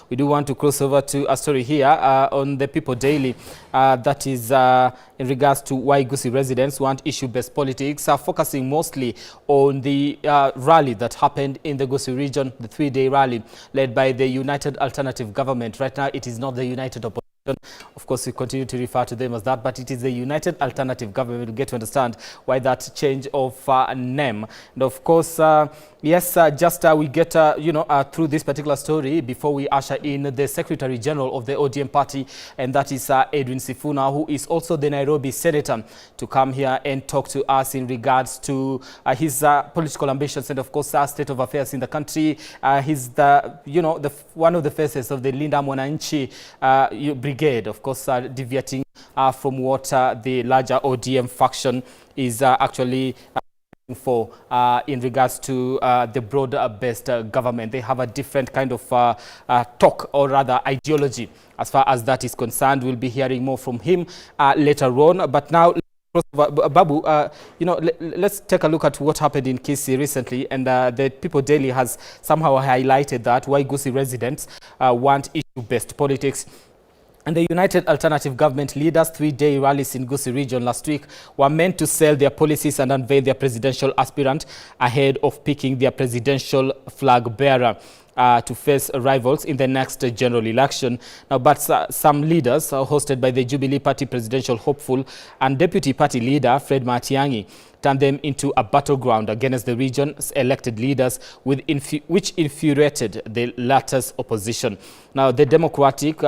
We do want to cross over to a story here on the People Daily that is in regards to why Gusii residents want issue-based politics, focusing mostly on the rally that happened in the Gusii region, the three-day rally led by the United Alternative Government. Right now, it is not the United Opposition. Of course, we continue to refer to them as that, but it is the United Alternative Government. We'll get to understand why that change of name. And of course, yes, just we get, through this particular story before we usher in the Secretary General of the ODM party, and that is Edwin Sifuna, who is also the Nairobi senator, to come here and talk to us in regards to his political ambitions and, of course, state of affairs in the country. He's the, you know, the one of the faces of the Linda Mwananchi brigade, of course, deviating from what the larger ODM faction is actually for in regards to the broader-based government. They have a different kind of talk, or rather ideology, as far as that is concerned. We'll be hearing more from him later on. But now, Babu, let's take a look at what happened in Kisii recently, and the People Daily has somehow highlighted that why Gusii residents want issue-based politics. And the United Alternative Government leaders' three-day rallies in Gusii region last week were meant to sell their policies and unveil their presidential aspirant ahead of picking their presidential flag bearer to face rivals in the next general election. Now, but some leaders hosted by the Jubilee Party presidential hopeful and deputy party leader Fred Matiang'i turned them into a battleground against the region's elected leaders, with which infuriated the latter's opposition. Now, the Democratic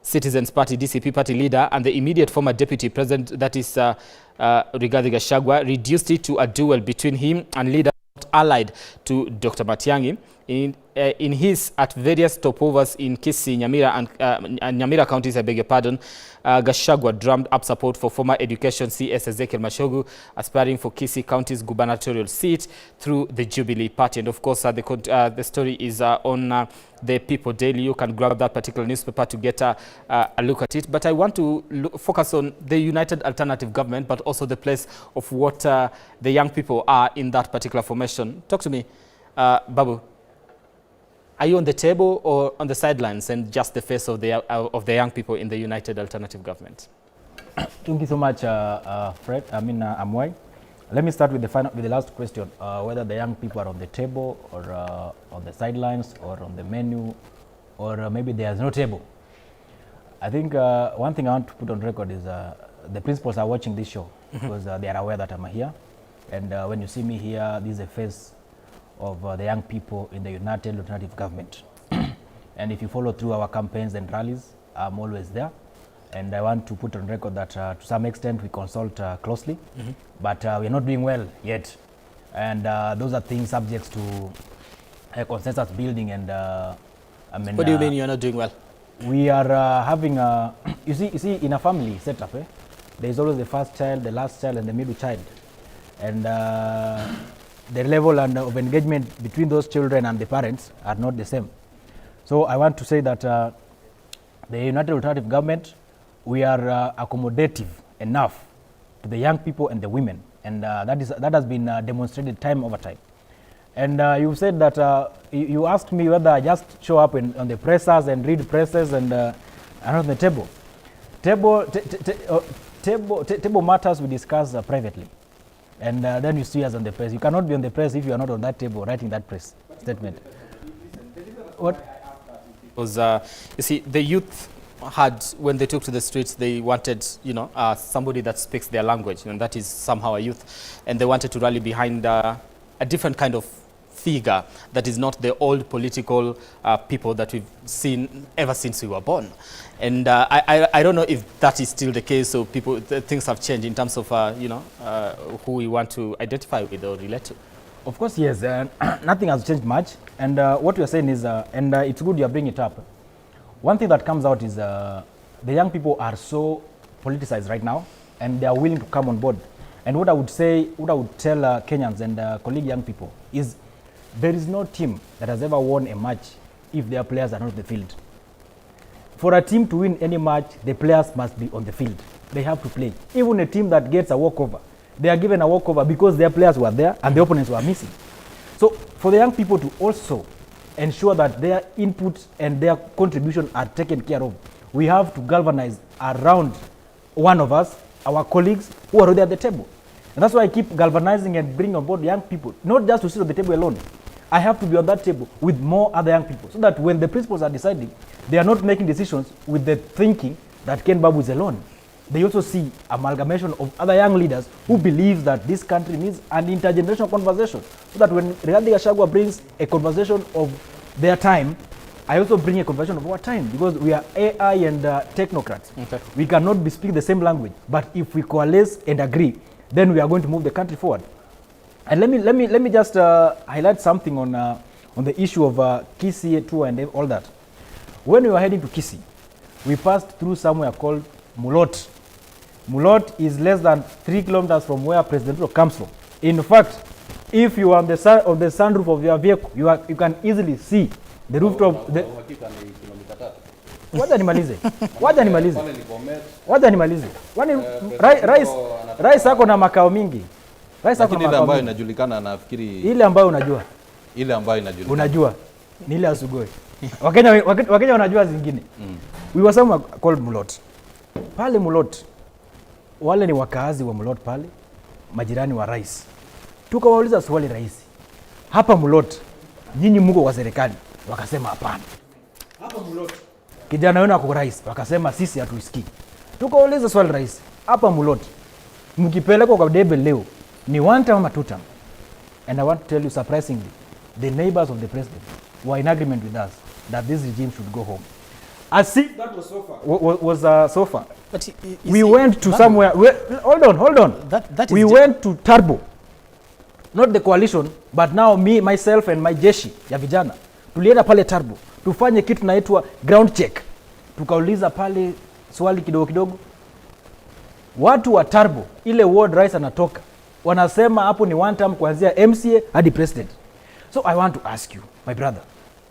Citizens Party, DCP party leader, and the immediate former deputy president, that is Rigathi Gachagua, reduced it to a duel between him and leader allied to Dr. Matiang'i. In his at various stopovers in Kisii, Nyamira and Nyamira counties, I beg your pardon, Gachagua drummed up support for former Education CS Ezekiel Machogu, aspiring for Kisii County's gubernatorial seat through the Jubilee Party. And of course, the story is on the People Daily. You can grab that particular newspaper to get a look at it. But I want to focus on the United Alternative Government, but also the place of what the young people are in that particular formation. Talk to me, Babu. Are you on the table or on the sidelines and just the face of the young people in the United Alternative Government? Thank you so much, Fred. I mean, Amwai. Let me start with the final, with the last question, whether the young people are on the table or on the sidelines or on the menu, or maybe there's no table. I think one thing I want to put on record is the principals are watching this show because they are aware that I'm here. And when you see me here, this is a face of the young people in the United Alternative Government. And if you follow through our campaigns and rallies, I'm always there. And I want to put on record that to some extent we consult closely, but we are not doing well yet. And those are things subject to consensus building. And I mean, what do you mean you're not doing well? We are having a, you see, in a family setup, there is always the first child, the last child, and the middle child. And the level of engagement between those children and the parents are not the same. So I want to say that the United Alternative Government, we are accommodative enough to the young people and the women. And that has been demonstrated time over time. And you said that you asked me whether I just show up on the pressers and read presses and on the table. Table matters we discuss privately. And then you see us on the press. You cannot be on the press if you are not on that table writing that press statement. What? Because you see, the youth had, when they took to the streets, they wanted, somebody that speaks their language, and that is somehow a youth. And they wanted to rally behind a different kind of figure that is not the old political people that we've seen ever since we were born. And I don't know if that is still the case, so people, things have changed in terms of, who we want to identify with or relate to. Of course, yes. Nothing has changed much. And what we are saying is, and it's good you are bringing it up. One thing that comes out is the young people are so politicized right now, and they are willing to come on board. And what I would say, what I would tell Kenyans and colleague young people is, there is no team that has ever won a match if their players are not on the field. For a team to win any match, the players must be on the field. They have to play. Even a team that gets a walkover, they are given a walkover because their players were there and the opponents were missing. So for the young people to also ensure that their input and their contribution are taken care of. We have to galvanize around one of us, our colleagues who are already at the table. And that's why I keep galvanizing and bringing on board young people, not just to sit at the table alone. I have to be on that table with more other young people so that when the principals are deciding, they are not making decisions with the thinking that Ken Mbaabu is alone. They also see amalgamation of other young leaders who believe that this country needs an intergenerational conversation, so that when Rigathi Gachagua brings a conversation of their time, I also bring a conversation of our time, because we are AI and technocrats. Okay. We cannot be speaking the same language, but if we coalesce and agree, then we are going to move the country forward. And let me just highlight something on the issue of Kisii tour and all that. When we were heading to Kisii, we passed through somewhere called Mulot. Mulot is less than 3 kilometers from where President Ruto comes from. In fact, if you are on the side of the sunroof of your vehicle, you can easily see the rooftop. Uhakika ni kilomita 3. Wacha nimalize. Wacha nimalize. Pale ni Bomet. Wacha nimalize. Kwani President rais Ruto rais ako na makao mingi. Rais ako na Lakini ile makao ambayo mingi. Inajulikana, nafikiri Ile ambayo unajua. Ile ambayo inajulikana. Unajua ni ile ya Sugoi. Wakenya wanajua zingine. We were somewhere called Mulot. Pale Mulot, wale ni wakaazi wa Mulot pale, majirani wa rais. Tukawauliza swali rahisi, hapa Mulot nyinyi mko kwa serikali? Wakasema hapana. Hapa Mulot kijana wenu ako rais? Wakasema sisi hatuisikii. Tukawauliza swali rahisi, hapa Mulot mkipelekwa kwa debe leo ni one term ama two term? And I want to tell you, surprisingly, the neighbors of the president were in agreement with us that this regime should go home. As if that was so far. Was so far. But you We see, went to Babu, somewhere. We, hold on, hold on. That is We went to Turbo, not the coalition, but now me, myself and my jeshi ya vijana. Tulienda pale Turbo tufanye kitu naitwa ground check. Tukauliza pale swali kidogo kidogo. Watu wa Turbo, ile ward rais anatoka, wanasema hapo ni one term kuanzia MCA hadi president. So I want to ask you, my brother,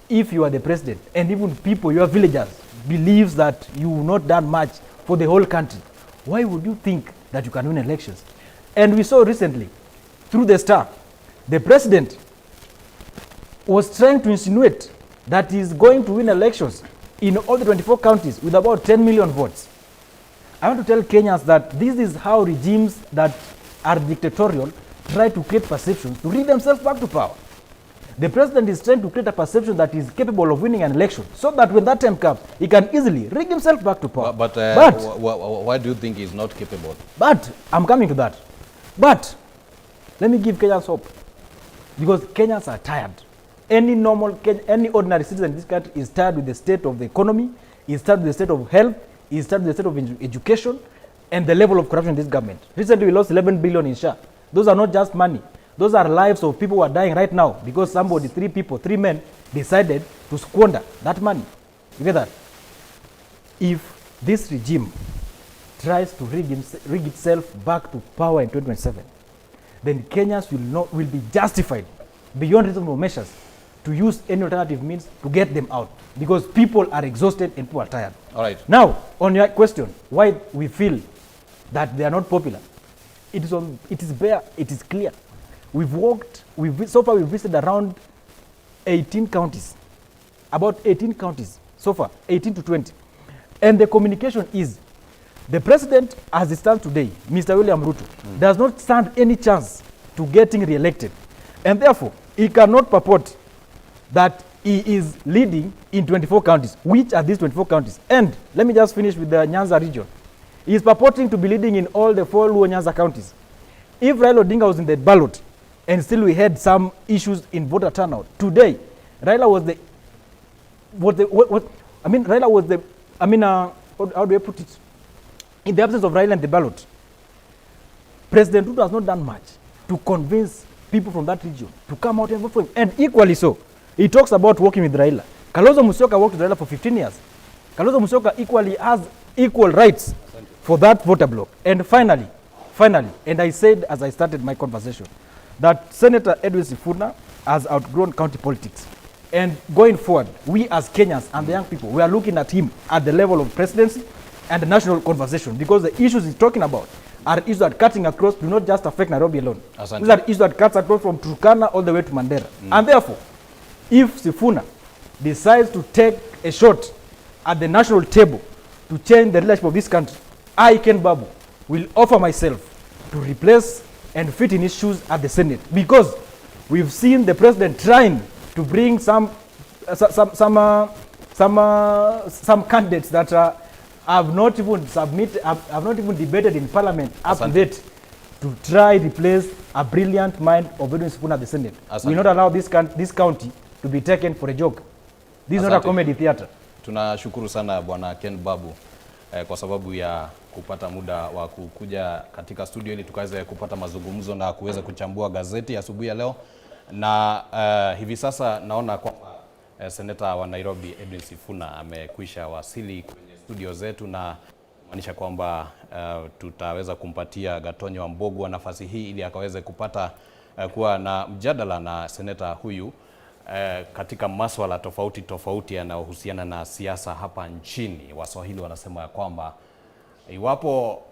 if you are the president and even people, your villagers, believes that you have not done much for the whole country, why would you think that you can win elections? And we saw recently, through the Star, the president was trying to insinuate that he is going to win elections in all the 24 counties with about 10 million votes. I want to tell Kenyans that this is how regimes that are dictatorial try to create perceptions to rig themselves back to power. The president is trying to create a perception that he is capable of winning an election so that when that time comes, he can easily rig himself back to power. But But why do you think he's not capable? But I'm coming to that. But let me give Kenyans hope, because Kenyans are tired. Any ordinary citizen in this country is tired with the state of the economy, is tired with the state of health, is tired with the state of education, and the level of corruption in this government. Recently, we lost 11 billion in SHA. Those are not just money. Those are lives of people who are dying right now because somebody, three people, three men, decided to squander that money. You get that? If this regime tries to rig itself back to power in 2027, then Kenyans will, not, will be justified beyond reasonable measures to use any alternative means to get them out, because people are exhausted and people are tired. All right. Now, on your question, why we feel that they are not popular, it is bare, it is clear. We've walked, we've, so far we've visited around 18 counties, about 18 counties so far, 18 to 20. And the communication is the president, as it stands today, Mr. William Ruto, does not stand any chance to getting re-elected. And therefore, he cannot purport that he is leading in 24 counties. Which are these 24 counties? And let me just finish with the Nyanza region. He is purporting to be leading in all the four Luo Nyanza counties. If Raila Odinga was in the ballot and still we had some issues in voter turnout, today, Raila was the, what, I mean, Raila was the, I mean, how do I put it? In the absence of Raila in the ballot, President Ruto has not done much to convince people from that region to come out and vote for him. And equally so, he talks about working with Raila. Kalonzo Musyoka worked with Raila for 15 years. Kalonzo Musyoka equally has equal rights for that voter bloc. And finally, finally, and I said as I started my conversation, that Senator Edwin Sifuna has outgrown county politics. And going forward, we as Kenyans and the young people, we are looking at him at the level of presidency and the national conversation, because the issues he's talking about are issues that cutting across do not just affect Nairobi alone. Asante. These are issues that cuts across from Turkana all the way to Mandera. And therefore, if Sifuna decides to take a shot at the national table to change the leadership of this country, I, Ken Babu, will offer myself to replace and fit in his shoes at the Senate, because we've seen the president trying to bring some candidates that have not even submitted, have not even debated in parliament up to Asante. Date, to try replace a brilliant mind of Edwin Sifuna at the Senate. Asante. We will not allow this county to be taken for a joke. This is not a Asante. Comedy theater. Tunashukuru sana Bwana Ken Babu kwa sababu ya kupata muda wa kukuja katika studio ili tukaweze kupata mazungumzo na kuweza kuchambua gazeti asubuhi ya leo. Na hivi sasa naona kwamba seneta wa Nairobi Edwin Sifuna amekwisha wasili kwenye studio zetu na kumaanisha kwamba tutaweza kumpatia Gatonyo Wambogwa nafasi hii ili akaweze kupata kuwa na mjadala na seneta huyu katika maswala tofauti tofauti yanayohusiana na siasa hapa nchini. Waswahili wanasema ya kwamba iwapo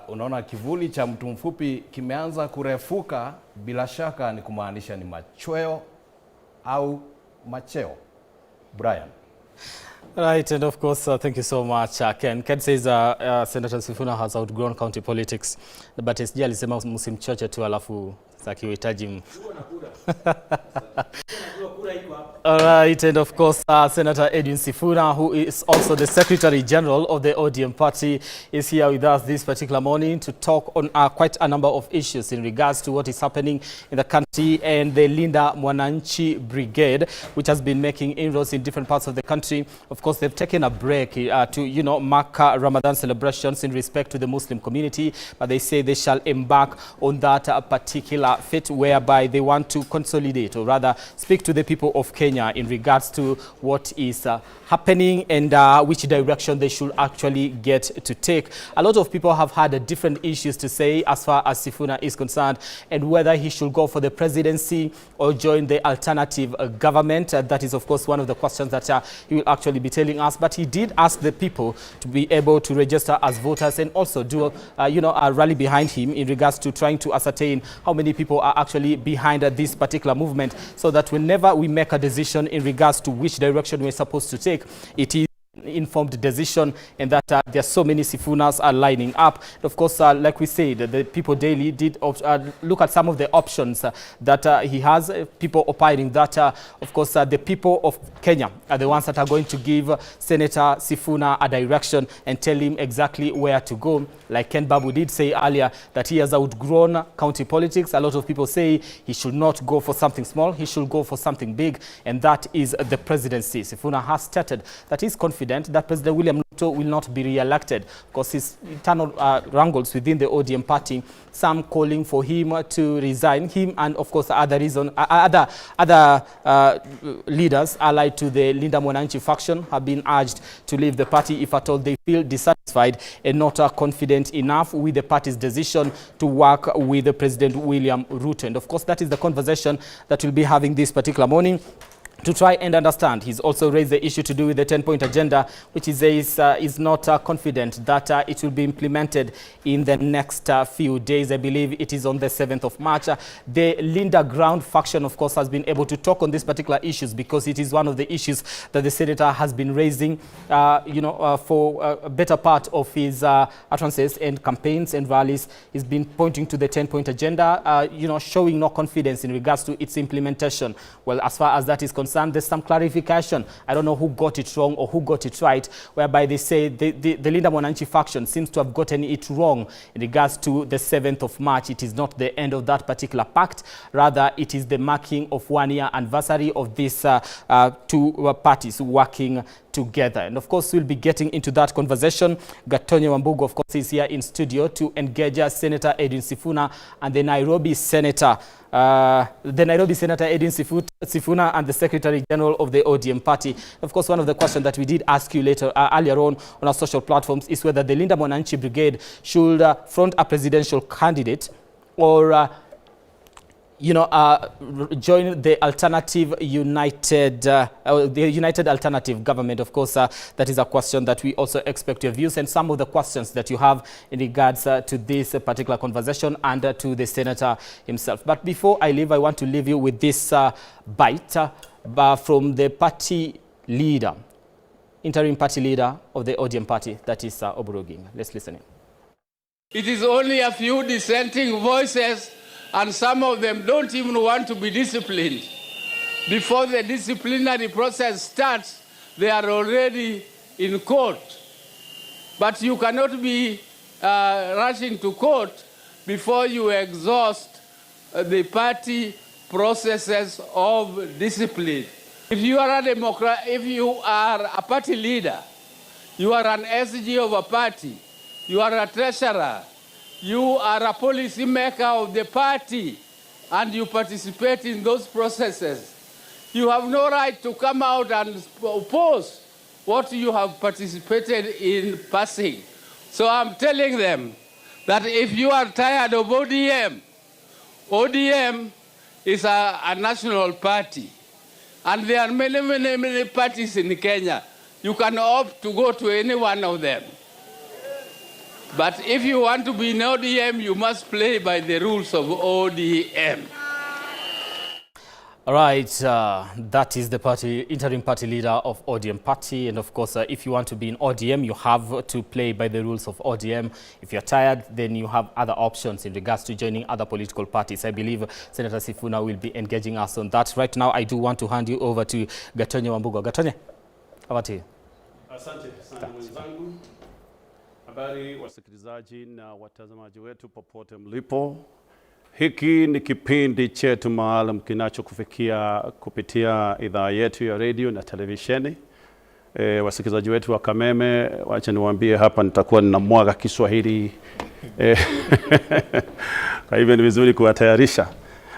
unaona kivuli cha mtu mfupi kimeanza kurefuka, bila shaka ni kumaanisha ni machweo au macheo. Brian. Right, and of course, thank you so much, Ken. Ken says Senator Sifuna has outgrown county politics, but SG alisema msimchoche tu alafu akiuhitaji. All right, and of course, Senator Edwin Sifuna, who is also the Secretary General of the ODM party, is here with us this particular morning to talk on quite a number of issues in regards to what is happening in the country and the Linda Mwananchi Brigade, which has been making inroads in different parts of the country. Of course, they've taken a break to mark Ramadan celebrations in respect to the Muslim community, but they say they shall embark on that particular fit whereby they want to consolidate, or rather speak to the people of Kenya in regards to what is happening and which direction they should actually get to take. A lot of people have had different issues to say as far as Sifuna is concerned and whether he should go for the presidency or join the alternative government. That is, of course, one of the questions that he will actually be telling us. But he did ask the people to be able to register as voters and also do a rally behind him in regards to trying to ascertain how many people are actually behind this particular movement, so that whenever we make a decision in regards to which direction we're supposed to take, it is informed decision, and that there are so many Sifunas are lining up. And of course, like we said, the People Daily did look at some of the options that he has. People opining that, of course, the people of Kenya are the ones that are going to give Senator Sifuna a direction and tell him exactly where to go. Like Ken Babu did say earlier, that he has outgrown county politics. A lot of people say he should not go for something small, he should go for something big, and that is the presidency. Sifuna has stated that he's confident that President William Ruto will not be re-elected because his internal wrangles within the ODM party, some calling for him to resign, him and of course other leaders allied to the Linda Mwananchi faction have been urged to leave the party if at all they feel dissatisfied and not confident enough with the party's decision to work with the President William Ruto. And of course, that is the conversation that we'll be having this particular morning to try and understand. He's also raised the issue to do with the 10-point agenda, which he says is not confident that it will be implemented in the next few days. I believe it is on the 7th of March. The Linda Ground faction, of course, has been able to talk on these particular issues because it is one of the issues that the senator has been raising for a better part of his utterances and campaigns and rallies. He's been pointing to the 10-point agenda, showing no confidence in regards to its implementation. Well, as far as that is concerned, there's some clarification. I don't know who got it wrong or who got it right, whereby they say the Linda Mwananchi faction seems to have gotten it wrong in regards to the 7th of March. It is not the end of that particular pact. Rather, it is the marking of 1 year anniversary of these two parties working together. And of course, we'll be getting into that conversation. Gatonye Wambugu, of course, is here in studio to engage Senator Edwin Sifuna and the Nairobi Senator, Edwin Sifuna and the Secretary General of the ODM party. Of course, one of the questions that we did ask you earlier on our social platforms is whether the Linda Mwananchi Brigade should front a presidential candidate or join the United Alternative Government. Of course, that is a question that we also expect your views and some of the questions that you have in regards to this particular conversation and to the senator himself. But before I leave, I want to leave you with this bite. from the party leader, interim party leader of the ODM party, that is Oburu Oginga. Let's listen in. It is only a few dissenting voices, and some of them don't even want to be disciplined. Before the disciplinary process starts, they are already in court. But you cannot be rushing to court before you exhaust the party processes of discipline. If you are a Democrat, if you are a party leader, you are an SG of a party, you are a treasurer, you are a policy maker of the party, and you participate in those processes, you have no right to come out and oppose what you have participated in passing. So I'm telling them that if you are tired of ODM, ODM is a national party. And there are many, many, many parties in Kenya. You can opt to go to any one of them. But if you want to be in ODM, you must play by the rules of ODM. All right, that is the party, interim party leader of ODM party. And of course, if you want to be in ODM, you have to play by the rules of ODM. If you're tired, then you have other options in regards to joining other political parties. I believe Senator Sifuna will be engaging us on that. Right now, I do want to hand you over to Gatonye Wambugu. Gatonye, over to you. Asante sana mwenzangu. Habari wasikilizaji na watazamaji wetu popote mlipo. Hiki ni kipindi chetu maalum kinachokufikia kupitia idhaa yetu ya redio na televisheni. Wasikilizaji wetu wa Kameme, wacha niwaambie hapa nitakuwa ninamwaga Kiswahili kwa hivyo ni vizuri kuwatayarisha.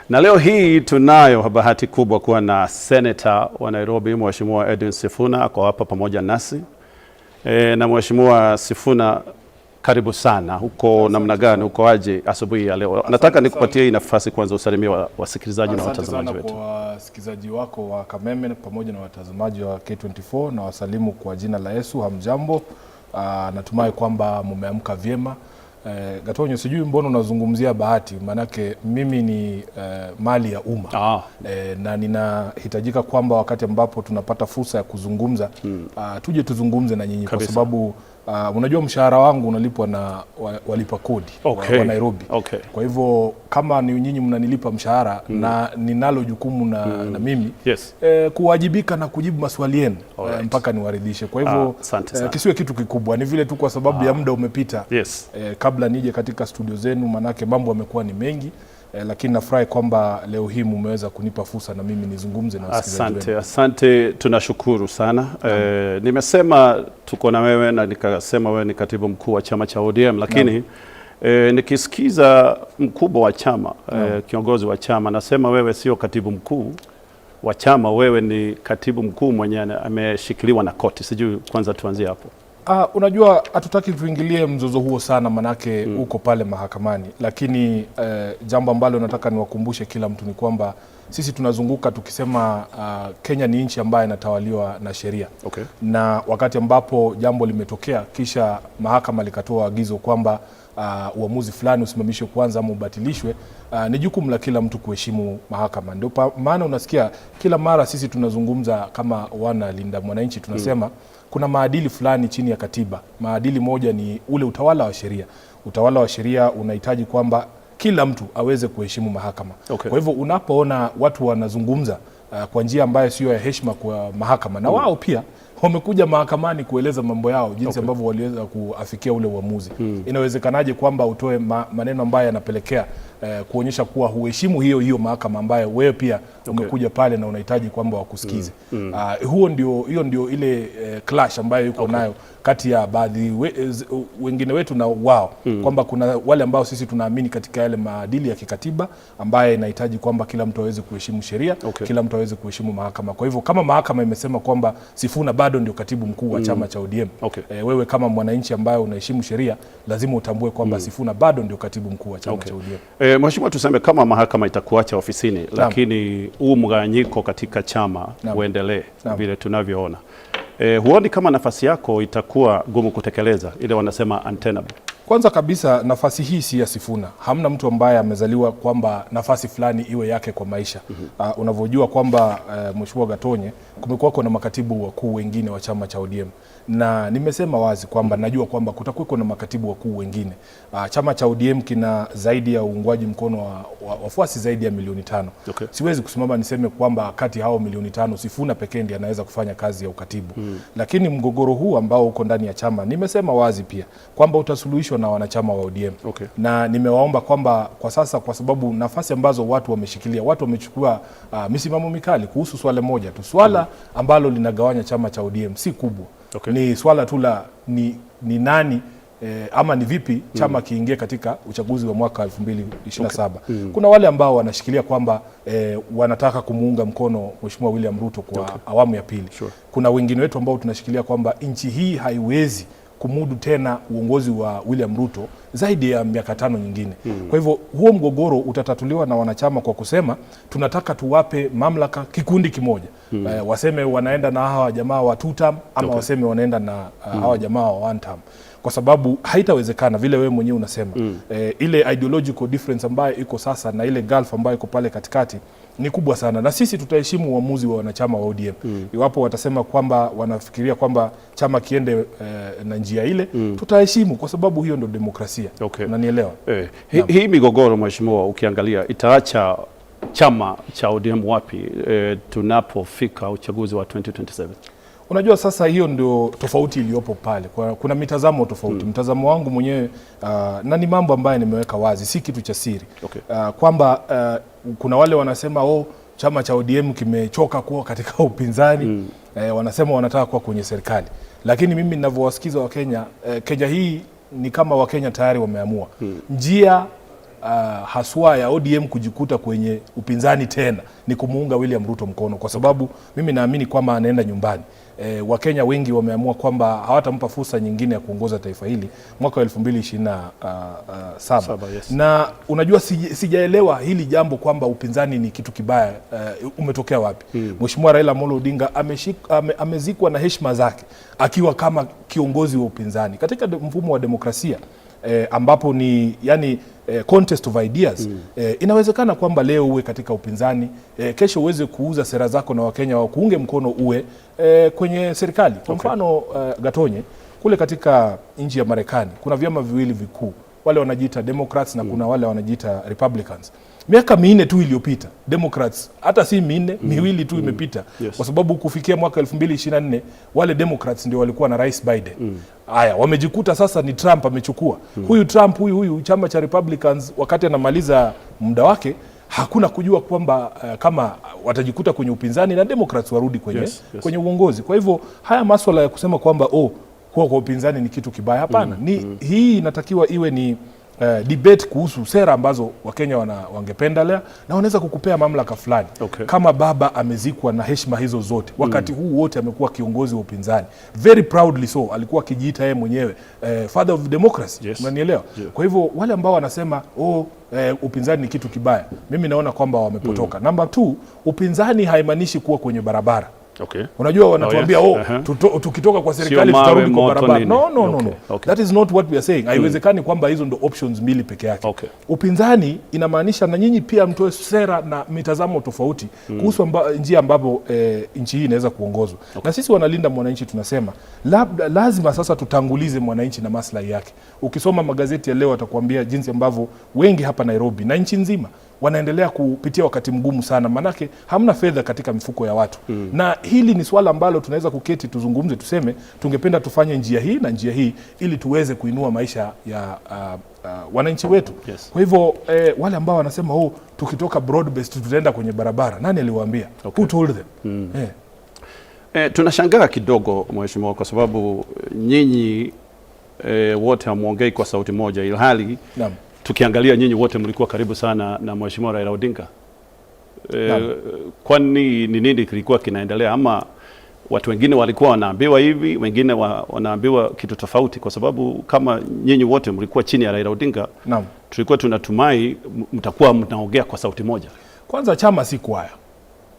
Na leo hii tunayo bahati kubwa kuwa na seneta wa Nairobi Mheshimiwa Edwin Sifuna ako hapa pamoja nasi. Na Mheshimiwa Sifuna, karibu sana. Uko namna gani? Uko aje asubuhi ya leo? Nataka nikupatie hii nafasi kwanza usalimie wasikilizaji na Asante watazamaji sana wetu. kwa wasikilizaji wako wa Kameme pamoja na watazamaji wa K24 na wasalimu kwa jina la Yesu. Hamjambo? Natumai kwamba mumeamka vyema. Gatonyo, sijui mbona unazungumzia bahati, maanake mimi ni mali ya umma na ninahitajika kwamba wakati ambapo tunapata fursa ya kuzungumza tuje tuzungumze na nyinyi kwa sababu unajua mshahara wangu unalipwa na walipa kodi wa Nairobi. Kwa hivyo kama ni nyinyi mnanilipa mshahara na ninalo jukumu na mimi kuwajibika na kujibu maswali yenu mpaka niwaridhishe. Kwa hivyo Asante sana. Kisiwe kitu kikubwa, ni vile tu kwa sababu ya muda umepita kabla nije katika studio zenu, manake mambo yamekuwa ni mengi lakini nafurahi kwamba leo hii mumeweza kunipa fursa na mimi nizungumze na wasikilizaji Asante, wenu. asante, tunashukuru sana. Nimesema tuko na wewe na nikasema wewe ni katibu mkuu wa chama cha ODM, lakini nikisikiza mkubwa wa chama kiongozi wa chama nasema wewe sio katibu mkuu wa chama, wewe ni katibu mkuu mwenye ameshikiliwa na koti. Sijui kwanza tuanzie hapo. Unajua hatutaki tuingilie mzozo huo sana manake uko pale mahakamani, lakini jambo ambalo nataka niwakumbushe kila mtu ni kwamba sisi tunazunguka tukisema Kenya ni nchi ambayo inatawaliwa na sheria. Na wakati ambapo jambo limetokea kisha mahakama likatoa agizo kwamba uamuzi fulani usimamishwe kwanza ama ubatilishwe, ni jukumu la kila mtu kuheshimu mahakama. Ndio maana unasikia kila mara sisi tunazungumza kama wana Linda Mwananchi tunasema kuna maadili fulani chini ya katiba. Maadili moja ni ule utawala wa sheria. Utawala wa sheria unahitaji kwamba kila mtu aweze kuheshimu mahakama. Kwa hivyo unapoona watu wanazungumza kwa njia ambayo sio ya heshima kwa mahakama, na wao pia wamekuja mahakamani kueleza mambo yao jinsi ambavyo waliweza kuafikia ule uamuzi. Inawezekanaje kwamba utoe maneno ambayo yanapelekea kuonyesha kuwa huheshimu hiyo hiyo mahakama ambayo wewe pia umekuja pale na unahitaji kwamba wakusikize? Hiyo ndio ile clash ambayo yuko nayo kati ya baadhi wengine wetu na wao, kwamba kuna wale ambao sisi tunaamini katika yale maadili ya kikatiba ambayo inahitaji kwamba kila mtu aweze kuheshimu sheria, kila mtu aweze kuheshimu mahakama. Kwa hivyo kama mahakama imesema kwamba Sifuna bado ndio katibu mkuu wa chama cha ODM, wewe kama mwananchi ambaye unaheshimu sheria lazima utambue kwamba Sifuna bado ndio katibu mkuu wa chama cha ODM. Mheshimiwa, tuseme kama mahakama itakuacha ofisini, lakini huu mgawanyiko katika chama uendelee vile tunavyoona, huoni kama nafasi yako itakuwa gumu kutekeleza ile wanasema untenable? Kwanza kabisa nafasi hii si ya Sifuna. Hamna mtu ambaye amezaliwa kwamba nafasi fulani iwe yake kwa maisha. Unavyojua kwamba Mheshimiwa Gatonye, kumekuwa na makatibu wakuu wengine wa chama cha ODM, na nimesema wazi kwamba najua kwamba kutakuwa na makatibu wakuu wengine. Chama cha ODM kina zaidi ya uungwaji mkono wa wafuasi zaidi ya milioni 5. Siwezi kusimama niseme kwamba kati hao milioni 5 Sifuna pekee ndiye anaweza kufanya kazi ya ukatibu. Lakini mgogoro huu ambao uko ndani ya chama, nimesema wazi pia kwamba utasuluhishwa na wanachama wa ODM. Na nimewaomba kwamba kwa sasa, kwa sababu nafasi ambazo watu wameshikilia, watu wamechukua misimamo mikali kuhusu swala moja tu, swala ambalo linagawanya chama cha ODM si kubwa. Ni swala tu la ni nani ama ni vipi chama kiingie katika uchaguzi wa mwaka 2027. Kuna wale ambao wanashikilia kwamba wanataka kumuunga mkono Mheshimiwa William Ruto kwa awamu ya pili. Kuna wengine wetu ambao tunashikilia kwamba nchi hii haiwezi kumudu tena uongozi wa William Ruto zaidi ya miaka 5 nyingine. Kwa hivyo huo mgogoro utatatuliwa na wanachama kwa kusema tunataka tuwape mamlaka kikundi kimoja. Waseme wanaenda na hawa jamaa wa two term ama waseme wanaenda na hawa jamaa wa one term. Kwa sababu haitawezekana vile wewe mwenyewe unasema. Ile ideological difference ambayo iko sasa na ile gulf ambayo iko pale katikati ni kubwa sana, na sisi tutaheshimu uamuzi wa wanachama wa ODM. Iwapo watasema kwamba wanafikiria kwamba chama kiende na njia ile, tutaheshimu kwa sababu hiyo ndio demokrasia. Unanielewa? Hii migogoro mheshimiwa, ukiangalia itaacha chama cha ODM wapi tunapofika uchaguzi wa 2027? Unajua sasa hiyo ndio tofauti iliyopo pale. Kuna mitazamo tofauti. Mtazamo wangu mwenyewe na ni mambo ambayo nimeweka wazi, si kitu cha siri. Kwamba kuna wale wanasema chama cha ODM kimechoka kuwa katika upinzani. Wanasema wanataka kuwa kwenye serikali. Lakini mimi ninavyowasikiza Wakenya, Kenya hii ni kama Wakenya tayari wameamua. Njia haswa ya ODM kujikuta kwenye upinzani tena ni kumuunga William Ruto mkono, kwa sababu mimi naamini kwamba anaenda nyumbani. Wakenya wengi wameamua kwamba hawatampa fursa nyingine ya kuongoza taifa hili mwaka wa 2027. Yes. Na unajua sijaelewa hili jambo kwamba upinzani ni kitu kibaya, umetokea wapi? Mheshimiwa Raila Amolo Odinga amezikwa na heshima zake akiwa kama kiongozi wa upinzani katika mfumo wa demokrasia. Ambapo ni yani, contest of ideas. Inawezekana kwamba leo uwe katika upinzani, kesho uweze kuuza sera zako na Wakenya wakuunge mkono uwe kwenye serikali. Kwa mfano Gatonye, kule katika nchi ya Marekani kuna vyama viwili vikuu, wale wanajiita Democrats na kuna wale wanajiita Republicans. Miaka 4 tu iliyopita Democrats, hata si 4, miwili tu imepita. Kwa sababu kufikia mwaka 2024 wale Democrats ndio walikuwa na Rais Biden. Haya, wamejikuta sasa ni Trump amechukua. Huyu Trump huyu chama cha Republicans wakati anamaliza muda wake hakuna kujua kwamba kama watajikuta kwenye upinzani na Democrats warudi kwenye kwenye uongozi. Kwa hivyo haya masuala ya kusema kwamba kuwa kwa upinzani ni kitu kibaya, hapana. Hii inatakiwa iwe ni debate kuhusu sera ambazo Wakenya wangependelea na wanaweza kukupea mamlaka fulani. Kama baba amezikwa na heshima hizo zote wakati huu wote amekuwa kiongozi wa upinzani, very proudly so, alikuwa akijiita yeye mwenyewe father of democracy. Unanielewa? Kwa hivyo wale ambao wanasema upinzani ni kitu kibaya, mimi naona kwamba wamepotoka. Number 2, upinzani haimaanishi kuwa kwenye barabara. Unajua wanatuambia tukitoka kwa serikali tutarudi kwa barabara. No. That is not what we are saying. Haiwezekani kwamba hizo ndo options mbili peke yake. Upinzani inamaanisha na nyinyi pia mtoe sera na mitazamo tofauti kuhusu njia ambapo nchi hii inaweza kuongozwa. Na sisi wanalinda mwananchi tunasema labda lazima sasa tutangulize mwananchi na maslahi yake. Ukisoma magazeti ya leo atakwambia jinsi ambavyo wengi hapa Nairobi na nchi nzima wanaendelea kupitia wakati mgumu sana, manake hamna fedha katika mifuko ya watu. Na hili ni swala ambalo tunaweza kuketi tuzungumze, tuseme tungependa tufanye njia hii na njia hii ili tuweze kuinua maisha ya wananchi wetu. Kwa hivyo wale ambao wanasema tukitoka broad based tutaenda kwenye barabara, nani aliwaambia? Who told them? Tunashangaa kidogo mheshimiwa, kwa sababu nyinyi wote hamuongei kwa sauti moja, ilhali tukiangalia nyinyi wote mlikuwa karibu sana na Mheshimiwa Raila Odinga. Kwani ni nini kilikuwa kinaendelea? Ama watu wengine walikuwa wanaambiwa hivi, wengine wanaambiwa kitu tofauti? Kwa sababu kama nyinyi wote mlikuwa chini ya Raila Odinga, tulikuwa tunatumai mtakuwa mnaongea kwa sauti moja. Kwanza chama si kwaya.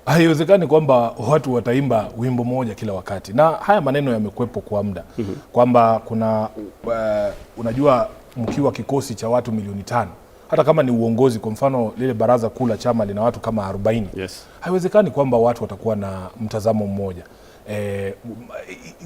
Haiwezekani kwamba watu wataimba wimbo moja kila wakati. Na haya maneno yamekuwepo kwa muda. Kwamba kuna unajua mkiwa kikosi cha watu milioni 5, hata kama ni uongozi, kwa mfano lile baraza kuu la chama lina watu kama 40. Haiwezekani kwamba watu watakuwa na mtazamo mmoja.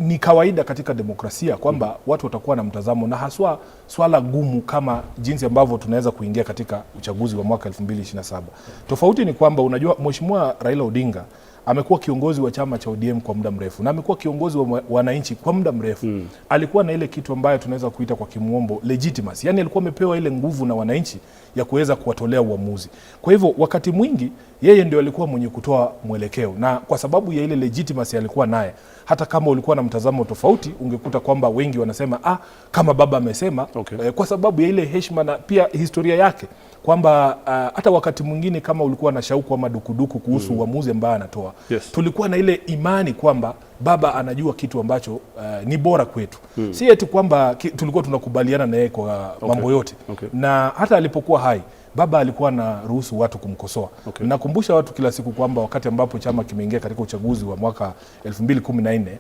Ni kawaida katika demokrasia kwamba watu watakuwa na mtazamo, na haswa swala gumu kama jinsi ambavyo tunaweza kuingia katika uchaguzi wa mwaka 2027. Tofauti ni kwamba unajua, Mheshimiwa Raila Odinga amekuwa kiongozi wa chama cha ODM kwa muda mrefu na amekuwa kiongozi wa wananchi kwa muda mrefu. Alikuwa na ile kitu ambayo tunaweza kuita kwa kimombo legitimacy, yani alikuwa amepewa ile nguvu na wananchi ya kuweza kuwatolea uamuzi. Kwa hivyo wakati mwingi yeye ndio alikuwa mwenye kutoa mwelekeo, na kwa sababu ya ile legitimacy alikuwa naye, hata kama ulikuwa na mtazamo tofauti, ungekuta kwamba wengi wanasema, "Ah, kama baba amesema," kwa sababu ya ile heshima na pia historia yake kwamba hata wakati mwingine kama ulikuwa na shauku ama dukuduku kuhusu uamuzi ambaye anatoa, tulikuwa na ile imani kwamba baba anajua kitu ambacho ni bora kwetu. Si eti kwamba tulikuwa tunakubaliana na yeye kwa mambo yote. Na hata alipokuwa hai, baba alikuwa anaruhusu watu kumkosoa. Nakumbusha watu kila siku kwamba wakati ambapo chama kimeingia katika uchaguzi wa mwaka 2014,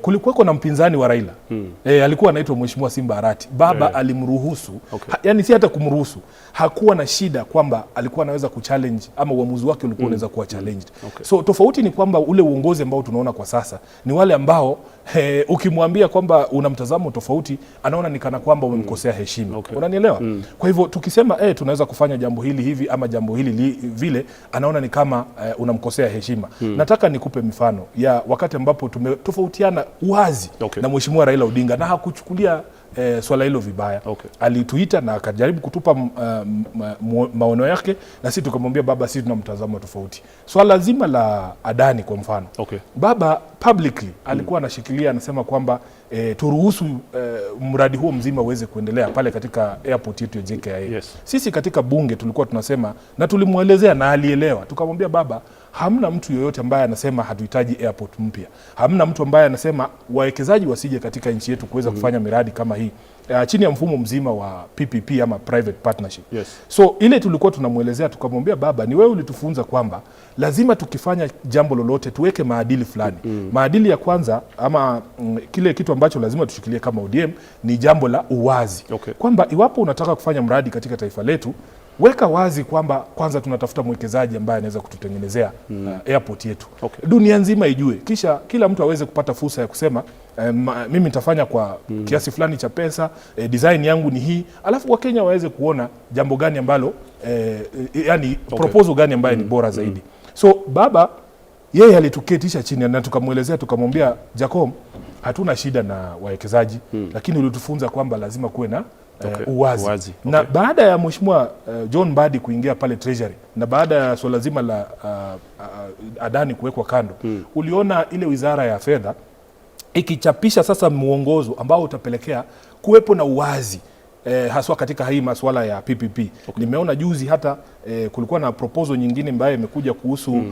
kulikuwako na mpinzani wa Raila, alikuwa anaitwa Mheshimiwa Simba Arati. Baba alimruhusu, yani si hata kumruhusu, hakuwa na shida kwamba alikuwa anaweza kuchallenge ama uamuzi wake ulikuwa unaweza kuwa challenged. So tofauti ni kwamba ule uongozi ambao tunaona kwa sasa ni wale ambao ukimwambia kwamba una mtazamo tofauti, anaona ni kana kwamba umemkosea heshima. Unanielewa? Kwa hivyo tukisema tunaweza kufanya jambo hili hivi ama jambo hili vile, anaona ni kama unamkosea heshima. Nataka nikupe mifano ya wakati ambapo tumetofautiana wazi na Mheshimiwa Raila Odinga na hakuchukulia swala hilo vibaya. Alituita na akajaribu kutupa maono yake, na sisi tukamwambia, "Baba, sisi tuna mtazamo tofauti." Swala zima la Adani kwa mfano, baba publicly alikuwa anashikilia, anasema kwamba turuhusu mradi huo mzima uweze kuendelea pale katika airport yetu ya JKIA. Sisi katika bunge tulikuwa tunasema na tulimwelezea na alielewa, tukamwambia, "Baba, hamna mtu yoyote ambaye anasema hatuhitaji airport mpya, hamna mtu ambaye anasema wawekezaji wasije katika nchi yetu kuweza kufanya miradi kama hii chini ya mfumo mzima wa PPP ama private partnership." So ile tulikuwa tunamwelezea, tukamwambia, "Baba, ni wewe ulitufunza kwamba lazima tukifanya jambo lolote tuweke maadili fulani. Maadili ya kwanza ama kile kitu ambacho lazima tushikilie kama ODM ni jambo la uwazi, kwamba iwapo unataka kufanya mradi katika taifa letu, weka wazi kwamba kwanza tunatafuta mwekezaji ambaye anaweza kututengenezea airport yetu, dunia nzima ijue, kisha kila mtu aweze kupata fursa ya kusema, mimi nitafanya kwa kiasi fulani cha pesa, design yangu ni hii, alafu Wakenya waweze kuona jambo gani ambalo yani proposal gani ambayo ni bora zaidi." So baba yeye alituketisha chini na tukamwelezea, tukamwambia, "Jakom, hatuna shida na wawekezaji, lakini ulitufunza kwamba lazima kuwe na uwazi." Uwazi. Na baada ya Mheshimiwa John Mbadi kuingia pale Treasury na baada ya swala zima la Adani kuwekwa kando, uliona ile wizara ya fedha ikichapisha sasa mwongozo ambao utapelekea kuwepo na uwazi haswa katika hii masuala ya PPP. Nimeona juzi hata kulikuwa na proposal nyingine ambayo imekuja kuhusu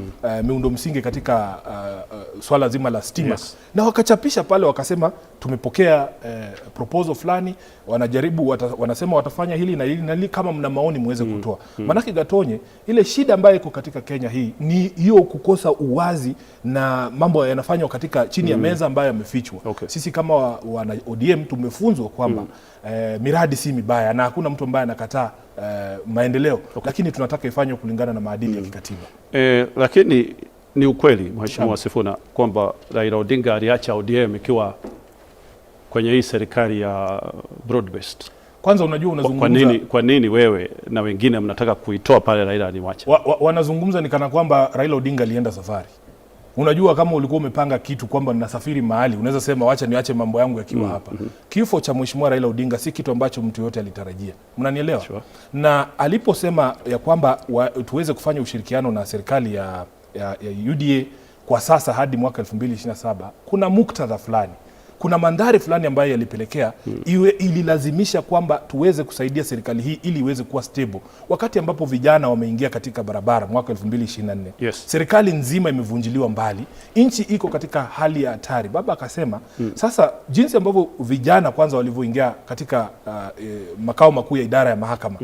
miundo msingi katika swala zima la stima na wakachapisha pale wakasema tumepokea proposal fulani, wanajaribu wanasema watafanya hili na hili na hili, kama mna maoni muweze kutoa. Maanake Gatonye, ile shida ambayo iko katika Kenya hii ni hiyo kukosa uwazi na mambo yanafanywa katika chini ya meza ambayo yamefichwa. Sisi kama wana ODM tumefunzwa kwamba miradi si mibaya na hakuna mtu ambaye anakataa maendeleo, lakini tunataka ifanywe kulingana na maadili ya kikatiba. Lakini ni ukweli, Mheshimiwa Sifuna, kwamba Raila Odinga aliacha ODM ikiwa kwenye hii serikali ya broad based. Kwanza unajua unazungumza Kwa nini wewe na wengine mnataka kuitoa pale Raila aliwacha? Wanazungumza ni kana kwamba Raila Odinga alienda safari. Unajua kama ulikuwa umepanga kitu kwamba ninasafiri mahali, unaweza sema wacha niache mambo yangu yakiwa hapa. Kifo cha Mheshimiwa Raila Odinga si kitu ambacho mtu yote alitarajia. Mnanielewa? Sure. Na aliposema ya kwamba tuweze kufanya ushirikiano na serikali ya UDA kwa sasa hadi mwaka 2027, kuna muktadha fulani, kuna mandhari fulani ambayo yalipelekea iwe ililazimisha kwamba tuweze kusaidia serikali hii ili iweze kuwa stable, wakati ambapo vijana wameingia katika barabara mwaka 2024. Serikali nzima imevunjiliwa mbali, nchi iko katika hali ya hatari. Baba akasema sasa, jinsi ambavyo vijana kwanza walivyoingia katika makao makuu ya idara ya mahakama,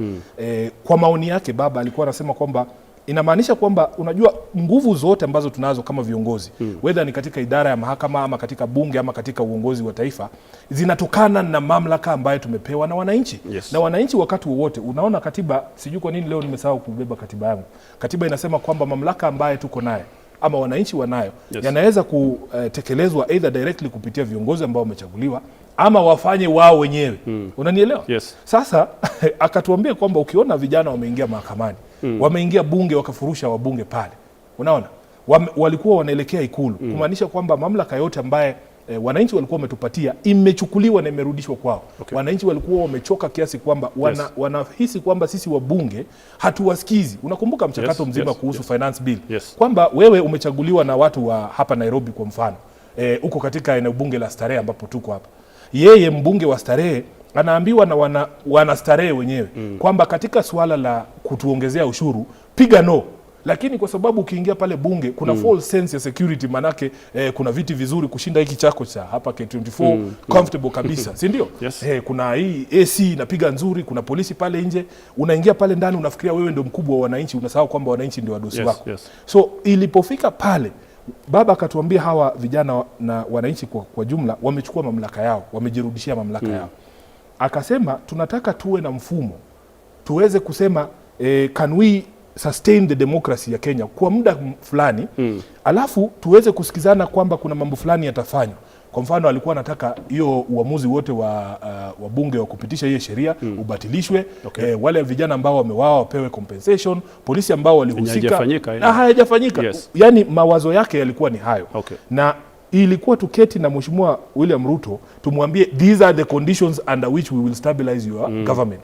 kwa maoni yake baba alikuwa anasema kwamba Inamaanisha kwamba unajua nguvu zote ambazo tunazo kama viongozi, whether ni katika idara ya mahakama ama katika bunge ama katika uongozi wa taifa, zinatokana na mamlaka ambayo tumepewa na wananchi. Na wananchi wakati wowote, unaona katiba, sijui kwa nini leo nimesahau kubeba katiba yangu. Katiba inasema kwamba mamlaka ambayo tuko nayo ama wananchi wanayo yanaweza kutekelezwa either directly kupitia viongozi ambao wamechaguliwa ama wafanye wao wenyewe. Unanielewa? Yes. Sasa akatuambia kwamba ukiona vijana wameingia mahakamani, wameingia bunge wakafurusha wabunge pale, unaona walikuwa wanaelekea Ikulu, kumaanisha kwamba mamlaka yote ambaye wananchi walikuwa wametupatia imechukuliwa na imerudishwa kwao. Wananchi walikuwa wamechoka kiasi kwamba wanahisi kwamba sisi wabunge hatuwasikizi. Unakumbuka mchakato mzima kuhusu finance bill, kwamba wewe umechaguliwa na watu wa hapa Nairobi kwa mfano, uko katika eneo bunge la Starehe ambapo tuko hapa, yeye mbunge wa Starehe anaambiwa na wana Starehe wenyewe kwamba katika suala la kutuongezea ushuru piga no, lakini kwa sababu ukiingia pale bunge kuna false sense ya security, manake kuna viti vizuri kushinda hiki chako cha hapa K24, comfortable kabisa, si ndio? Yes. Kuna hii AC inapiga nzuri, kuna polisi pale nje. Unaingia pale ndani unafikiria wewe ndio mkubwa wa wananchi, unasahau kwamba wananchi ndio wadosi wako. So ilipofika pale baba akatuambia hawa vijana na wananchi kwa jumla wamechukua mamlaka yao, wamejirudishia mamlaka yao. Akasema tunataka tuwe na mfumo tuweze kusema can we sustain the democracy ya Kenya kwa muda fulani, alafu tuweze kusikizana kwamba kuna mambo fulani yatafanywa. Kwa mfano alikuwa anataka hiyo uamuzi wote wa wabunge wa kupitisha hiyo sheria ubatilishwe. Wale vijana ambao wamewawa wapewe compensation, polisi ambao walihusika Haijafanyika, na hayajafanyika. Yani mawazo yake yalikuwa ni hayo. Na ilikuwa tuketi na Mheshimiwa William Ruto tumwambie these are the conditions under which we will stabilize your government.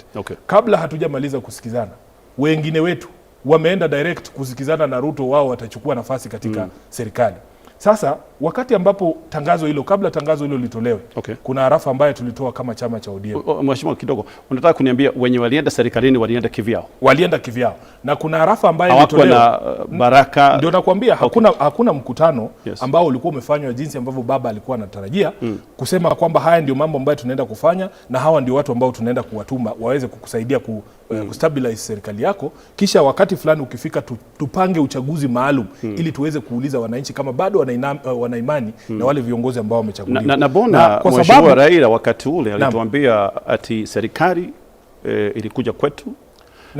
Kabla hatujamaliza kusikizana, wengine wetu wameenda direct kusikizana na Ruto, wao watachukua nafasi katika serikali. Sasa wakati ambapo tangazo hilo, kabla tangazo hilo litolewe, kuna arafa ambayo tulitoa kama chama cha ODM. Mheshimiwa, kidogo, unataka kuniambia wenye walienda serikalini walienda kivyao? Walienda kivyao, na kuna arafa ambayo Hawakuwa ilitolewa na baraka? Ndio nakwambia hakuna mkutano ambao ulikuwa umefanywa jinsi ambavyo baba alikuwa anatarajia, kusema kwamba haya ndio mambo ambayo tunaenda kufanya na hawa ndio watu ambao tunaenda kuwatuma waweze kukusaidia kustabilize serikali yako, kisha wakati fulani ukifika tupange uchaguzi maalum ili tuweze kuuliza wananchi kama bado wana imani na wale viongozi ambao wamechaguliwa. Na bona Kwa Mheshimiwa sababu Raila wakati ule alituambia ati serikali ilikuja kwetu,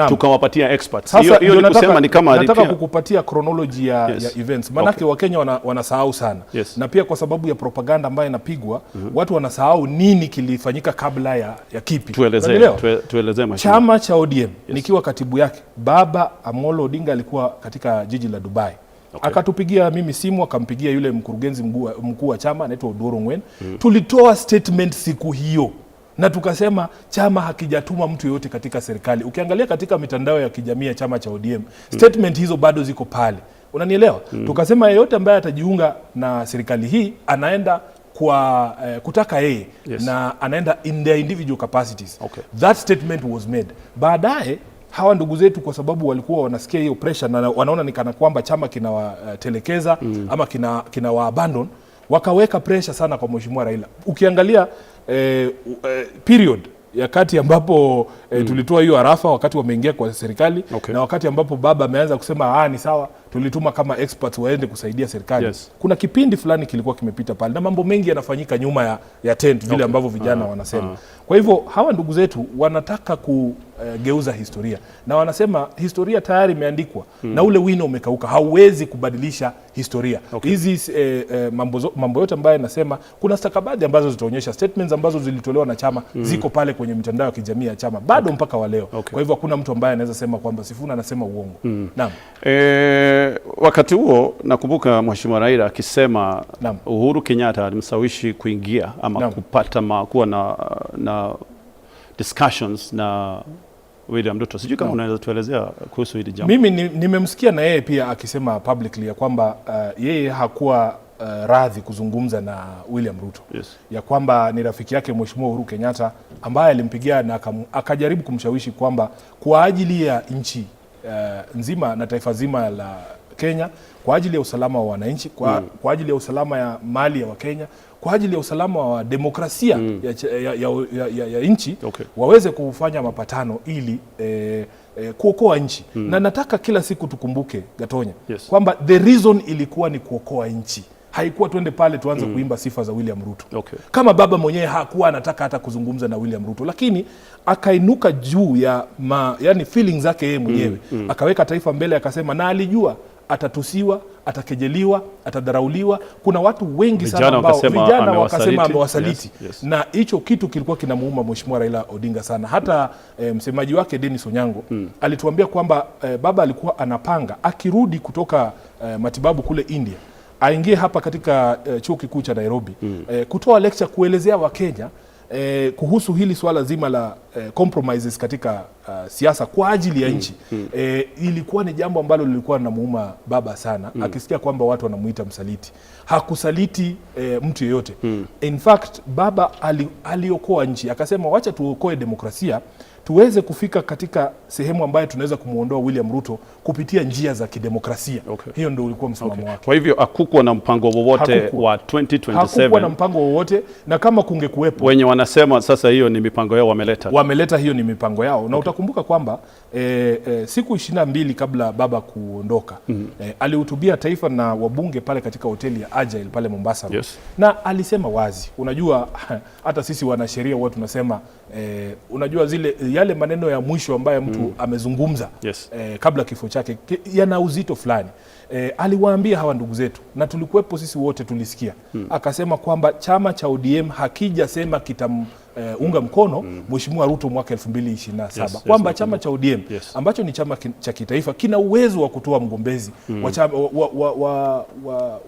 tukawapatia experts. Sasa Hiyo ndio ni kusema ni kama nataka kukupatia chronology ya events. Manake Wakenya wanasahau sana. Na pia kwa sababu ya propaganda ambayo inapigwa, watu wanasahau nini kilifanyika kabla ya kipi. Tuelezee, tuelezee mheshimiwa. Chama cha ODM, nikiwa katibu yake, Baba Amolo Odinga alikuwa katika jiji la Dubai. Akatupigia mimi simu, akampigia yule mkurugenzi mkuu wa chama anaitwa Odoro Ngwen. Tulitoa statement siku hiyo na tukasema chama hakijatuma mtu yoyote katika serikali. Ukiangalia katika mitandao ya kijamii ya chama cha ODM, statement hizo bado ziko pale. Unanielewa? Tukasema yeyote ambaye atajiunga na serikali hii anaenda kwa kutaka yeye na anaenda in their individual capacities. That statement was made. Baadaye hawa ndugu zetu kwa sababu walikuwa wanasikia hiyo pressure na wanaona ni kana kwamba chama kinawatelekeza ama kina wa abandon, wakaweka pressure sana kwa Mheshimiwa Raila. Ukiangalia period ya kati ambapo tulitoa hiyo arafa wakati wameingia kwa serikali na wakati ambapo baba ameanza kusema ni sawa, tulituma kama experts waende kusaidia serikali. Kuna kipindi fulani kilikuwa kimepita pale na mambo mengi yanafanyika nyuma ya tent vile ambavyo vijana wanasema. Kwa hivyo hawa ndugu zetu wanataka kugeuza historia na wanasema historia tayari imeandikwa na ule wino umekauka, hauwezi kubadilisha historia. Hizi mambo yote ambayo nasema, kuna stakabadhi ambazo zitaonyesha statements ambazo zilitolewa na chama ziko pale kwenye mitandao ya kijamii ya chama bado mpaka wa leo. Kwa hivyo hakuna mtu ambaye anaweza sema kwamba Sifuna anasema uongo. Naam. Wakati huo nakumbuka Mheshimiwa Raila akisema Uhuru Kenyatta alimshawishi kuingia ama kupata kuwa na discussions na William Ruto. Sijui kama unaweza tuelezea kuhusu hili jambo. Mimi nimemsikia na yeye pia akisema publicly ya kwamba yeye hakuwa radhi kuzungumza na William Ruto. Ya kwamba ni rafiki yake Mheshimiwa Uhuru Kenyatta ambaye alimpigia na akajaribu kumshawishi kwamba kwa ajili ya nchi nzima na taifa zima la Kenya, kwa ajili ya usalama wa wananchi, kwa ajili ya usalama ya mali ya Wakenya, kwa ajili ya usalama wa demokrasia ya nchi waweze kufanya mapatano ili kuokoa nchi. Na nataka kila siku tukumbuke, Gatonya, kwamba the reason ilikuwa ni kuokoa nchi. Haikuwa twende pale tuanze kuimba sifa za William Ruto. Kama baba mwenyewe hakuwa anataka hata kuzungumza na William Ruto, lakini akainuka juu ya yani feelings zake yeye mwenyewe, akaweka taifa mbele, akasema, na alijua atatusiwa, atakejeliwa, atadharauliwa. Kuna watu wengi sana Vijana ambao wakasema vijana wakasema amewasaliti. amewasaliti. Na hicho kitu kilikuwa kinamuuma Mheshimiwa Raila Odinga sana. Hata msemaji wake Dennis Onyango alituambia kwamba baba alikuwa anapanga akirudi kutoka matibabu kule India aingie hapa katika chuo kikuu cha Nairobi kutoa lecture kuelezea Wakenya kuhusu hili swala zima la compromises katika siasa kwa ajili ya nchi. Ilikuwa ni jambo ambalo lilikuwa linamuuma baba sana, akisikia kwamba watu wanamuita msaliti. Hakusaliti mtu yeyote. In fact, baba aliokoa nchi, akasema wacha tuokoe demokrasia tuweze kufika katika sehemu ambayo tunaweza kumwondoa William Ruto kupitia njia za kidemokrasia. Hiyo ndio ulikuwa msimamo wake. Kwa hivyo hakukuwa na mpango wowote Hakukuwa. wa 2027? Hakukuwa na mpango wowote, na kama kungekuwepo, Wenye wanasema sasa hiyo ni mipango yao wameleta. Wameleta, hiyo ni mipango yao. Na utakumbuka kwamba siku 22 kabla baba kuondoka, alihutubia taifa na wabunge pale katika hoteli ya Agile pale Mombasa. Na alisema wazi, unajua hata sisi wanasheria huwa tunasema unajua yale maneno ya mwisho ambayo mtu amezungumza kabla kifo chake yana uzito fulani. Aliwaambia hawa ndugu zetu, na tulikuwepo sisi wote tulisikia, akasema kwamba chama cha ODM hakijasema kitam unga mkono Mheshimiwa Ruto mwaka 2027, kwamba chama cha ODM ambacho ni chama cha kitaifa kina uwezo wa kutoa mgombezi wa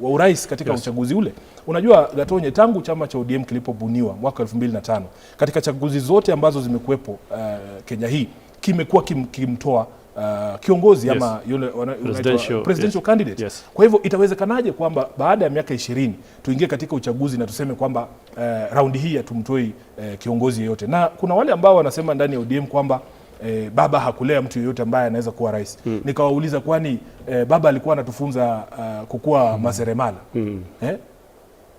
urais katika uchaguzi ule. Unajua Gatonye, tangu chama cha ODM kilipobuniwa mwaka 2005, katika chaguzi zote ambazo zimekuwepo Kenya hii, kimekuwa kimtoa kiongozi ama yule unaitwa Presidential, presidential candidate. Kwa hivyo itawezekanaje kwamba baada ya miaka 20 tuingie katika uchaguzi na tuseme kwamba raundi hii hatumtoi kiongozi yeyote? Na kuna wale ambao wanasema ndani ya ODM kwamba baba hakulea mtu yeyote ambaye anaweza kuwa rais. Nikawauliza, kwani baba alikuwa anatufunza kukuwa maseremala? Eh?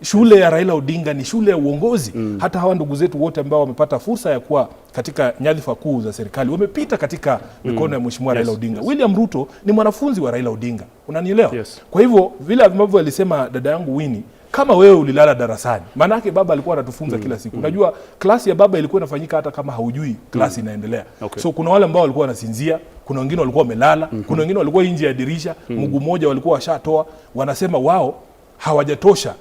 Shule ya Raila Odinga ni shule ya uongozi. Hata hawa ndugu zetu wote ambao wamepata fursa ya kuwa katika nyadhifa kuu za serikali wamepita katika mikono ya Mheshimiwa Raila Odinga. William Ruto ni mwanafunzi wa Raila Odinga, unanielewa? Yes. Kwa hivyo vile ambavyo alisema dada yangu Winnie, kama wewe ulilala darasani, maanake baba alikuwa anatufunza kila siku. Unajua klasi ya baba ilikuwa inafanyika hata kama haujui klasi inaendelea. So kuna wale ambao walikuwa wanasinzia, kuna wengine walikuwa wamelala, kuna wengine walikuwa nje ya dirisha, mguu mmoja walikuwa washatoa, wanasema wao hawajatosha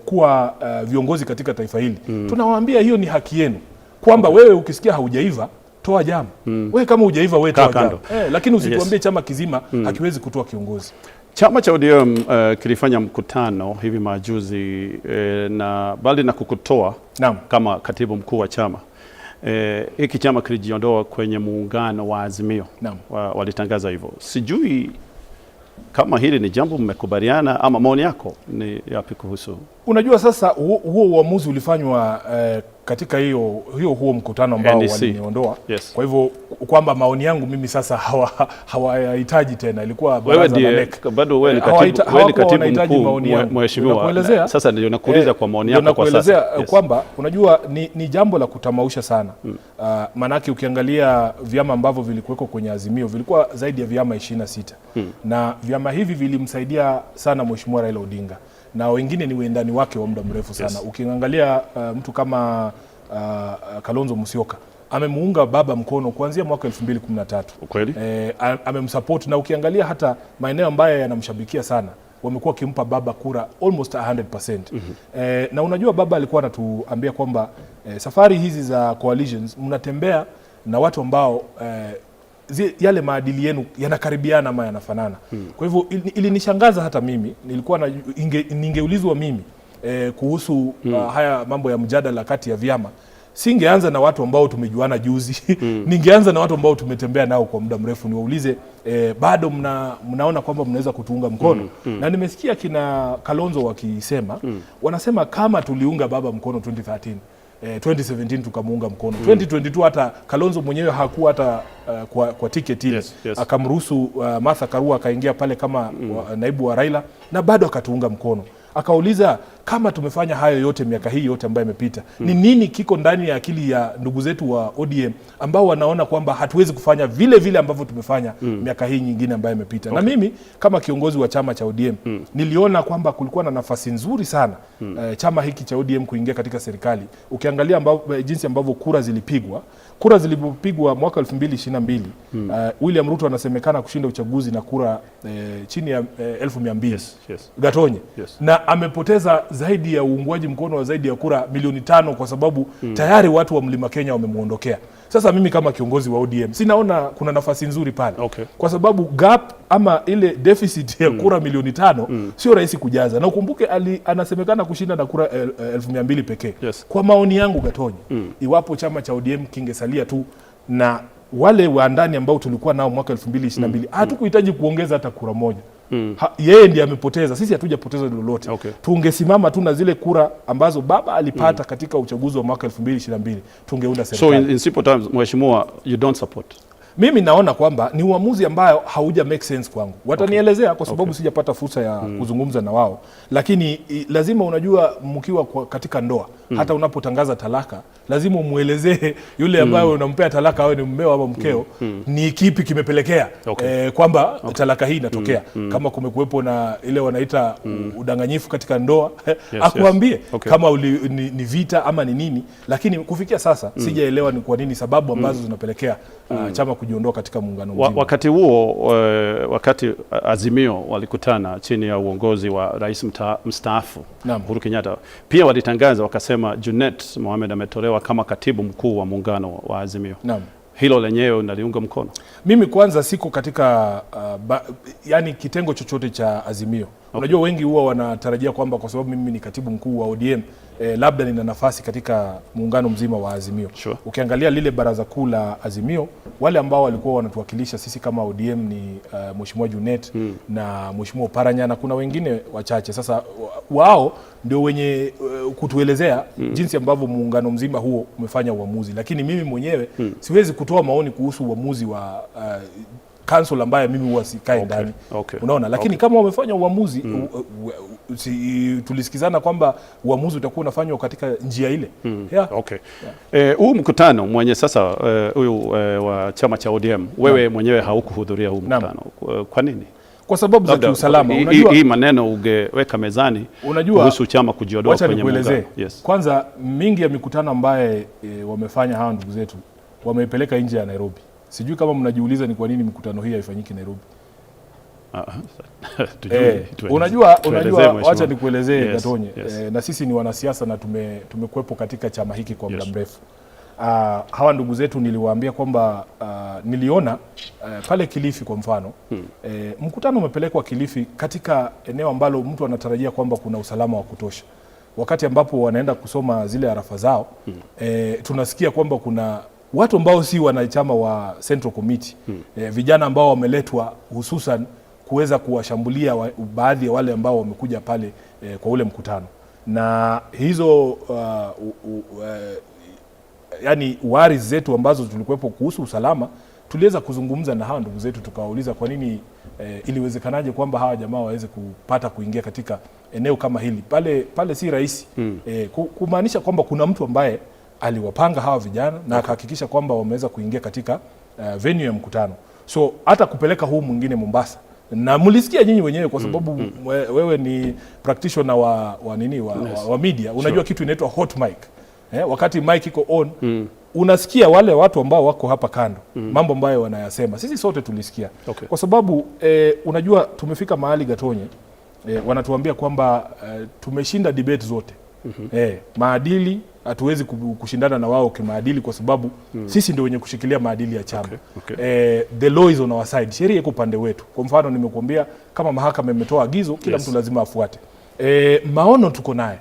kuwa viongozi katika taifa hili. Tunawaambia hiyo ni haki yenu, kwamba wewe ukisikia haujaiva toa jamu. Wewe kama hujaiva wewe Kaa toa jamu. kando. Lakini usituambie chama kizima hakiwezi kutoa kiongozi. Chama cha ODM kilifanya mkutano hivi majuzi na bali na kukutoa kama katibu mkuu wa chama, hiki chama kilijiondoa kwenye muungano wa Azimio. Walitangaza hivyo. Sijui kama hili ni jambo mmekubaliana ama maoni yako ni yapi kuhusu? Unajua sasa huo uamuzi ulifanywa katika hiyo hiyo huo mkutano ambao NEC. waliniondoa. Yes. Kwa hivyo kwamba maoni yangu mimi sasa hawayahitaji tena, ilikuwa Wewe baraza la ndiye NEC. bado wewe ni katibu, wewe ni Hawakuwa katibu wanahitaji mkuu maoni yangu. mheshimiwa. Nakuelezea. Sasa ndio nakuuliza kwa maoni Ndio yako kwa sasa. nakuelezea, kwamba unajua ni jambo la kutamausha sana. Maanake ukiangalia vyama ambavyo vilikuweko kwenye Azimio vilikuwa zaidi ya vyama 26, na vyama hivi vilimsaidia sana Mheshimiwa Raila Odinga na wengine ni wendani wake wa muda mrefu sana. Ukiangalia mtu kama Kalonzo Musyoka amemuunga baba mkono kuanzia mwaka 2013. Ukweli? Amemsupport na ukiangalia hata maeneo ambayo yanamshabikia sana wamekuwa wakimpa baba kura almost 100%. Na unajua baba alikuwa anatuambia kwamba safari hizi za coalitions mnatembea na watu ambao yale maadili yenu yanakaribiana ama yanafanana. Kwa hivyo ilinishangaza hata mimi nilikuwa na, ningeulizwa mimi kuhusu haya mambo ya mjadala kati ya vyama, singeanza na watu ambao tumejuana juzi, ningeanza na watu ambao tumetembea nao kwa muda mrefu, niwaulize bado mnaona kwamba mnaweza kutuunga mkono? Na nimesikia kina Kalonzo wakisema, wanasema kama tuliunga baba mkono 2013, 2017 tukamuunga mkono, 2022 hata Kalonzo mwenyewe hakuwa hata kwa tiketi ile, akamruhusu Martha Karua akaingia pale kama naibu wa Raila na bado akatuunga mkono. Akauliza kama tumefanya hayo yote miaka hii yote ambayo imepita, ni nini kiko ndani ya akili ya ndugu zetu wa ODM ambao wanaona kwamba hatuwezi kufanya vile vile ambavyo tumefanya miaka hii nyingine ambayo imepita? Na mimi kama kiongozi wa chama cha ODM niliona kwamba kulikuwa na nafasi nzuri sana chama hiki cha ODM kuingia katika serikali. Ukiangalia jinsi ambavyo kura zilipigwa, kura zilipopigwa mwaka 2022, William Ruto anasemekana kushinda uchaguzi na kura chini ya 200,000. Gatonye. Na amepoteza zaidi ya uungwaji mkono wa zaidi ya kura milioni 5 kwa sababu tayari watu wa Mlima Kenya wamemwondokea. Sasa mimi kama kiongozi wa ODM sinaona kuna nafasi nzuri pale, kwa sababu gap ama ile deficit ya kura milioni 5 sio rahisi kujaza, na ukumbuke anasemekana kushinda na kura 200,000 pekee. Kwa maoni yangu Gatonye, iwapo chama cha ODM kingesalia tu na wale wa ndani ambao tulikuwa nao mwaka 2022, hatukuhitaji kuongeza hata kura moja. Yeye ndiye amepoteza, sisi hatujapoteza lolote. Tungesimama tu na zile kura ambazo baba alipata katika uchaguzi wa mwaka 2022, tungeunda So serikali. in simple terms, Mheshimiwa, you don't support. Mimi naona kwamba ni uamuzi ambayo hauja make sense kwangu. Watanielezea kwa sababu sijapata fursa ya kuzungumza na wao, lakini lazima unajua, mkiwa katika ndoa, hata unapotangaza talaka lazima umwelezee yule ambaye unampea talaka, awe ni mmeo ama mkeo, ni kipi kimepelekea kwamba talaka hii inatokea. Kama kumekuwepo na ile wanaita udanganyifu katika ndoa, akuambie kama ni vita ama ni nini, lakini kufikia sasa sijaelewa ni kwa nini sababu ambazo zinapelekea chama kujiondoa katika muungano mzima. Wakati huo wakati Azimio walikutana chini ya uongozi wa rais mstaafu Uhuru Kenyatta, pia walitangaza wakasema Junet Mohamed ametolewa kama katibu mkuu wa muungano wa Azimio. Hilo lenyewe unaliunga mkono? Mimi kwanza siko katika yani kitengo chochote cha Azimio. Unajua wengi huwa wanatarajia kwamba kwa sababu mimi ni katibu mkuu wa ODM labda nina nafasi katika muungano mzima wa Azimio. Ukiangalia lile baraza kuu la Azimio, wale ambao walikuwa wanatuwakilisha sisi kama ODM ni Mheshimiwa Junet na Mheshimiwa Oparanya na kuna wengine wachache. Sasa wao ndio wenye kutuelezea jinsi ambavyo muungano mzima huo umefanya uamuzi, lakini mimi mwenyewe siwezi kutoa maoni kuhusu uamuzi wa council ambaye mimi huwa sikai ndani. Unaona, lakini kama wamefanya uamuzi tulisikizana kwamba uamuzi utakuwa unafanywa katika njia ile. Yeah. Okay. Huu mkutano mwenye sasa huyu wa chama cha ODM, wewe mwenyewe haukuhudhuria huu mkutano. Kwa nini? Kwa sababu za Labda, kiusalama. Unajua, hii maneno ungeweka mezani Unajua, kuhusu chama kujiondoa wacha kwenye nikuelezee. muungano. Yes. Kwanza mingi ya mikutano ambaye wamefanya hawa ndugu zetu wameipeleka nje ya Nairobi. Sijui kama mnajiuliza ni kwa nini mikutano hii haifanyiki Nairobi. Tujui, tuelezee, Unajua, mheshimiwa. wacha nikuelezee Gatonye. Na sisi ni wanasiasa na tumekuwepo katika chama hiki kwa muda mrefu. Hawa ndugu zetu niliwaambia kwamba niliona pale Kilifi kwa mfano mkutano umepelekwa Kilifi katika eneo ambalo mtu anatarajia kwamba kuna usalama wa kutosha. Wakati ambapo wanaenda kusoma zile arafa zao tunasikia kwamba kuna watu ambao si wanachama wa Central Committee vijana ambao wameletwa hususan kuweza kuwashambulia baadhi ya wale ambao wamekuja pale kwa ule mkutano, na hizo yani wari zetu ambazo tulikuwepo kuhusu usalama, tuliweza kuzungumza na hawa ndugu zetu tukawauliza kwa nini iliwezekanaje kwamba hawa jamaa waweze kupata kuingia katika eneo kama hili pale pale si rahisi kumaanisha kwamba kuna mtu ambaye aliwapanga hawa vijana na akahakikisha kwamba wameweza kuingia katika venue ya mkutano. So hata kupeleka huu mwingine Mombasa, na mlisikia nyinyi wenyewe kwa sababu wewe ni practitioner wa nini wa media, unajua kitu inaitwa hot mic. Wakati mic iko on unasikia wale watu ambao wako hapa kando mambo ambayo wanayasema. Sisi sote tulisikia kwa sababu unajua tumefika mahali Gatonye, wanatuambia kwamba tumeshinda debate zote. Maadili hatuwezi kushindana na wao kimaadili kwa sababu sisi ndio wenye kushikilia maadili ya chama. The law is on our side, sheria iko upande wetu. Kwa mfano nimekuambia kama mahakama imetoa agizo, kila mtu lazima afuate. Maono tuko naye.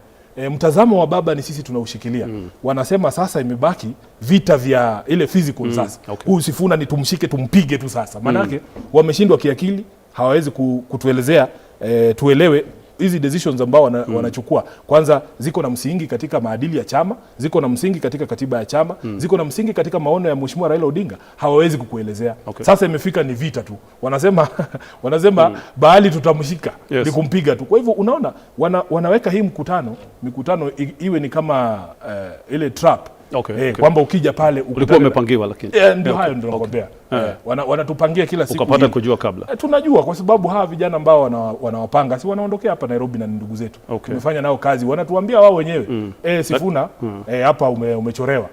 Mtazamo wa baba ni sisi tunaushikilia. Wanasema sasa imebaki vita vya ile physical sasa. Huyu Sifuna ni tumshike tumpige tu sasa. Maanake wameshindwa kiakili, hawawezi kutuelezea tuelewe Hizi decisions ambao wanachukua kwanza ziko na msingi katika maadili ya chama, ziko na msingi katika katiba ya chama, ziko na msingi katika maono ya Mheshimiwa Raila Odinga, hawawezi kukuelezea. Sasa imefika ni vita tu, wanasema bahali tutamshika, ni kumpiga tu. Kwa hivyo unaona wanaweka hii mikutano iwe ni kama ile trap. Kwamba ukija pale Ulikuwa umepangiwa lakini. Ndio hayo ndio nakwambia. Wanatupangia kila siku. Ukapata hii. Kujua kabla. Tunajua kwa sababu hawa vijana ambao wanawapanga si wanaondokea hapa Nairobi na ni ndugu zetu. Tumefanya nao kazi, wanatuambia wao wenyewe, Sifuna, hapa umechorewa.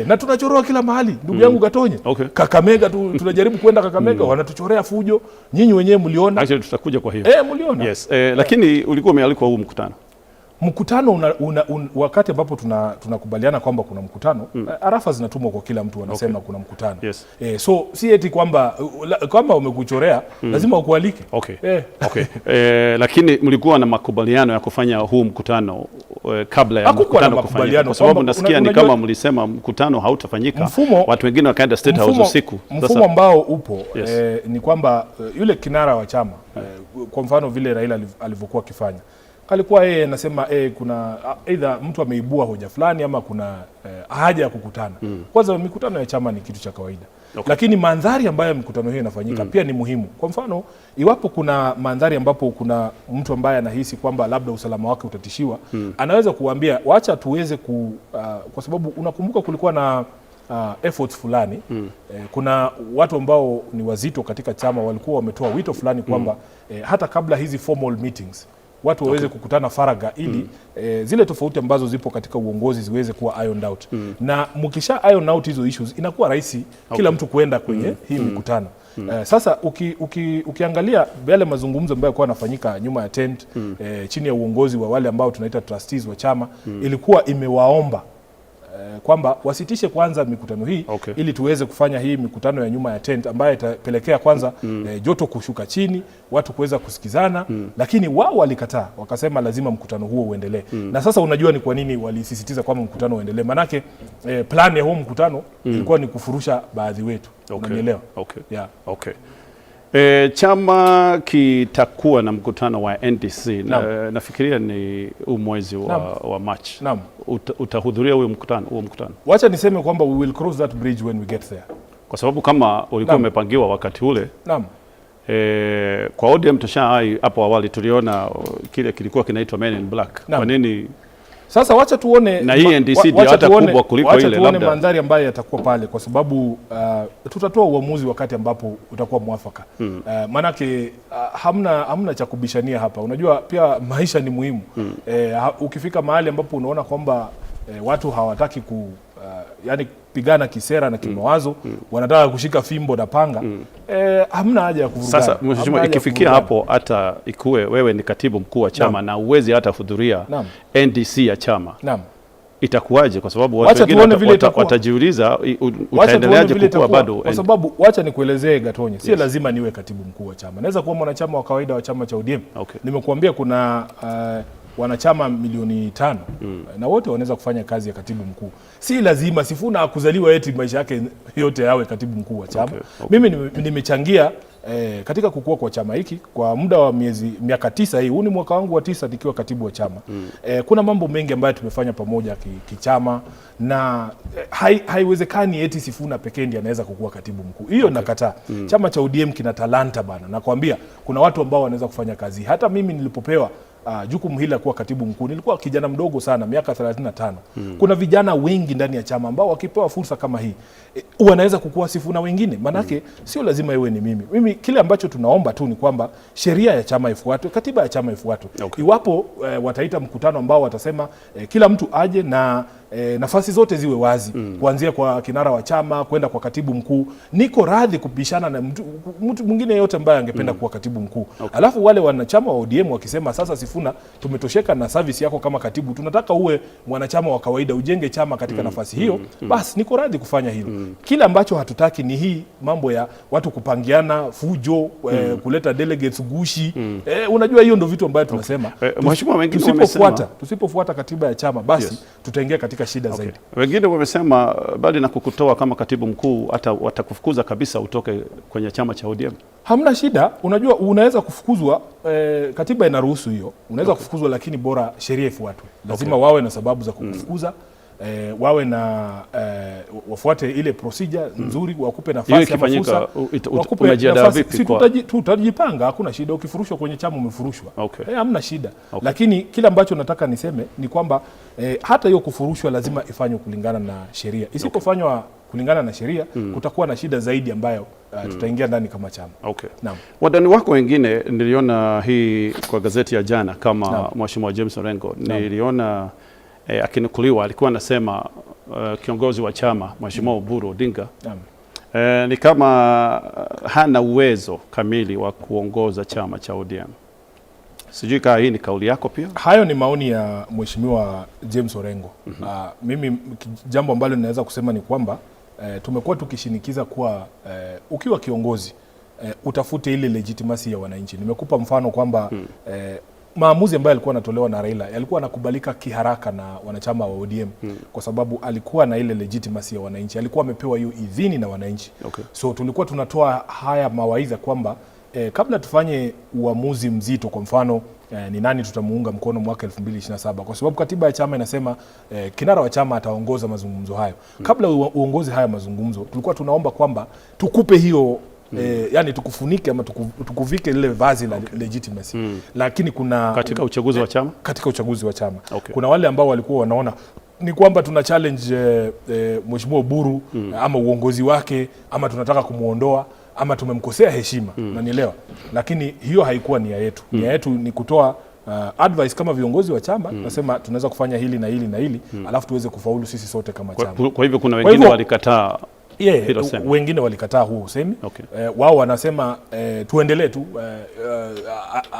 Na tunachorewa kila mahali ndugu yangu Gatonye. Kakamega tunajaribu kwenda Kakamega, wanatuchorea fujo. Nyinyi wenyewe mliona. Actually tutakuja kwa hiyo. Mliona. Yes. Lakini ulikuwa umealikwa huu mkutano. Mkutano wakati ambapo tunakubaliana kwamba kuna mkutano, arafa zinatumwa kwa kila mtu, wanasema kuna mkutano. So si eti kwamba kama umekuchorea lazima ukualike. Lakini mlikuwa na makubaliano ya kufanya huu mkutano kabla ya Hakukuwa na mkutano kufanyika? makubaliano Kwa sababu kwamba nasikia ni unajua kama mlisema mkutano hautafanyika. Watu wengine wakaenda State House usiku. Mfumo ambao upo ni kwamba yule kinara wa chama, kwa mfano vile Raila alivyokuwa akifanya, alikuwa yeye anasema kuna either mtu ameibua hoja fulani ama kuna haja ya kukutana. Kwanza mikutano ya chama ni kitu cha kawaida. Lakini mandhari ambayo mikutano hiyo inafanyika pia ni muhimu. Kwa mfano, iwapo kuna mandhari ambapo kuna mtu ambaye anahisi kwamba labda usalama wake utatishiwa, anaweza kuambia wacha tuweze kwa sababu unakumbuka kulikuwa na efforts fulani. Kuna watu ambao ni wazito katika chama walikuwa wametoa wito fulani kwamba hata kabla hizi formal meetings watu waweze kukutana faragha ili zile tofauti ambazo zipo katika uongozi ziweze kuwa ironed out. Na mkisha iron out hizo issues inakuwa rahisi kila mtu kuenda kwenye hii mikutano. Sasa ukiangalia yale mazungumzo ambayo yalikuwa yanafanyika nyuma ya tent, chini ya uongozi wa wale ambao tunaita trustees wa chama, ilikuwa imewaomba kwamba wasitishe kwanza mikutano hii ili tuweze kufanya hii mikutano ya nyuma ya tent ambayo itapelekea kwanza joto kushuka chini, watu kuweza kusikizana. Lakini wao walikataa, wakasema lazima mkutano huo uendelee. Na sasa unajua ni kwa nini walisisitiza kwamba mkutano uendelee, manake plan ya huo mkutano ilikuwa ni kufurusha baadhi wetu. Unanielewa? Yeah. Chama kitakuwa na mkutano wa NDC na, nafikiria ni huu mwezi wa March. Utahudhuria huo mkutano? Wacha niseme kwamba we will cross that bridge when we get there. Kwa sababu kama ulikuwa umepangiwa wakati ule, kwa ODM tushai hapo awali tuliona kile kilikuwa kinaitwa Men in Black. Kwa nini Sasa wacha tuone Na hii NDC ndio wacha hata kubwa kuliko wacha ile, tuone labda. Mandhari ambayo yatakuwa pale, kwa sababu tutatoa uamuzi wakati ambapo utakuwa mwafaka. Maanake hamna cha kubishania hapa. Unajua pia maisha ni muhimu. Ukifika mahali ambapo unaona kwamba watu hawataki yani pigana kisera na kimawazo, wanataka kushika fimbo na panga, hamna haja ya kuvurugana. Sasa Hamna mheshimiwa, haja ya ikifikia kuvurugana. hapo hata ikuwe wewe ni katibu mkuu wa chama na uwezi hata hudhuria NDC ya chama, itakuwaje? Kwa sababu watu Wacha wengine tuone vile itakuwa. watajiuliza Wacha tuone utaendeleaje vile kukua itakuwa. bado Kwa sababu wacha nikuelezee Gatonye, si lazima niwe katibu mkuu wa chama. Naweza kuwa mwanachama wa kawaida wa chama cha ODM. Nimekuambia kuna wanachama milioni 5 na wote wanaweza kufanya kazi ya katibu mkuu. Si lazima Sifuna akuzaliwa eti maisha yake yote awe katibu mkuu wa chama. Mimi nimechangia katika kukua kwa chama hiki kwa muda wa miaka 9 hii. Huu ni mwaka wangu wa 9 nikiwa katibu wa chama. Kuna mambo mengi ambayo tumefanya pamoja kichama na haiwezekani eti Sifuna pekee ndiye anaweza kukuwa katibu mkuu. Hiyo nakataa. Chama cha ODM kina talanta bana. Nakwambia kuna watu ambao wanaweza kufanya kazi. Hata mimi nilipopewa jukumu hili la kuwa katibu mkuu nilikuwa kijana mdogo sana, miaka 35. Kuna vijana wengi ndani ya chama ambao wakipewa fursa kama hii wanaweza kukua Sifuna wengine, manake sio lazima iwe ni mimi. Mimi kile ambacho tunaomba tu ni kwamba sheria ya chama ifuatwe, katiba ya chama ifuatwe. Iwapo wataita mkutano ambao watasema kila mtu aje na nafasi zote ziwe wazi, kuanzia kwa kinara wa chama kwenda kwa katibu mkuu, niko radhi kupishana na mtu mwingine yeyote ambaye angependa kuwa katibu mkuu. Alafu wale wanachama wa ODM wakisema sasa, Sifuna, tumetosheka na service yako kama katibu, tunataka uwe mwanachama wa kawaida, ujenge chama katika nafasi hiyo, basi niko radhi kufanya hilo. Kile ambacho hatutaki ni hii mambo ya watu kupangiana fujo, kuleta delegates gushi. Unajua hiyo ndio vitu ambayo tunasema. Mheshimiwa, wengine Tusipofuata katiba ya chama basi tutaingia katika shida zaidi. Wengine wamesema bali na kukutoa kama katibu mkuu hata watakufukuza kabisa utoke kwenye chama cha ODM. Hamna shida. Unajua, unaweza kufukuzwa, katiba inaruhusu hiyo. Unaweza kufukuzwa, lakini bora sheria ifuatwe. Lazima wawe na sababu za kukufukuza, wawe na wafuate ile procedure nzuri, wakupe Hiyo nafasi ama ikifanyika, fursa, wakupe unajiandaa nafasi. vipi Si tutajipanga, hakuna shida. Ukifurushwa kwenye chama umefurushwa. Hamna shida. Lakini kile ambacho nataka niseme ni kwamba hata hiyo kufurushwa lazima ifanywe kulingana na sheria. Isipofanywa kulingana na sheria, kutakuwa na shida zaidi ambayo tutaingia ndani kama chama. Naam. Wadani wako wengine niliona hii kwa gazeti ya jana kama Mheshimiwa James Orengo, niliona akinukuliwa alikuwa anasema kiongozi wa chama Mheshimiwa Oburu Odinga ni kama hana uwezo kamili wa kuongoza chama cha ODM. Sijui kama hii ni kauli yako pia? Hayo ni maoni ya Mheshimiwa James Orengo. Mimi jambo ambalo ninaweza kusema ni kwamba tumekuwa tukishinikiza kuwa ukiwa kiongozi utafute ile legitimacy ya wananchi. Nimekupa mfano kwamba maamuzi ambayo yalikuwa yanatolewa na Raila yalikuwa yanakubalika kiharaka na wanachama wa ODM kwa sababu alikuwa na ile legitimacy ya wananchi, alikuwa amepewa hiyo idhini na wananchi. So tulikuwa tunatoa haya mawaidha kwamba kabla tufanye uamuzi mzito, kwa mfano ni nani tutamuunga mkono mwaka 2027, kwa sababu katiba ya chama inasema kinara wa chama ataongoza mazungumzo hayo. Kabla uongoze haya mazungumzo, tulikuwa tunaomba kwamba tukupe hiyo yani tukufunike ama tukuvike lile vazi la legitimacy. Lakini kuna Katika uchaguzi wa chama? Katika uchaguzi wa chama. Kuna wale ambao walikuwa wanaona ni kwamba tuna challenge Mheshimiwa Oburu ama uongozi wake ama tunataka kumuondoa ama tumemkosea heshima, unanielewa? Lakini hiyo haikuwa nia yetu. Nia yetu ni kutoa advice kama viongozi wa chama, tunasema tunaweza kufanya hili na hili na hili, alafu tuweze kufaulu sisi sote kama chama. Kwa hivyo kuna wengine walikataa hilo semi. Wengine walikataa huo usemi. Wao wanasema tuendelee tu,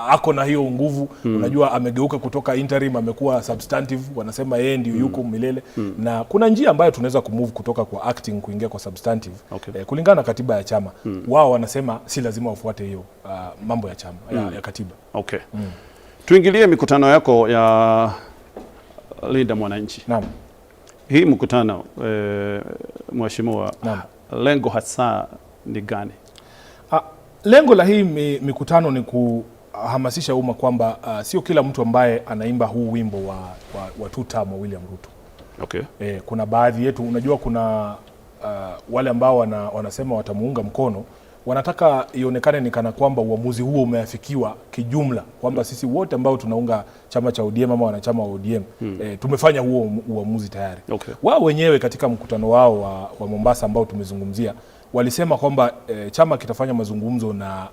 ako na hiyo nguvu. Unajua amegeuka kutoka interim amekuwa substantive, wanasema yeye ndio yuko milele. Na kuna njia ambayo tunaweza kumove kutoka kwa acting kuingia kwa substantive kulingana na katiba ya chama. Wao wanasema si lazima wafuate hiyo mambo ya chama ya katiba. Tuingilie mikutano yako ya Linda Mwananchi. Naam. Hii mkutano mheshimiwa, lengo hasa ni gani? Lengo la hii mikutano ni kuhamasisha umma kwamba sio kila mtu ambaye anaimba huu wimbo wa two term wa William Ruto. Kuna baadhi yetu, unajua kuna wale ambao wanasema watamuunga mkono, wanataka ionekane ni kana kwamba uamuzi huo umeafikiwa kijumla, kwamba sisi wote ambao tunaunga chama cha ODM ama wanachama wa ODM tumefanya huo uamuzi tayari. Wao wenyewe katika mkutano wao wa Mombasa ambao tumezungumzia walisema kwamba chama kitafanya mazungumzo na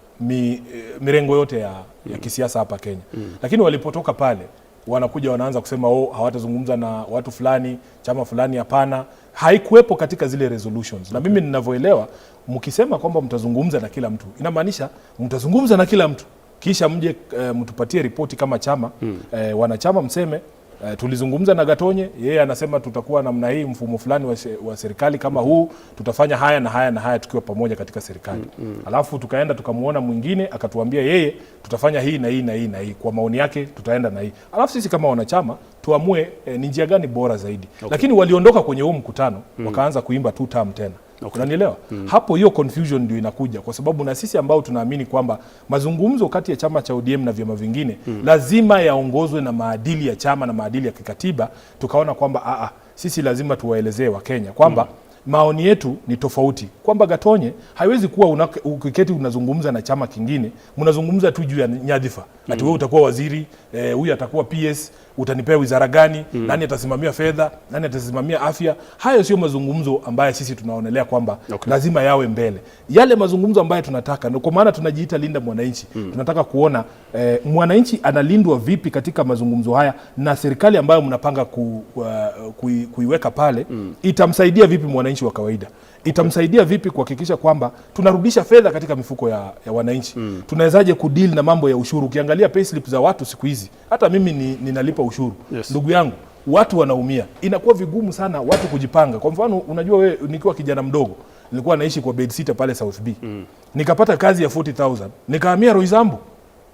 mirengo yote ya kisiasa hapa Kenya. Lakini walipotoka pale wanakuja wanaanza kusema oh, hawatazungumza na watu fulani, chama fulani hapana. Haikuwepo katika zile resolutions. Na mimi ninavyoelewa, mkisema kwamba mtazungumza na kila mtu, inamaanisha mtazungumza na kila mtu kisha mje mtupatie ripoti kama chama, wanachama mseme tulizungumza na Gatonye, yeye anasema tutakuwa namna hii, mfumo fulani wa serikali kama huu, tutafanya haya na haya na haya tukiwa pamoja katika serikali. Alafu tukaenda tukamuona mwingine akatuambia yeye tutafanya hii na hii na hii na hii, kwa maoni yake tutaenda na hii. Alafu sisi kama wanachama tuamue ni njia gani bora zaidi. Lakini waliondoka kwenye huo mkutano wakaanza kuimba two term tena. Unanielewa? Hapo hiyo confusion ndio inakuja, kwa sababu na sisi ambao tunaamini kwamba mazungumzo kati ya chama cha ODM na vyama vingine lazima yaongozwe na maadili ya chama na maadili ya kikatiba, tukaona kwamba sisi lazima tuwaelezee Wakenya kwamba maoni yetu ni tofauti, kwamba Gatonye haiwezi kuwa ukiketi unazungumza na chama kingine mnazungumza tu juu ya nyadhifa ati wewe utakuwa waziri, huyu atakuwa PS, utanipea wizara gani, nani atasimamia fedha, nani atasimamia afya. Hayo sio mazungumzo ambayo sisi tunaonelea kwamba lazima yawe mbele. Yale mazungumzo ambayo tunataka, ndio kwa maana tunajiita Linda Mwananchi. Tunataka kuona mwananchi analindwa vipi katika mazungumzo haya, na serikali ambayo mnapanga kuiweka pale itamsaidia vipi mwananchi wa kawaida, itamsaidia vipi kuhakikisha kwamba tunarudisha fedha katika mifuko ya wananchi. Tunawezaje kudeal na mambo ya ushuru? Ukiangalia payslip za watu siku hizi, hata mimi ninalipa ushuru. Ndugu yangu, watu wanaumia, inakuwa vigumu sana watu kujipanga. Kwa mfano, unajua wewe, nikiwa kijana mdogo nilikuwa naishi kwa bed sitter pale South B. Nikapata kazi ya 40,000, nikahamia Roysambu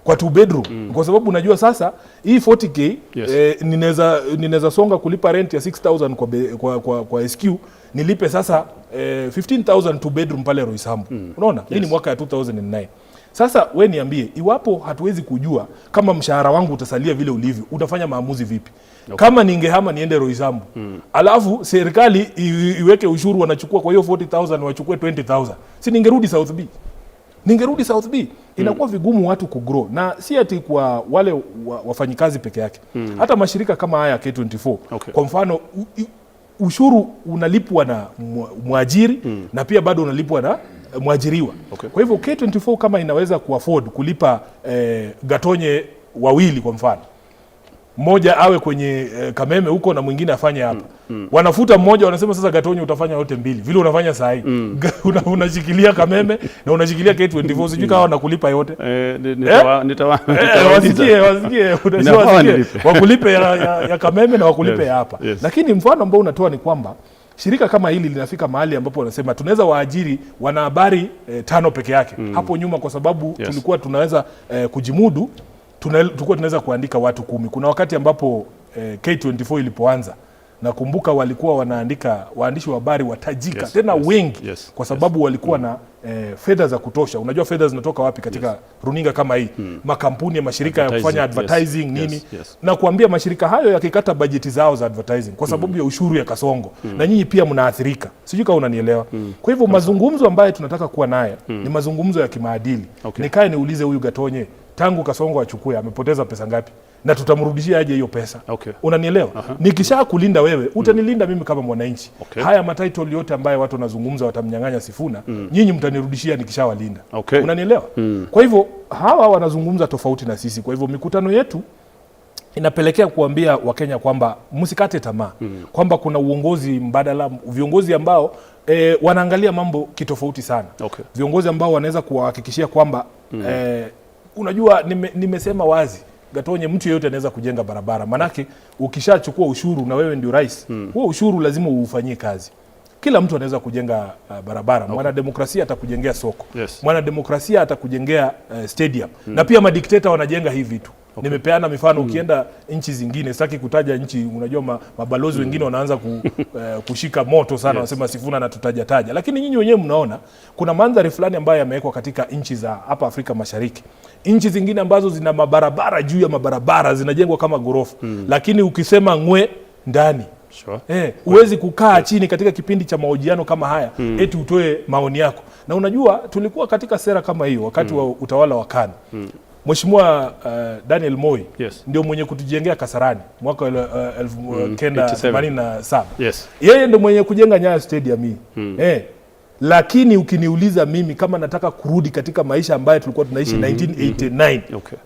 kwa 2 bedroom. Kwa sababu unajua sasa hii 40k ninaweza songa kulipa rent ya 6,000 kwa SQ, nilipe sasa 15,000 2 bedroom pale Roysambu. Unaona? Hii ni mwaka ya 2009. Sasa we niambie, iwapo hatuwezi kujua kama mshahara wangu utasalia vile ulivyo, utafanya maamuzi vipi? Kama ningehama niende Roysambu, alafu serikali iweke ushuru, wanachukua kwa hiyo 40,000 wachukue 20,000, si ningerudi South B? Ningerudi South B. Inakuwa vigumu watu kugrow, na si ati kwa wale wafanyikazi peke yake, hata mashirika kama haya K24. Kwa mfano ushuru unalipwa na mwajiri na pia bado unalipwa na mwajiriwa. Kwa hivyo K24 kama inaweza kuafford kulipa Gatonye wawili kwa mfano, mmoja awe kwenye Kameme huko na mwingine afanye hapa. Wanafuta mmoja, wanasema sasa Gatonye utafanya yote mbili vile unafanya saa hii. Unashikilia Kameme na unashikilia K24, sijui kama wanakulipa yote. Nitawauliza. Wasikie, unajua Inafaa wasikie. wanilipe. Wakulipe ya Kameme na wakulipe ya hapa. Lakini mfano ambao unatoa ni kwamba shirika kama hili linafika mahali ambapo wanasema tunaweza waajiri wanahabari 5 peke yake. Hapo nyuma kwa sababu tulikuwa tunaweza kujimudu, tulikuwa tunaweza kuandika watu 10. Kuna wakati ambapo K24 ilipoanza, nakumbuka walikuwa wanaandika waandishi wa habari watajika, tena wengi, kwa sababu walikuwa na fedha za kutosha. Unajua fedha zinatoka wapi katika runinga kama hii? Makampuni ya mashirika ya kufanya Advertising, advertising nini? Na kuambia mashirika hayo yakikata bajeti zao za advertising kwa sababu ya ushuru ya Kasongo, na nyinyi pia mnaathirika. Sijui kama unanielewa. Kwa hivyo mazungumzo ambayo tunataka kuwa naye ni mazungumzo ya kimaadili. Nikae niulize huyu Gatonye, tangu Kasongo achukue amepoteza pesa ngapi? Na tutamrudishia aje hiyo pesa? Unanielewa? Nikisha kulinda wewe, utanilinda mimi kama mwananchi. Haya matitle yote ambayo watu wanazungumza watamnyang'anya Sifuna, nyinyi mtanirudishia nikishawalinda. Unanielewa? Kwa hivyo hawa wanazungumza tofauti na sisi. Kwa hivyo mikutano yetu inapelekea kuambia Wakenya kwamba msikate tamaa, kwamba kuna uongozi mbadala, viongozi ambao wanaangalia mambo kitofauti sana. Viongozi ambao wanaweza kuwahakikishia kwamba unajua nimesema wazi Gatonye, mtu yeyote anaweza kujenga barabara. Manake ukishachukua ushuru na wewe ndio rais, huo ushuru lazima uufanyie kazi. Kila mtu anaweza kujenga barabara. Mwanademokrasia atakujengea soko. Mwanademokrasia atakujengea stadium. Na pia madikteta wanajenga hivi vitu. Nimepeana mifano, ukienda nchi zingine, sitaki kutaja nchi, unajua mabalozi wengine wanaanza kushika moto sana, wanasema Sifuna anatutaja taja. Lakini nyinyi wenyewe mnaona kuna mandhari fulani ambayo yamewekwa katika nchi za hapa Afrika Mashariki. Nchi zingine ambazo zina mabarabara juu ya mabarabara zinajengwa kama ghorofa. Lakini ukisema ngwe ndani. Huwezi kukaa chini katika kipindi cha mahojiano kama haya, eti utoe maoni yako. Na unajua tulikuwa katika sera kama hiyo wakati wa utawala wa KANU. Mheshimiwa Daniel Moi ndio mwenye kutujengea Kasarani mwaka wa elfu kenda 87. themanini na saba. Yeye ndio mwenye kujenga Nyayo Stadium hii. Lakini ukiniuliza mimi kama nataka kurudi katika maisha ambayo tulikuwa tunaishi 1989,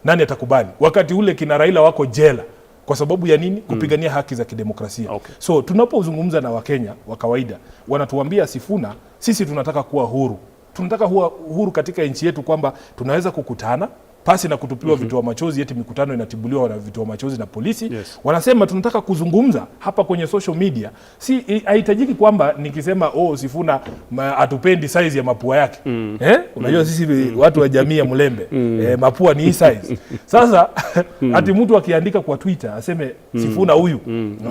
nani atakubali? Wakati ule kina Raila wako jela kwa sababu ya nini? Kupigania haki za kidemokrasia. So tunapozungumza na Wakenya wa kawaida wanatuambia Sifuna, sisi tunataka kuwa huru. Tunataka kuwa huru katika nchi yetu kwamba tunaweza kukutana pasi na kutupiwa vitoa machozi, eti mikutano inatibuliwa na vitoa machozi na polisi. Wanasema tunataka kuzungumza hapa kwenye social media. Si haihitajiki kwamba nikisema oh, Sifuna hatupendi size ya mapua yake. Unajua sisi watu wa jamii ya Mlembe, mapua ni hii size. Sasa ati mtu akiandika kwa Twitter aseme Sifuna huyu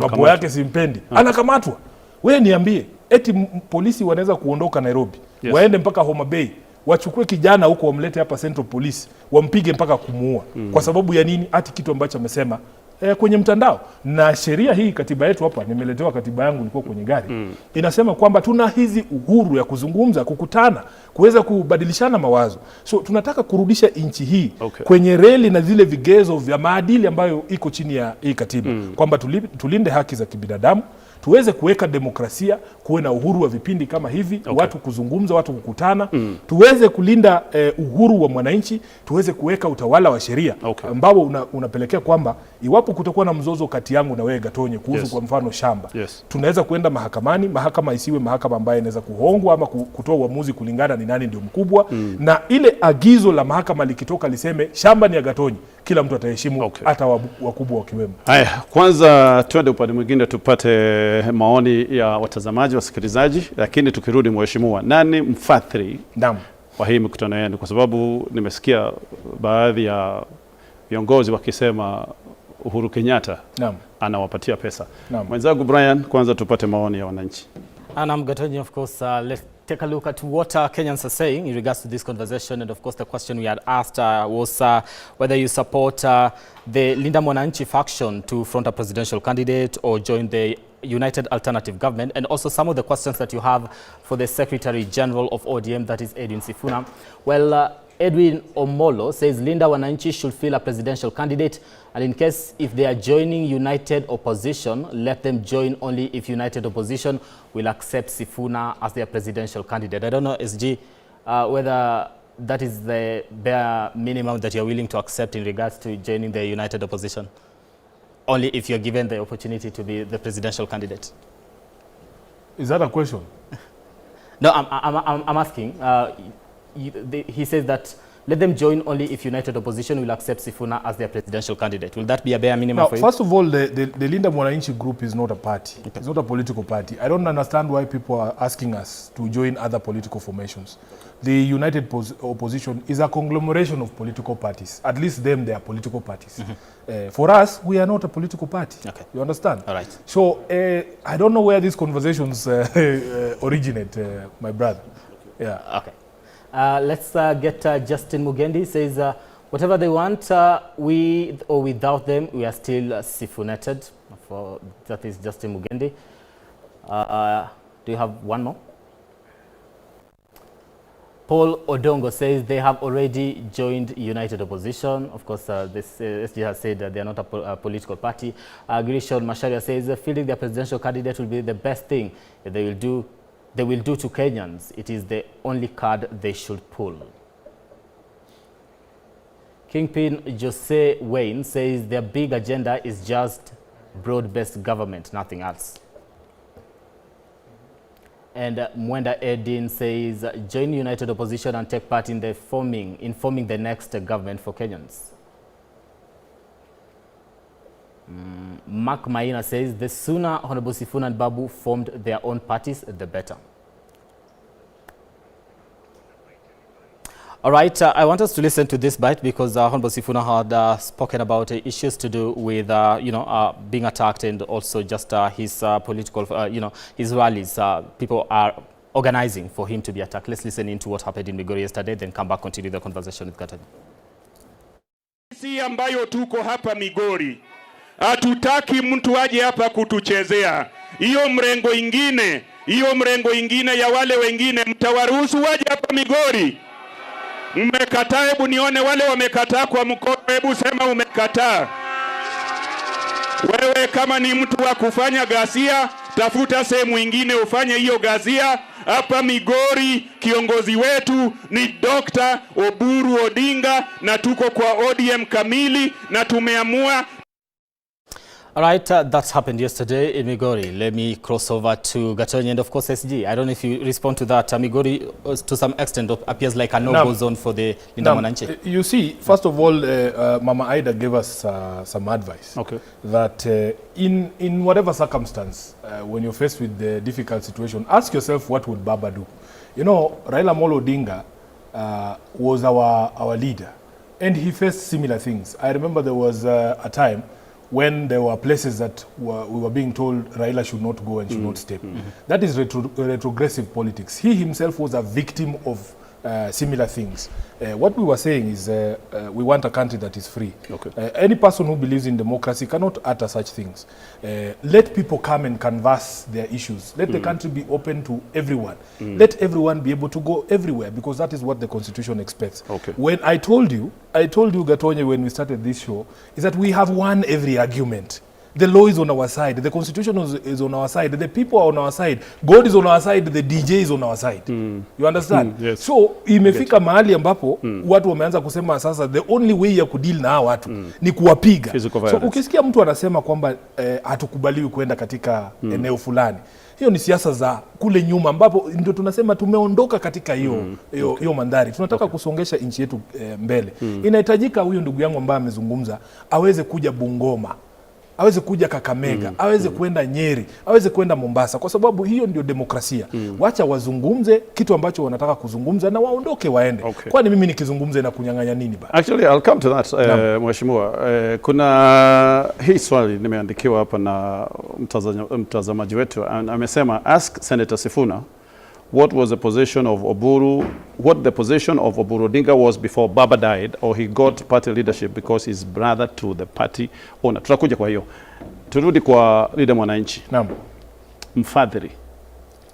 mapua yake simpendi, anakamatwa. Wewe niambie, eti polisi wanaweza kuondoka Nairobi, waende mpaka Homa Bay, wachukue kijana huko wamlete hapa Central Police, wampige mpaka kumuua. Kwa sababu ya nini? Ati kitu ambacho amesema kwenye mtandao. Na sheria hii, katiba yetu hapa, nimeletewa katiba yangu ilikuwa kwenye gari, inasema kwamba tuna hizi uhuru ya kuzungumza, kukutana, kuweza kubadilishana mawazo. So tunataka kurudisha nchi hii kwenye reli na zile vigezo vya maadili ambayo iko chini ya hii katiba, kwamba tulinde haki za kibinadamu, tuweze kuweka demokrasia, kuwe na uhuru wa vipindi kama hivi, watu kuzungumza, watu kukutana, tuweze kulinda uhuru wa mwananchi, tuweze kuweka utawala wa sheria ambao unapelekea kwamba iwapo kutakuwa na mzozo kati yangu na wewe Gatonye kuhusu kwa mfano shamba, tunaweza kuenda mahakamani, mahakama isiwe mahakama ambayo inaweza kuhongwa ama kutoa uamuzi kulingana ni nani ndio mkubwa, na ile agizo la mahakama likitoka liseme shamba ni ya Gatonye, kila mtu ataheshimu, hata wakubwa wakiwemo. Haya, kwanza twende upande mwingine tupate maoni ya watazamaji, wasikilizaji, lakini tukirudi, mheshimiwa, nani mfadhili wa hii mikutano yenu? Kwa sababu nimesikia baadhi ya viongozi wakisema Uhuru Kenyatta anawapatia pesa. Mwenzangu Brian, kwanza tupate maoni ya wananchi. And I'm Gatonye, of course, let's Take a look at what Kenyans are saying in regards to this conversation. And of course, the question we had asked was whether you support the Linda Mwananchi faction to front a presidential candidate or join the United Alternative Government, and also some of the questions that you have for the Secretary General of ODM, that is Edwin Sifuna. Well, Edwin Omolo says Linda Wananchi should fill a presidential candidate, and in case if they are joining United Opposition, let them join only if United Opposition will accept Sifuna as their presidential candidate. I don't know, SG, whether that is the bare minimum that you're willing to accept in regards to joining the United Opposition, only if you're given the opportunity to be the presidential candidate. Is that a question? No, I'm asking. He says that let them join only if United Opposition will accept Sifuna as their presidential candidate. Will that be a bare minimum Now, for you? First of all, the Linda Mwananchi group is not a party. Okay. It's not a political party. I don't understand why people are asking us to join other political formations. The United Opposition is a conglomeration of political parties. At least them, they are political parties. Mm-hmm. For us, we are not a political party. Okay. You understand? All right. So I don't know where these conversations originate, my brother. Yeah. Okay. Let's get Justin Mugendi. Says, whatever they want, with or without them, we are still Sifunated. That is Justin Mugendi. Do you have one more? Paul Odongo says they have already joined United Opposition. Of course, this SG has said that they are not a political party. Grishon Masharia says fielding their presidential candidate will be the best thing they will do. They will do to Kenyans. It is the only card they should pull. Kingpin Jose Wayne says their big agenda is just broad-based government, nothing else. And Mwenda Edin says join United Opposition and take part in the forming the next government for Kenyans. Mark Maina says the sooner Honorable Sifuna and Babu formed their own parties, the better. All right, I want us to listen to this bite because Honorable Sifuna had spoken about issues to do with, being attacked and also just his political, his rallies. People are organizing for him to be attacked. Let's listen into what happened in Migori yesterday, then come back, continue the conversation with Gatonye. Sisi ambayo tuko hapa Migori, hatutaki mtu aje hapa kutuchezea. Hiyo mrengo ingine ya wale wengine, mtawaruhusu waje hapa Migori? Mmekataa? Hebu nione wale wamekataa kwa mkono, hebu sema umekataa. Wewe kama ni mtu wa kufanya ghasia, tafuta sehemu ingine ufanye hiyo ghasia. Hapa Migori kiongozi wetu ni Dr. Oburu Odinga na tuko kwa ODM kamili na tumeamua. All right, that happened yesterday in Migori. Let me cross over to Gatonye and, of course, SG. I don't know if you respond to that. Migori, to some extent, appears like a no-go zone for the Linda Mwananchi. You see, first of all, Mama Ida gave us some advice. Okay. That in whatever circumstance, when you're faced with the difficult situation, ask yourself, what would Baba do? You know, Raila Amolo Odinga was our leader, and he faced similar things. I remember there was a time when there were places that we were being told Raila should not go and should not step. That is retrogressive politics. He himself was a victim of similar things. What we were saying is we want a country that is free. Okay. Any person who believes in democracy cannot utter such things. Let people come and canvass their issues. Let the country be open to everyone. Let everyone be able to go everywhere, because that is what the constitution expects. Okay. When I told you, Gatonye, when we started this show, is that we have won every argument. The law is on our side. The constitution is on our side. The people are on our side. God is on our side. The DJ is on our side. You understand? Yes. So, imefika mahali ambapo watu wameanza kusema sasa the only way ya kudeal na hawa watu ni kuwapiga. So, ukisikia mtu anasema kwamba hatukubaliwi kwenda katika eneo fulani, hiyo ni siasa za kule nyuma ambapo ndio tunasema tumeondoka katika hiyo mandhari. Tunataka kusongesha nchi yetu mbele. Inahitajika huyo ndugu yangu ambaye amezungumza aweze kuja Bungoma, aweze kuja Kakamega, aweze kwenda Nyeri, aweze kwenda Mombasa, kwa sababu hiyo ndio demokrasia. Wacha wazungumze kitu ambacho wanataka kuzungumza na waondoke waende. Okay. Kwani mimi nikizungumza na kunyang'anya nini ba? Actually, I'll come to that, Mheshimiwa. Kuna hii swali nimeandikiwa hapa na mtazamaji wetu. Amesema, ask Senator Sifuna What was the position of Oburu, what the position of Oburu Odinga was before Baba died or he got party leadership because he's brother to the party owner. Tutakuja kwa hiyo. Turudi kwa Linda Mwananchi. Naam. Mfadhili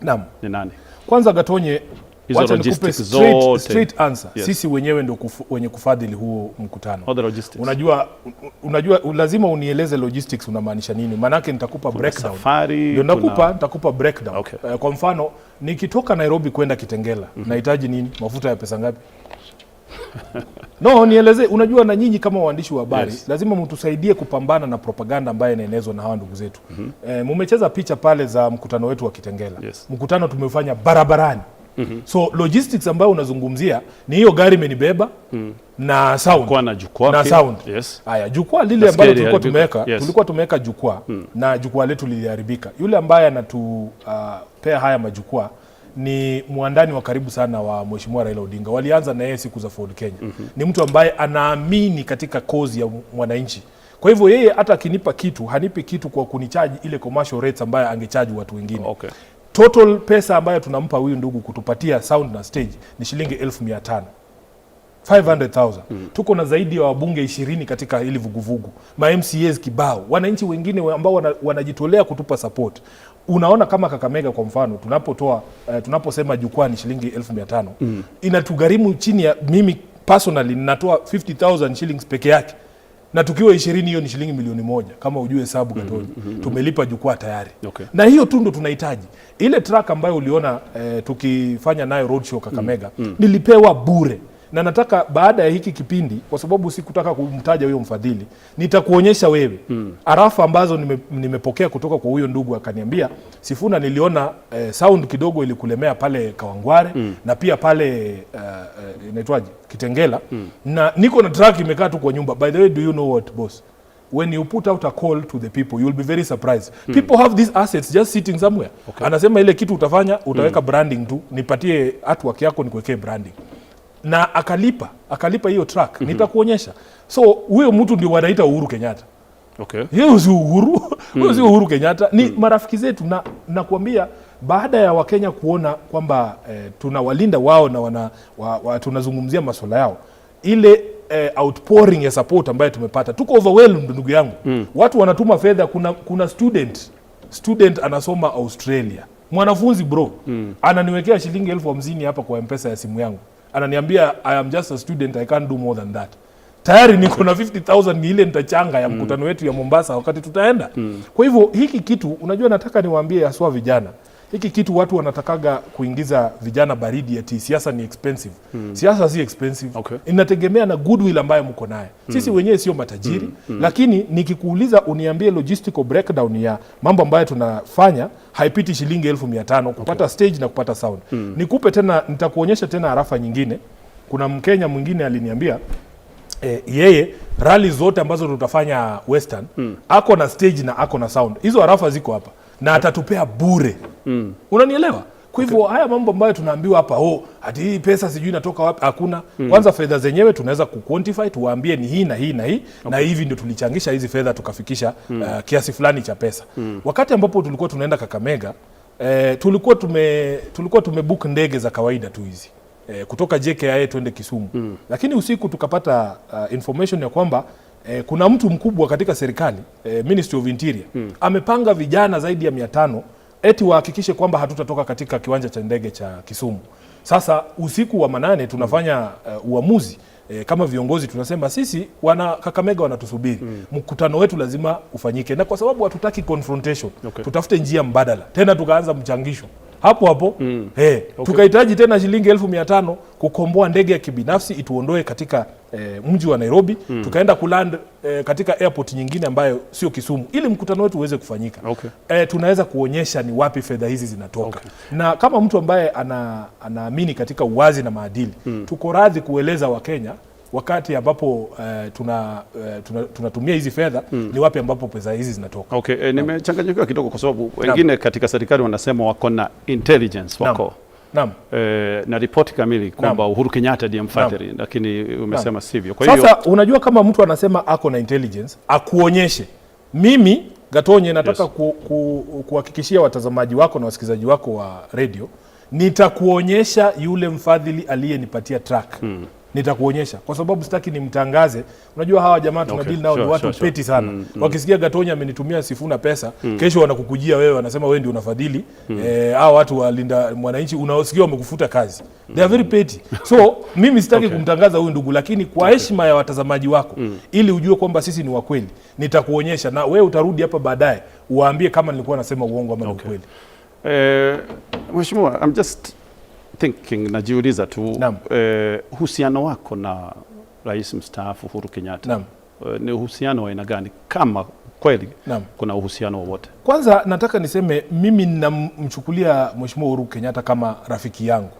Naam. ni nani? Kwanza Gatonye, Hizo wacha nikupe logistics straight, zote. straight answer. Yes. Sisi wenyewe ndio wenye kufadhili huo mkutano. All the logistics. Unajua lazima unieleze logistics unamaanisha nini, maanake nitakupa breakdown. Safari, Ndio nitakupa breakdown. Okay. Kwa mfano nikitoka Nairobi kwenda Kitengela nahitaji nini? Mafuta ya pesa ngapi? No, nieleze. Unajua, na nyinyi kama waandishi wa habari lazima mtusaidie kupambana na propaganda ambayo inaenezwa na hawa ndugu zetu. Mumecheza picha pale za mkutano wetu wa Kitengela. Mkutano tumefanya barabarani. So logistics ambayo unazungumzia ni hiyo gari imenibeba na sound. Kwa na jukwaa Na pia. sound. Haya, jukwaa lile Nasikia ambalo tulikuwa liliharibika. tumeweka, tulikuwa tumeweka jukwaa na jukwaa letu liliharibika. Yule ambaye anatupea haya majukwaa ni mwandani wa karibu sana wa Mheshimiwa Raila Odinga. Walianza na yeye siku za Ford Kenya. Ni mtu ambaye anaamini katika cause ya mwananchi. Kwa hivyo yeye hata akinipa kitu, hanipi kitu kwa kunichaji ile commercial rates ambayo angechaji watu wengine. Total pesa ambayo tunampa huyu ndugu kutupatia sound na stage ni shilingi 500,000. 500,000. Tuko na zaidi ya wabunge 20 katika hili vuguvugu, ma MCAs kibao, wananchi wengine ambao wanajitolea kutupa support. Unaona kama Kakamega kwa mfano, tunapotoa tunaposema jukwaa ni shilingi 500,000, inatugharimu chini ya, mimi personally ninatoa 50,000 shillings peke yake, na tukiwa 20 hiyo ni shilingi 1 milioni, kama ujue hesabu Gatonye. Tumelipa jukwaa tayari. Na hiyo tu ndo tunahitaji. Ile truck ambayo uliona tukifanya nayo roadshow Kakamega, nilipewa bure, na nataka baada ya hiki kipindi, kwa sababu sikutaka kumtaja huyo mfadhili, nitakuonyesha wewe arafa ambazo nimepokea kutoka kwa huyo ndugu. Akaniambia, "Sifuna, niliona sound kidogo ilikulemea pale Kawangware na pia pale inaitwaje, Kitengela, na niko na truck imekaa tu kwa nyumba." By the way, do you know what, boss? When you put out a call to the people, you'll be very surprised. People have these assets just sitting somewhere. Anasema ile kitu utafanya, utaweka branding tu, nipatie artwork yako nikuwekee branding. Na akalipa hiyo truck. Nitakuonyesha. So huyo mtu ndio wanaita Uhuru Kenyatta. Hiyo si Uhuru, huyo si Uhuru Kenyatta, ni marafiki zetu, na nakuambia baada ya Wakenya kuona kwamba tunawalinda wao na tunazungumzia masuala yao, ile outpouring ya support ambayo tumepata, tuko overwhelmed ndugu yangu. Watu wanatuma fedha. Kuna student anasoma Australia, mwanafunzi bro, ananiwekea shilingi 50,000 hapa kwa Mpesa ya simu yangu, ananiambia, "I am just a student, I can't do more than that." Tayari niko na 50,000, ni ile nitachanga ya mkutano wetu ya Mombasa wakati tutaenda. Kwa hivyo hiki kitu, unajua, nataka niwaambie haswa vijana, hiki kitu watu wanatakaga kuingiza vijana baridi ati siasa ni expensive. Siasa si expensive. Inategemea na goodwill ambayo mko naye. Sisi wenyewe sio matajiri, lakini nikikuuliza uniambie logistical breakdown ya mambo ambayo tunafanya, haipiti shilingi 500,000 kupata stage na kupata sound. Nikupe tena, nitakuonyesha tena arafa nyingine. Kuna Mkenya mwingine aliniambia yeye rally zote ambazo tutafanya Western ako na stage na ako na sound. Hizo arafa ziko hapa na atatupea bure. Unanielewa? Kwa hivyo haya mambo ambayo tunaambiwa hapa, oh, ati hii pesa sijui inatoka wapi, hakuna. Kwanza fedha zenyewe tunaweza kuquantify, tuwaambie ni hii na hii na hii na hivi ndio tulichangisha hizi fedha tukafikisha kiasi fulani cha pesa. Wakati ambapo tulikuwa tunaenda Kakamega, tulikuwa tumebook ndege za kawaida tu hizi kutoka JKIA twende Kisumu, lakini usiku tukapata information ya kwamba kuna mtu mkubwa katika serikali, Ministry of Interior, amepanga vijana zaidi ya 500 eti wahakikishe kwamba hatutatoka katika kiwanja cha ndege cha Kisumu. Sasa usiku wa manane tunafanya uamuzi kama viongozi tunasema sisi wana Kakamega wanatusubiri, mkutano wetu lazima ufanyike, na kwa sababu hatutaki confrontation, tutafute njia mbadala. Tena tukaanza mchangisho hapo hapo, tukahitaji tena shilingi 500,000 kukomboa ndege ya kibinafsi ituondoe katika mji wa Nairobi, tukaenda kuland katika airport nyingine ambayo sio Kisumu ili mkutano wetu uweze kufanyika. Tunaweza kuonyesha ni wapi fedha hizi zinatoka. Na kama mtu ambaye anaamini katika uwazi na maadili, tuko radhi kueleza Wakenya wakati ambapo tunatumia hizi fedha ni wapi ambapo pesa hizi zinatoka. Okay, nimechanganyikiwa kidogo kwa sababu wengine katika serikali wanasema wako na intelligence wako na ripoti kamili kwamba Uhuru Kenyatta ndiye mfadhili, lakini umesema sivyo. Kwa hiyo Sasa unajua kama mtu anasema ako na intelligence akuonyeshe. Mimi Gatonye nataka kuhakikishia watazamaji wako na wasikilizaji wako wa radio Nitakuonyesha yule mfadhili aliyenipatia truck. Nitakuonyesha kwa sababu sitaki nimtangaze. Unajua hawa jamaa tunadeal nao ni watu petty sana. Wakisikia Gatonye amenitumia Sifuna pesa, kesho wanakukujia wewe, wanasema wewe ndio unafadhili hawa watu walinda mwananchi, unaosikia wamekufuta kazi. They are very petty. So mimi sitaki kumtangaza huyu ndugu, lakini kwa heshima ya watazamaji wako, ili ujue kwamba sisi ni wakweli, nitakuonyesha na wewe utarudi hapa baadaye uwaambie kama nilikuwa nasema uongo ama ni ukweli. Mheshimiwa, I'm just thinking, najiuliza tu, Naam. uhusiano wako na Rais mstaafu Uhuru Kenyatta, Naam. Ni uhusiano wa aina gani kama kweli Naam. kuna uhusiano wowote? Kwanza nataka niseme mimi ninamchukulia Mheshimiwa Uhuru Kenyatta kama rafiki yangu,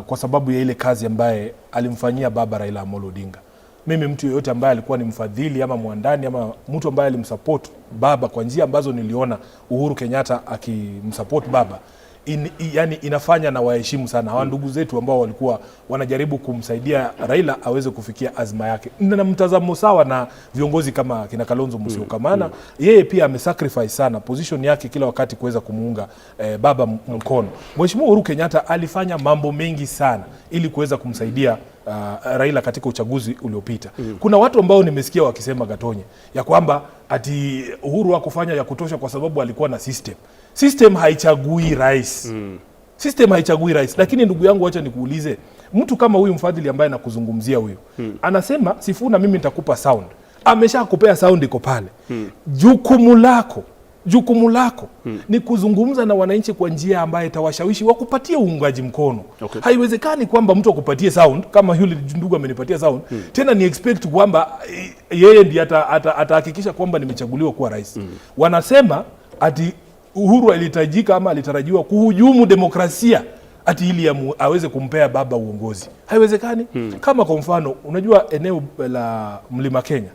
kwa sababu ya ile kazi ambaye alimfanyia baba Raila Amolo Odinga. Mimi mtu yeyote ambaye alikuwa ni mfadhili ama mwandani ama mtu ambaye alimsupport baba kwa njia ambazo niliona Uhuru Kenyatta akimsupport baba yani inafanya na waheshimu sana hawa ndugu zetu ambao walikuwa wanajaribu kumsaidia Raila aweze kufikia azma yake. Na mtazamo sawa na viongozi kama kina Kalonzo Musyoka, maana yeye pia amesacrifice sana position yake kila wakati kuweza kumuunga baba mkono. Mheshimiwa Uhuru Kenyatta alifanya mambo mengi sana ili kuweza kumsaidia Raila katika uchaguzi uliopita. Kuna watu ambao nimesikia wakisema, Gatonye, ya kwamba ati Uhuru hakufanya ya kutosha kwa sababu alikuwa na system. System haichagui rais. System haichagui rais. Lakini ndugu yangu, acha nikuulize, mtu kama huyu mfadhili ambaye nakuzungumzia huyu, anasema, "Sifuna, mimi nitakupa sound." Ameshakupea sound, iko pale. Jukumu lako ni kuzungumza na wananchi kwa njia ambayo itawashawishi wakupatie uungaji mkono. Haiwezekani kwamba mtu akupatie sound kama yule ndugu amenipatia sound, tena ni expect kwamba yeye ndiye atahakikisha kwamba nimechaguliwa kuwa rais. Wanasema ati Uhuru alihitajika ama alitarajiwa kuhujumu demokrasia ati ili aweze kumpea baba uongozi. Haiwezekani. Kama kwa mfano, unajua eneo la Mlima Kenya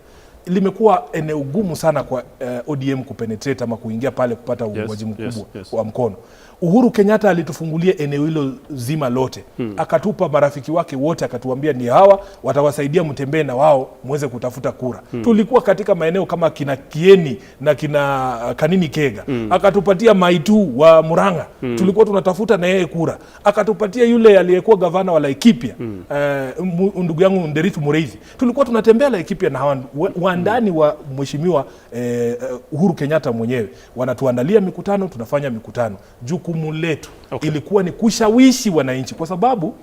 limekuwa eneo gumu sana kwa ODM kupenetrate ama kuingia pale kupata uungwaji mkubwa wa mkono. Uhuru Kenyatta alitufungulia eneo hilo zima lote, akatupa marafiki wake wote, akatuambia ni hawa watawasaidia, mtembee na wao muweze kutafuta kura. Tulikuwa katika maeneo kama kina Kieni na kina Kanini Kega, akatupatia Maitu wa Murang'a, tulikuwa tunatafuta na yeye kura, akatupatia yule aliyekuwa gavana wa Laikipia, ndugu yangu Nderitu Mureithi, tulikuwa tunatembea Laikipia na hawa wandani wa mheshimiwa Uhuru Kenyatta mwenyewe, wanatuandalia mikutano, tunafanya mikutano. Jukumu letu ilikuwa ni kushawishi wananchi, kwa sababu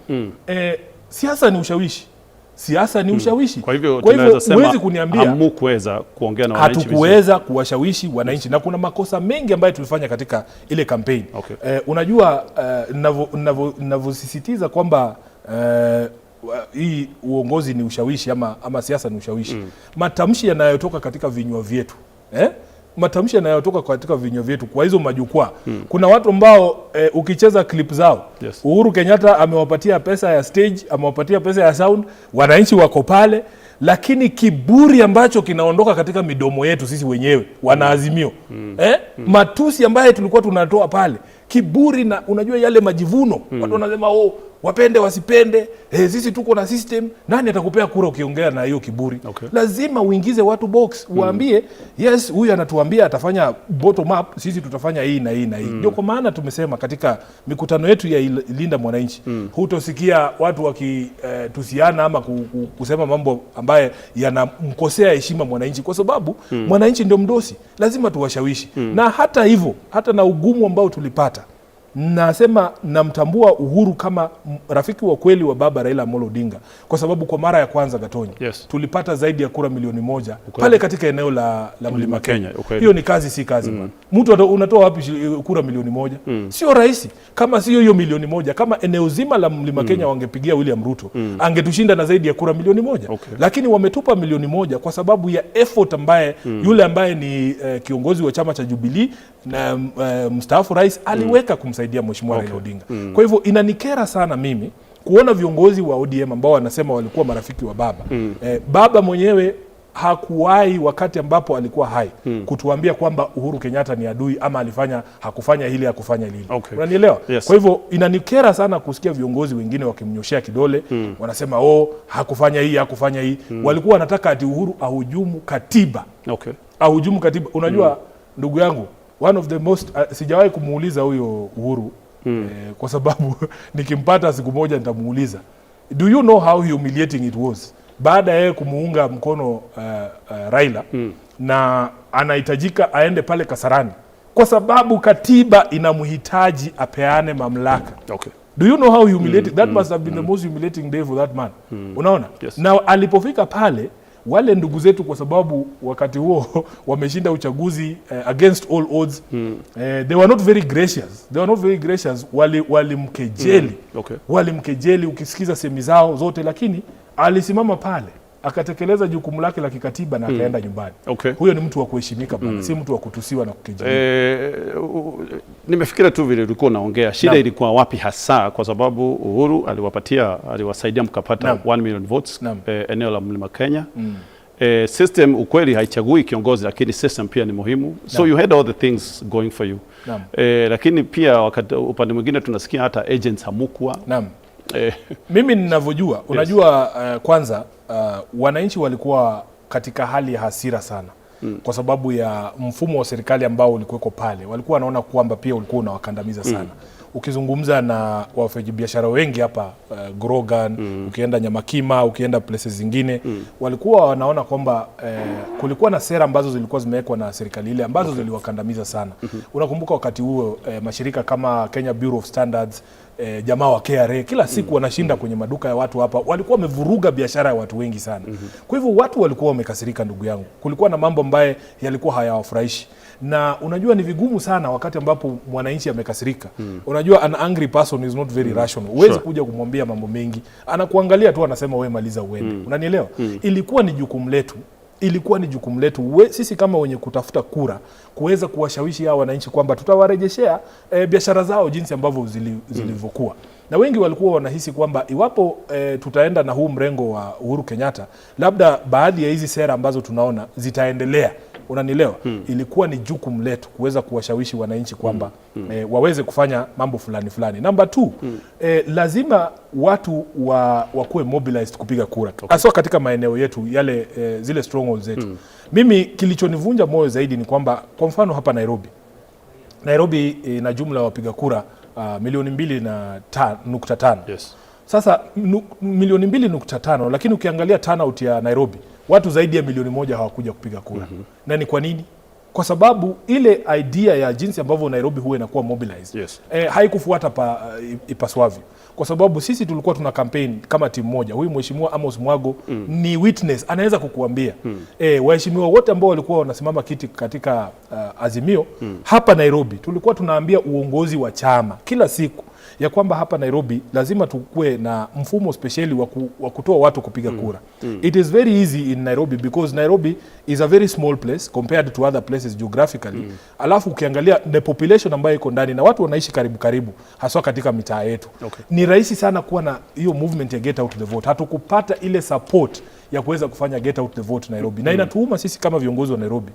siasa ni ushawishi. Siasa ni ushawishi. Kwa hivyo Kwa hivyo tunaweza sema huwezi kuniambia hamukuweza kuongea na wananchi vizuri. Hatukuweza kuwashawishi wananchi na kuna makosa mengi ambayo tulifanya katika ile kampeni. Unajua ninavyosisitiza kwamba hii uongozi ni ushawishi ama siasa ni ushawishi. Matamshi yanayotoka katika vinywa vyetu, eh? Matamshi yanayotoka katika vinywa vyetu kwa hizo majukwaa, kuna watu ambao ukicheza clip zao, Uhuru Kenyatta amewapatia pesa ya stage, amewapatia pesa ya sound, wananchi wako pale, lakini kiburi ambacho kinaondoka katika midomo yetu sisi wenyewe wanaazimio, eh? Matusi ambayo tulikuwa tunatoa pale, kiburi na unajua yale majivuno, watu wanasema, "Oh, wapende wasipende, sisi tuko na system." Nani atakupea kura ukiongea na hiyo kiburi? Lazima uingize watu box, uwaambie, "Yes, huyu anatuambia atafanya bottom up, sisi tutafanya hii na hii na hii." Ndio kwa maana tumesema katika mikutano yetu ya Linda Mwananchi, hutosikia watu wakitusiana ama kusema mambo ambaye yanamkosea heshima mwananchi, kwa sababu mwananchi ndio mdosi, lazima tuwashawishi. Na hata hivyo, hata na ugumu ambao tulipata, nasema namtambua Uhuru kama rafiki wa kweli wa baba Raila Amolo Odinga, kwa sababu kwa mara ya kwanza, Gatonye, tulipata zaidi ya kura 1 milioni pale katika eneo la Mlima Kenya. Kenya, ukweli. Hiyo ni kazi, si kazi bwana. Mtu unatoa wapi kura 1 milioni? Sio rahisi. Kama sio hiyo 1 milioni, kama eneo zima la Mlima Kenya wangepigia William Ruto, angetushinda na zaidi ya kura 1 milioni. Lakini wametupa 1 milioni kwa sababu ya effort ambaye yule ambaye ni kiongozi wa chama cha Jubilee na mstaafu rais aliweka kumsaidia mheshimiwa Raila Odinga. Kwa hivyo inanikera sana mimi kuona viongozi wa ODM ambao wanasema walikuwa marafiki wa baba. Baba mwenyewe hakuwahi wakati ambapo alikuwa hai kutuambia kwamba Uhuru Kenyatta ni adui ama alifanya, hakufanya hili, hakufanya lile. Unanielewa? Yes. Kwa hivyo inanikera sana kusikia viongozi wengine wakimnyoshea kidole, wanasema, "Oh, hakufanya hii, hakufanya hii." Walikuwa wanataka ati Uhuru ahujumu katiba, ahujumu katiba. Unajua ndugu yangu, one of the most sijawahi kumuuliza huyo Uhuru Kwa sababu nikimpata siku moja nitamuuliza, do you know how humiliating it was baada ya yeye kumuunga mkono Raila na anahitajika aende pale Kasarani kwa sababu katiba inamhitaji apeane mamlaka. Do you know how humiliating that must have been? The most humiliating day for that man. Unaona? Yes. Na alipofika pale, wale ndugu zetu, kwa sababu wakati huo wameshinda uchaguzi against all odds, they were not very gracious. They were not very gracious. Walimkejeli. Walimkejeli ukisikiza semi zao zote, lakini alisimama pale akatekeleza jukumu lake la kikatiba na akaenda nyumbani. Huyo ni mtu wa kuheshimika, bwana, si mtu wa kutusiwa na kukejeliwa. Nimefikiria tu vile ulikuwa unaongea, shida ilikuwa wapi hasa? Kwa sababu Uhuru aliwapatia, aliwasaidia mkapata 1 million votes eneo la Mlima Kenya. System ukweli haichagui kiongozi, lakini system pia ni muhimu, so you had all the things going for you. Lakini pia wakati upande mwingine tunasikia hata agents hamukua. Mimi ninavyojua, unajua, kwanza wananchi walikuwa katika hali ya hasira sana kwa sababu ya mfumo wa serikali ambao ulikuweko pale. Walikuwa wanaona kwamba pia ulikuwa unawakandamiza sana. Ukizungumza na wafanyabiashara wengi hapa Grogan, ukienda Nyamakima, ukienda places zingine, walikuwa wanaona kwamba kulikuwa na sera ambazo zilikuwa zimewekwa na serikali ile ambazo ziliwakandamiza sana. Unakumbuka wakati huo mashirika kama Kenya Bureau of Standards, jamaa wa KRA kila siku wanashinda kwenye maduka ya watu hapa, walikuwa wamevuruga biashara ya watu wengi sana. Kwa hivyo watu walikuwa wamekasirika, ndugu yangu. Kulikuwa na mambo ambaye yalikuwa hayawafurahishi, na unajua ni vigumu sana wakati ambapo mwananchi amekasirika. Unajua an angry person is not very rational. Huwezi kuja kumwambia mambo mengi, anakuangalia tu, anasema, "Wewe maliza uende." Unanielewa? Ilikuwa ni jukumu letu sisi kama wenye kutafuta kura kuweza kuwashawishi hawa wananchi kwamba tutawarejeshea biashara zao jinsi ambavyo zilivyokuwa. Na wengi walikuwa wanahisi kwamba iwapo tutaenda na huu mrengo wa Uhuru Kenyatta, labda baadhi ya hizi sera ambazo tunaona zitaendelea. Unanielewa? Ilikuwa ni jukumu letu kuweza kuwashawishi wananchi kwamba waweze kufanya mambo fulani fulani. Namba 2, lazima watu wakuwe mobilized kupiga kura, haswa katika maeneo yetu yale, zile strongholds zetu. Mimi kilichonivunja moyo zaidi ni kwamba kwa mfano hapa Nairobi, Nairobi ina jumla ya wapiga kura milioni mbili na 0.5. Sasa milioni 2.5, lakini ukiangalia turnout ya Nairobi, watu zaidi ya milioni 1 hawakuja kupiga kura. Na ni kwa nini? Kwa sababu ile idea ya jinsi ambavyo Nairobi huwa inakuwa mobilized haikufuata ipaswavyo, kwa sababu sisi tulikuwa tuna campaign kama timu moja. Huyu mheshimiwa Amos Mwago ni witness, anaweza kukuambia waheshimiwa wote ambao walikuwa wanasimama kiti katika Azimio hapa Nairobi, tulikuwa tunaambia uongozi wa chama kila siku ya kwamba hapa Nairobi lazima tukue na mfumo spesheli wa kutoa watu kupiga kura. It is very easy in Nairobi because Nairobi is a very small place compared to other places geographically. Alafu ukiangalia the population ambayo iko ndani na watu wanaishi karibu karibu, haswa katika mitaa yetu, ni rahisi sana kuwa na hiyo movement ya get out the vote. Hatukupata ile support ya kuweza kufanya get out the vote Nairobi, na inatuuma sisi kama viongozi wa Nairobi,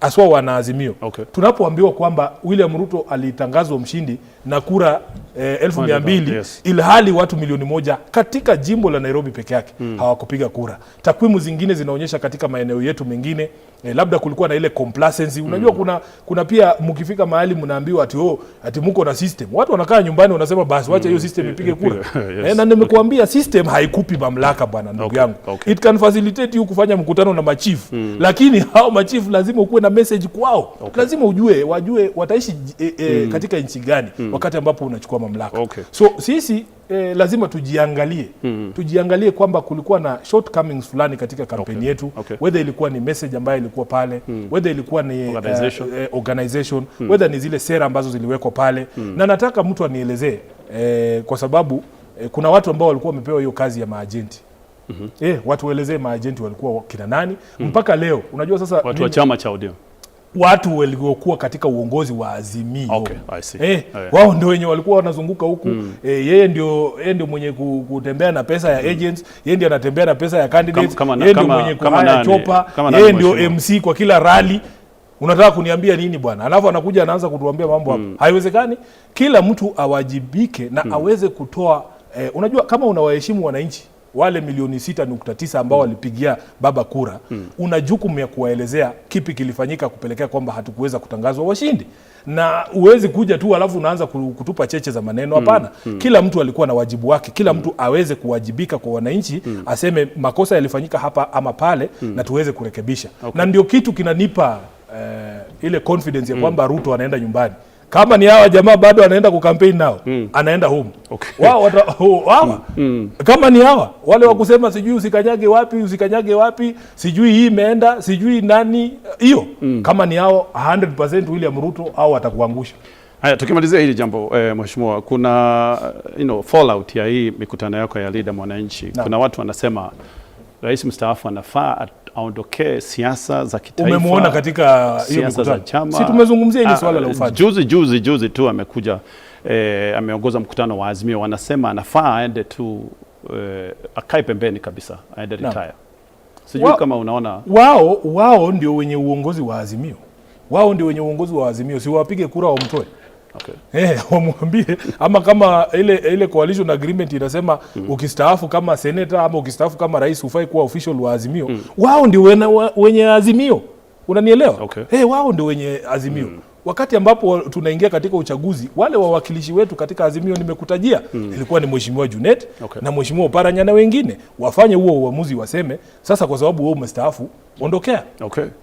haswa wanaazimio, tunapoambiwa kwamba William Ruto alitangazwa mshindi na kura 200,000 ilhali watu milioni 1 katika jimbo la Nairobi peke yake hawakupiga kura. Takwimu zingine zinaonyesha katika maeneo yetu mengine labda kulikuwa na ile complacency. Unajua kuna pia mkifika mahali mnaambiwa ati, oh, ati muko na system. Watu wanakaa nyumbani wanasema, "Basi wacha hiyo system ipige kura." Na nimekuambia system haikupi mamlaka, bwana, ndugu yangu. It can facilitate you kufanya mkutano na machifu, lakini hao machifu lazima ukuwe na message kwao. Lazima ujue wajue wataishi katika nchi gani wakati ambapo unachukua mamlaka. So sisi lazima tujiangalie kwamba kulikuwa na shortcomings fulani katika kampeni yetu, whether ilikuwa ni message ambayo ilikuwa pale, whether ilikuwa ni Organization. Organization, whether ni zile sera ambazo ziliwekwa pale. Na nataka mtu anielezee kwa sababu kuna watu ambao walikuwa wamepewa hiyo kazi ya maajenti. Watu waelezee maajenti walikuwa kina nani mpaka leo. Unajua sasa Watu wa chama cha ODM. Watu waliokuwa katika uongozi wa Azimio. Okay, I see. Wao ndio wenye walikuwa wanazunguka huku. Yeye ndio mwenye kutembea na pesa ya agents, yeye ndio anatembea na pesa ya candidates, yeye ndio mwenye Kama kuhire nani? chopper, Kama nani, yeye ndio mheshimiwa? MC kwa kila rally. Unataka kuniambia nini, bwana? Alafu anakuja anaanza kutuambia mambo hapa. Haiwezekani. Kila mtu awajibike na aweze kutoa unajua kama unawaheshimu wananchi wale milioni 6.9 ambao walipigia baba kura, una jukumu ya kuwaelezea kipi kilifanyika kupelekea kwamba hatukuweza kutangazwa washindi. Na uwezi kuja tu alafu unaanza kutupa cheche za maneno, hapana. Kila mtu alikuwa na wajibu wake, kila mtu aweze kuwajibika kwa wananchi, aseme makosa yalifanyika hapa ama pale na tuweze kurekebisha. Na ndio kitu kinanipa ile confidence ya kwamba Ruto anaenda nyumbani. Kama ni hawa jamaa bado anaenda kukampeni nao, anaenda home. Wao hawa kama ni hawa wale wa kusema sijui usikanyage wapi, usikanyage wapi, sijui hii imeenda, sijui nani hiyo. Kama ni hao 100% William Ruto au atakuangusha. Haya, tukimalizia hili jambo mheshimiwa, kuna fallout ya hii mikutano yako ya Linda Mwananchi. Kuna watu wanasema rais mstaafu anafaa aondokee siasa za kitaifa. Umemuona katika hiyo siasa za mikutano. chama. Si tumezungumzia hili swala la ufadhili. Juzi tu amekuja ameongoza mkutano wa Azimio, wanasema anafaa aende tu akae pembeni kabisa, aende retire. Sijui kama unaona. Wao ndio wenye uongozi wa Azimio. Wao ndio wenye uongozi wa Azimio, si wapige kura wamtoe. Wamwambie ama kama ile coalition agreement inasema ukistaafu kama senator ama ukistaafu kama rais hufai kuwa official wa Azimio. Wao ndio wenye Azimio. Unanielewa? Wao ndio wenye Azimio. Wakati ambapo tunaingia katika uchaguzi, wale wawakilishi wetu katika Azimio nimekutajia, ilikuwa ni Mheshimiwa Junet na Mheshimiwa Oparanya na wengine, wafanye huo uamuzi, waseme sasa kwa sababu wewe umestaafu ondokea.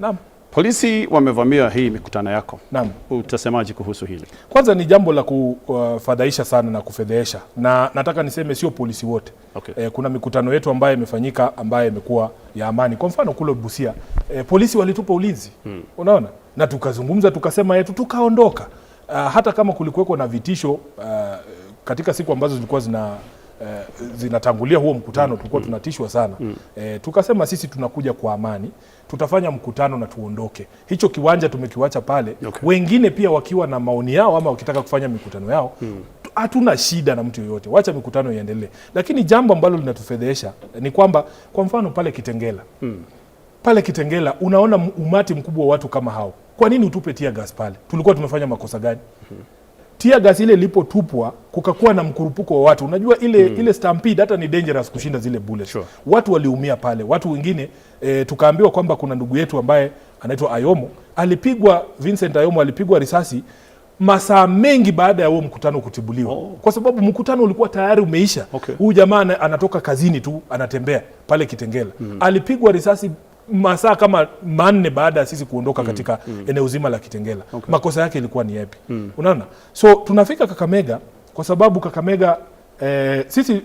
Naam. Polisi wamevamia hii mikutano yako. Naam. Utasemaje kuhusu hili? Kwanza ni jambo la kufadhaisha sana na kufedhehesha, na nataka niseme sio polisi wote. Kuna mikutano yetu ambayo imefanyika ambayo imekuwa ya amani. Kwa mfano kule Busia, polisi walitupa ulinzi. Unaona? Na tukazungumza tukasema yetu tukaondoka. Hata kama kulikuweko na vitisho katika siku ambazo zilikuwa zinatangulia huo mkutano, tulikuwa tunatishwa sana. Tukasema sisi tunakuja kwa amani, tutafanya mkutano na tuondoke. Hicho kiwanja tumekiwacha pale. Wengine pia wakiwa na maoni yao ama wakitaka kufanya mikutano yao, hatuna shida na mtu yoyote, wacha mikutano iendelee. Lakini jambo ambalo linatufedhesha ni kwamba kwa mfano pale Kitengela, pale Kitengela unaona umati mkubwa wa watu kama hao. Kwa nini utupe tear gas pale? Tulikuwa tumefanya makosa gani? Tear gas ile ilipotupwa kukakuwa na mkurupuko wa watu. Unajua ile stampede hata ni dangerous kushinda zile bullets. Watu waliumia pale. Watu wengine tukaambiwa kwamba kuna ndugu yetu ambaye anaitwa Ayomo, alipigwa, Vincent Ayomo alipigwa risasi masaa mengi baada ya huo mkutano kutibuliwa. Kwa sababu mkutano ulikuwa tayari umeisha. Huyu jamaa anatoka kazini tu anatembea pale Kitengela. Alipigwa risasi masaa kama 4 baada ya sisi kuondoka katika eneo zima la Kitengela. Makosa yake ilikuwa ni yapi? Unaona? So tunafika Kakamega kwa sababu Kakamega sisi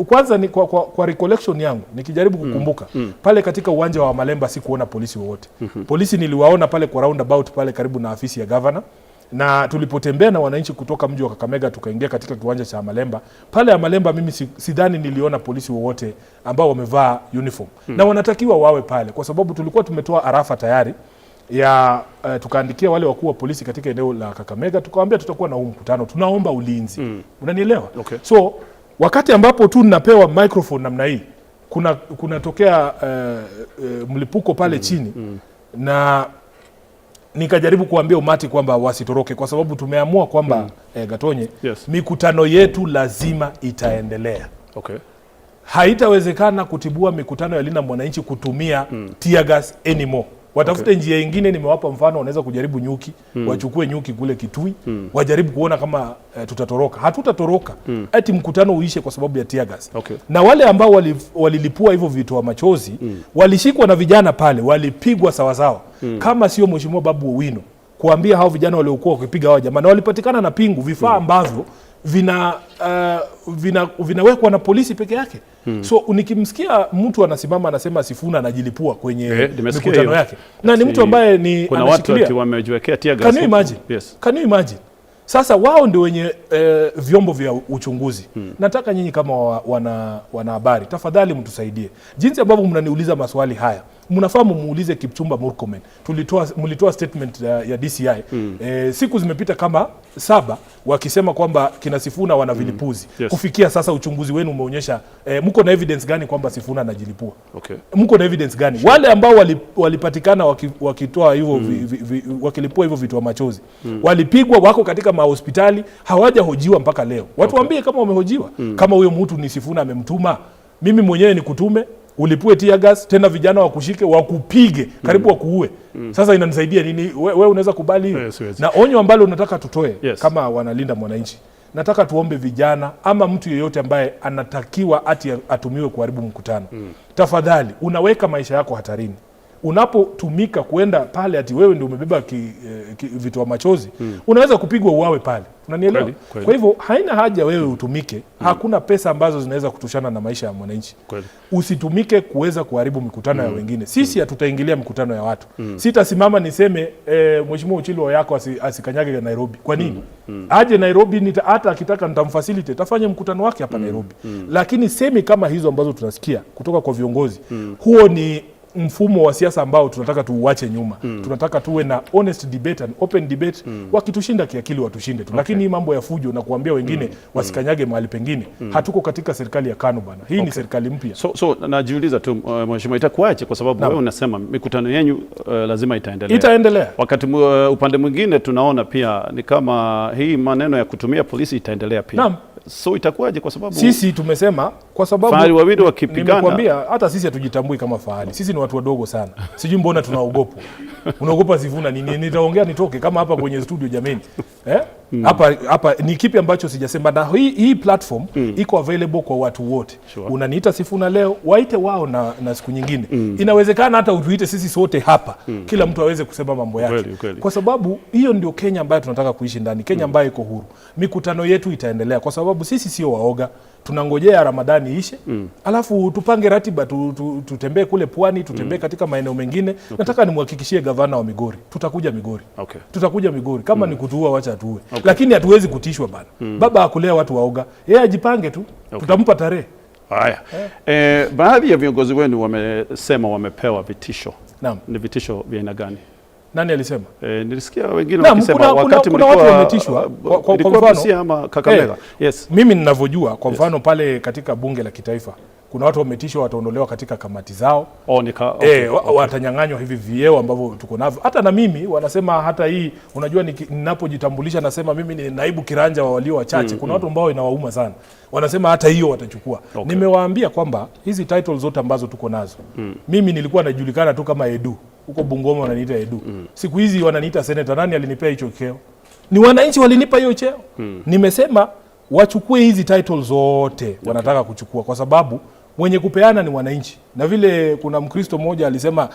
kwanza ni kwa recollection yangu nikijaribu kukumbuka pale katika uwanja wa Malemba sikuona polisi wowote. Polisi niliwaona pale kwa roundabout pale karibu na afisi ya governor, na tulipotembea na wananchi kutoka mji wa Kakamega tukaingia katika kiwanja cha Malemba. Pale ya Malemba mimi sidhani niliona polisi wowote ambao wamevaa uniform. Na wanatakiwa wawe pale kwa sababu tulikuwa tumetoa arafa tayari ya tukaandikia wale wakuu wa polisi katika eneo la Kakamega tukawaambia tutakuwa na huu mkutano, tunaomba ulinzi. Unanielewa? So wakati ambapo tu ninapewa microphone namna hii kunatokea mlipuko pale chini. Na nikajaribu kuambia umati kwamba wasitoroke kwa sababu tumeamua kwamba Gatonye, mikutano yetu lazima itaendelea. Haitawezekana kutibua mikutano ya Linda Mwananchi kutumia tear gas anymore. Watafute njia nyingine. Nimewapa mfano, wanaweza kujaribu nyuki, wachukue nyuki kule Kitui, wajaribu kuona kama tutatoroka. Hatutatoroka. Ati mkutano uishe kwa sababu ya tear gas. Na wale ambao walilipua hivyo vitoa machozi, walishikwa na vijana pale, walipigwa sawa sawa. Kama sio Mheshimiwa Babu Owino kuambia hao vijana waliokuwa wakipiga hao jamaa, na walipatikana na pingu, vifaa ambavyo vinawekwa na polisi peke yake. So nikimsikia mtu anasimama anasema Sifuna anajilipua kwenye mikutano yake, na ni mtu ambaye ni kuna watu anashikilia. ati wamejiwekea tear gas. Can you imagine? Yes. Can you imagine? Sasa wao ndio wenye vyombo vya uchunguzi. Nataka nyinyi kama wanahabari tafadhali mtusaidie. Jinsi ambavyo mnaniuliza maswali haya, mnafaa mumuulize Kipchumba Murkomen. Mlitoa statement ya DCI. Siku zimepita kama 7 wakisema kwamba kina Sifuna wana vilipuzi. Kufikia sasa uchunguzi wenu umeonyesha mko na evidence gani kwamba Sifuna anajilipua? Mko na evidence gani? Wale ambao walipatikana wakitoa hivyo wakilipua hivyo vitu wa machozi. Walipigwa, wako katika mahospitali, hawajahojiwa mpaka leo. Watu waambie kama wamehojiwa. Kama huyo mtu ni Sifuna amemtuma, mimi mwenyewe nikutume, Ulipue tear gas tena, vijana wakushike, wakupige, karibu wakuue. Sasa inanisaidia nini? We unaweza kubali hiyo? Yes, siwezi. Na onyo ambalo nataka tutoe Yes. kama wanalinda mwananchi, nataka tuombe vijana ama mtu yeyote ambaye anatakiwa ati atumiwe kuharibu mkutano, tafadhali, unaweka maisha yako hatarini unapotumika kuenda pale ati wewe ndio umebeba vitoa machozi. Unaweza kupigwa uwawe pale, unanielewa? Kweli, kweli. Kwa hivyo haina haja wewe utumike. Hakuna pesa ambazo zinaweza kutoshana na maisha ya mwananchi. Usitumike kuweza kuharibu mikutano ya wengine. Sisi hatutaingilia mikutano ya watu. Sitasimama niseme Mheshimiwa Ochilo yako asikanyage Nairobi. Kwa nini? Aje Nairobi, hata akitaka nitamfacilitate afanye mkutano wake hapa Nairobi. Lakini semi kama hizo ambazo tunasikia kutoka kwa viongozi, huo ni mfumo wa siasa ambao tunataka tuuache nyuma. Tunataka tuwe na honest debate and open debate. Wakitushinda kiakili, watushinde tu, lakini hii mambo ya fujo na kuambia wengine wasikanyage mahali pengine, hatuko katika serikali ya KANU, bana. Hii ni serikali mpya. So najiuliza tu, mheshimiwa, itakuwaje? Kwa sababu wewe unasema mikutano yenyu lazima itaendelea. Itaendelea. Wakati upande mwingine tunaona pia ni kama hii maneno ya kutumia polisi itaendelea pia. Naam. So itakuwaje? Kwa sababu Sisi tumesema kwa sababu fahali wawili wakipigana. Nimekuambia hata sisi hatujitambui kama fahali. Sisi ni watu wadogo sana. Sijui mbona tunaogopa. Unaogopa Sifuna nini? Nitaongea nitoke kama hapa kwenye studio, jameni. Eh? Hapa hapa ni kipi ambacho sijasema? Na hii platform iko available kwa watu wote. Unaniita Sifuna leo, waite wao na siku nyingine. Inawezekana hata utuite sisi sote hapa. Kila mtu aweze kusema mambo yake. Kweli, kweli. Kwa sababu hiyo ndio Kenya ambayo tunataka kuishi ndani, Kenya ambayo iko huru. Mikutano yetu itaendelea kwa sababu sisi sio waoga. Tunangojea Ramadhani ishe, alafu tupange ratiba tutembee kule pwani, tutembee katika maeneo mengine. Nataka nimhakikishie gavana wa Migori, tutakuja Migori. Tutakuja Migori. Kama ni kutuua, wacha tuue, lakini hatuwezi kutishwa, bana. Baba hakulea watu waoga, yeye ajipange tu, tutampa tarehe. Haya. Baadhi ya viongozi wenu wamesema wamepewa vitisho. Naam. Ni vitisho vya aina gani? Nani alisema? Nilisikia wengine Naam, wakisema wakati kuna watu mlikuwa wametishwa. Kwa ilikuwa mfano- Busia ama Kakamega. Yes. Mimi ninavyojua, kwa mfano pale katika bunge la kitaifa kuna watu wametishwa wataondolewa katika kamati zao. Oh, okay. Watanyang'anywa hivi vyeo ambavyo tuko navyo. Hata na mimi wanasema, hata hii unajua, ninapojitambulisha nasema mimi ni naibu kiranja wa walio wachache. Kuna watu ambao inawauma sana, wanasema hata hiyo watachukua. Nimewaambia kwamba hizi titles zote ambazo tuko nazo, mimi nilikuwa najulikana tu kama Edu huko Bungoma, wananiita Edu. Siku hizi wananiita senator. Nani alinipea hicho cheo? Ni wananchi walinipa hiyo cheo. Nimesema wachukue hizi title zote wanataka kuchukua, kwa sababu mwenye kupeana ni wananchi. Na vile kuna Mkristo mmoja alisema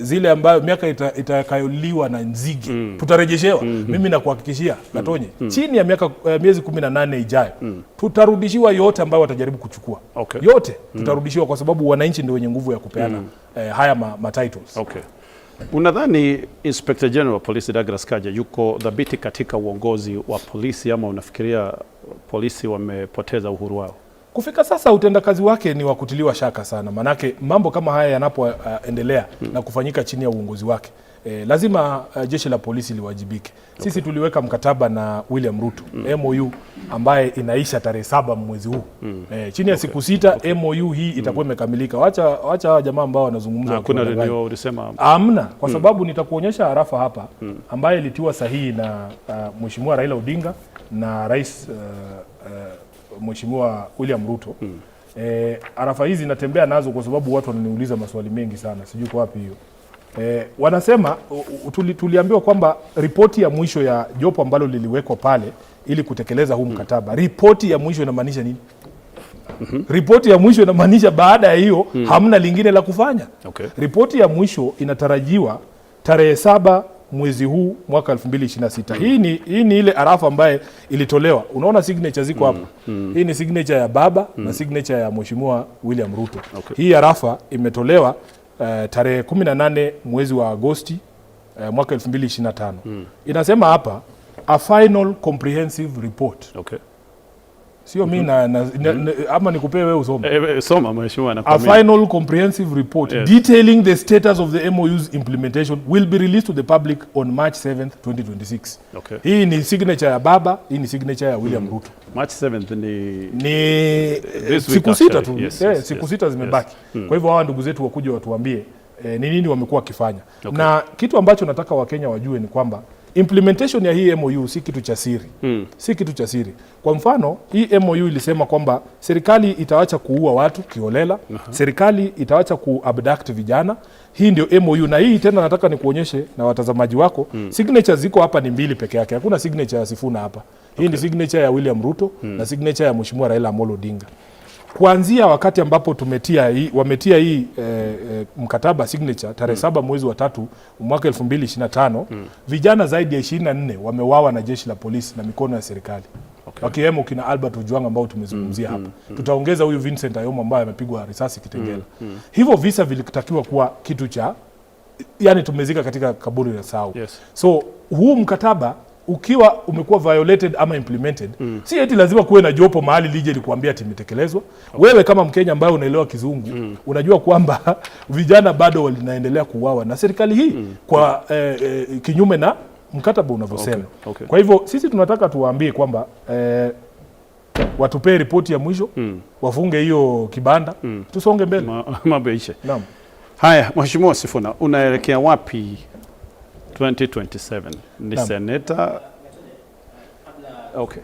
zile ambayo miaka itakayoliwa na nzige tutarejeshewa. Mimi nakuhakikishia, Gatonye, chini ya miaka miezi 18 ijayo tutarudishiwa yote ambayo watajaribu kuchukua. Yote tutarudishiwa kwa sababu wananchi ndio wenye nguvu ya kupeana haya ma titles. Okay. Unadhani Inspector General wa Polisi Douglas Kanja yuko dhabiti katika uongozi wa polisi ama unafikiria polisi wamepoteza uhuru wao? Kufika sasa utendakazi wake ni wa kutiliwa shaka sana, manake mambo kama haya yanapoendelea na kufanyika chini ya uongozi wake, lazima jeshi la polisi liwajibike. Sisi tuliweka mkataba na William Ruto, MOU ambaye inaisha tarehe 7 mwezi huu. Chini ya siku 6 MOU hii itakuwa imekamilika. Wacha hawa jamaa ambao wanazungumza Hakuna wakiwadanganya. renewal ulisema? Amna, kwa sababu nitakuonyesha harafa hapa ambaye ilitiwa sahihi na Mheshimiwa Raila Odinga na Rais Mheshimiwa William Ruto. Arafa hizi natembea nazo kwa sababu watu wananiuliza maswali mengi sana, sijui kwa wapi hiyo. Wanasema tuliambiwa kwamba ripoti ya mwisho ya jopo ambalo liliwekwa pale ili kutekeleza huu mkataba, ripoti ya mwisho inamaanisha nini? Ripoti ya mwisho inamaanisha baada ya hiyo hamna lingine la kufanya. Ripoti ya mwisho inatarajiwa tarehe 7 mwezi huu mwaka 2026. Hii ni ile arafa ambaye ilitolewa. Unaona signature ziko hapa. Hii ni signature ya baba na signature ya Mheshimiwa William Ruto. Hii arafa imetolewa tarehe 18 mwezi wa Agosti mwaka 2025. Inasema hapa, "A final comprehensive report." Sio mi na, ama nikupee wewe usome? Soma, mheshimiwa, "A nakuamini. final comprehensive report detailing the status of the MOU's implementation will be released to the public on March 7th, 2026." Hii ni signature ya baba, hii ni signature ya William Ruto. March 7th ni Ni this week siku 6 actually. tu. Yes, Siku 6 zimebaki. Kwa hivyo hawa ndugu zetu wakuja watuambie ni nini wamekuwa wakifanya. Na kitu ambacho nataka Wakenya wajue ni kwamba Implementation ya hii MOU si kitu cha siri. Si kitu cha siri. Kwa mfano, hii MOU ilisema kwamba serikali itawacha kuua watu kiholela, serikali itawacha kuabduct vijana. Hii ndio MOU, na hii tena nataka nikuonyeshe na watazamaji wako. Signatures ziko hapa ni mbili peke yake. Hakuna signature ya Sifuna hapa. Hii ni signature ya William Ruto na signature ya Mheshimiwa Raila Amolo Odinga. Kuanzia wakati ambapo tumetia hii, wametia hii mkataba signature tarehe 7 mwezi wa 3 mwaka 2025, vijana zaidi ya 24 wameuawa na jeshi la polisi na mikono ya serikali, wakiwemo kina Albert Ojwang ambao tumezungumzia hapa. Tutaongeza huyu Vincent Ayomo ambaye amepigwa risasi Kitengela. Hivyo visa vilitakiwa kuwa kitu cha, yani, tumezika katika kaburi la sahau. So huu mkataba ukiwa umekuwa violated ama implemented, si eti lazima kuwe na jopo mahali lije likuambia ati imetekelezwa. Wewe kama Mkenya ambaye unaelewa Kizungu unajua kwamba vijana bado wanaendelea kuuawa na serikali hii kwa kinyume na mkataba unavyosema. Kwa hivyo sisi tunataka tuwaambie kwamba watupee ripoti ya mwisho, wafunge hiyo kibanda, tusonge mbele. Mambo yaishe. Naam. Haya, Mheshimiwa Sifuna, unaelekea wapi 2027? Ni Naam. seneta? Okay.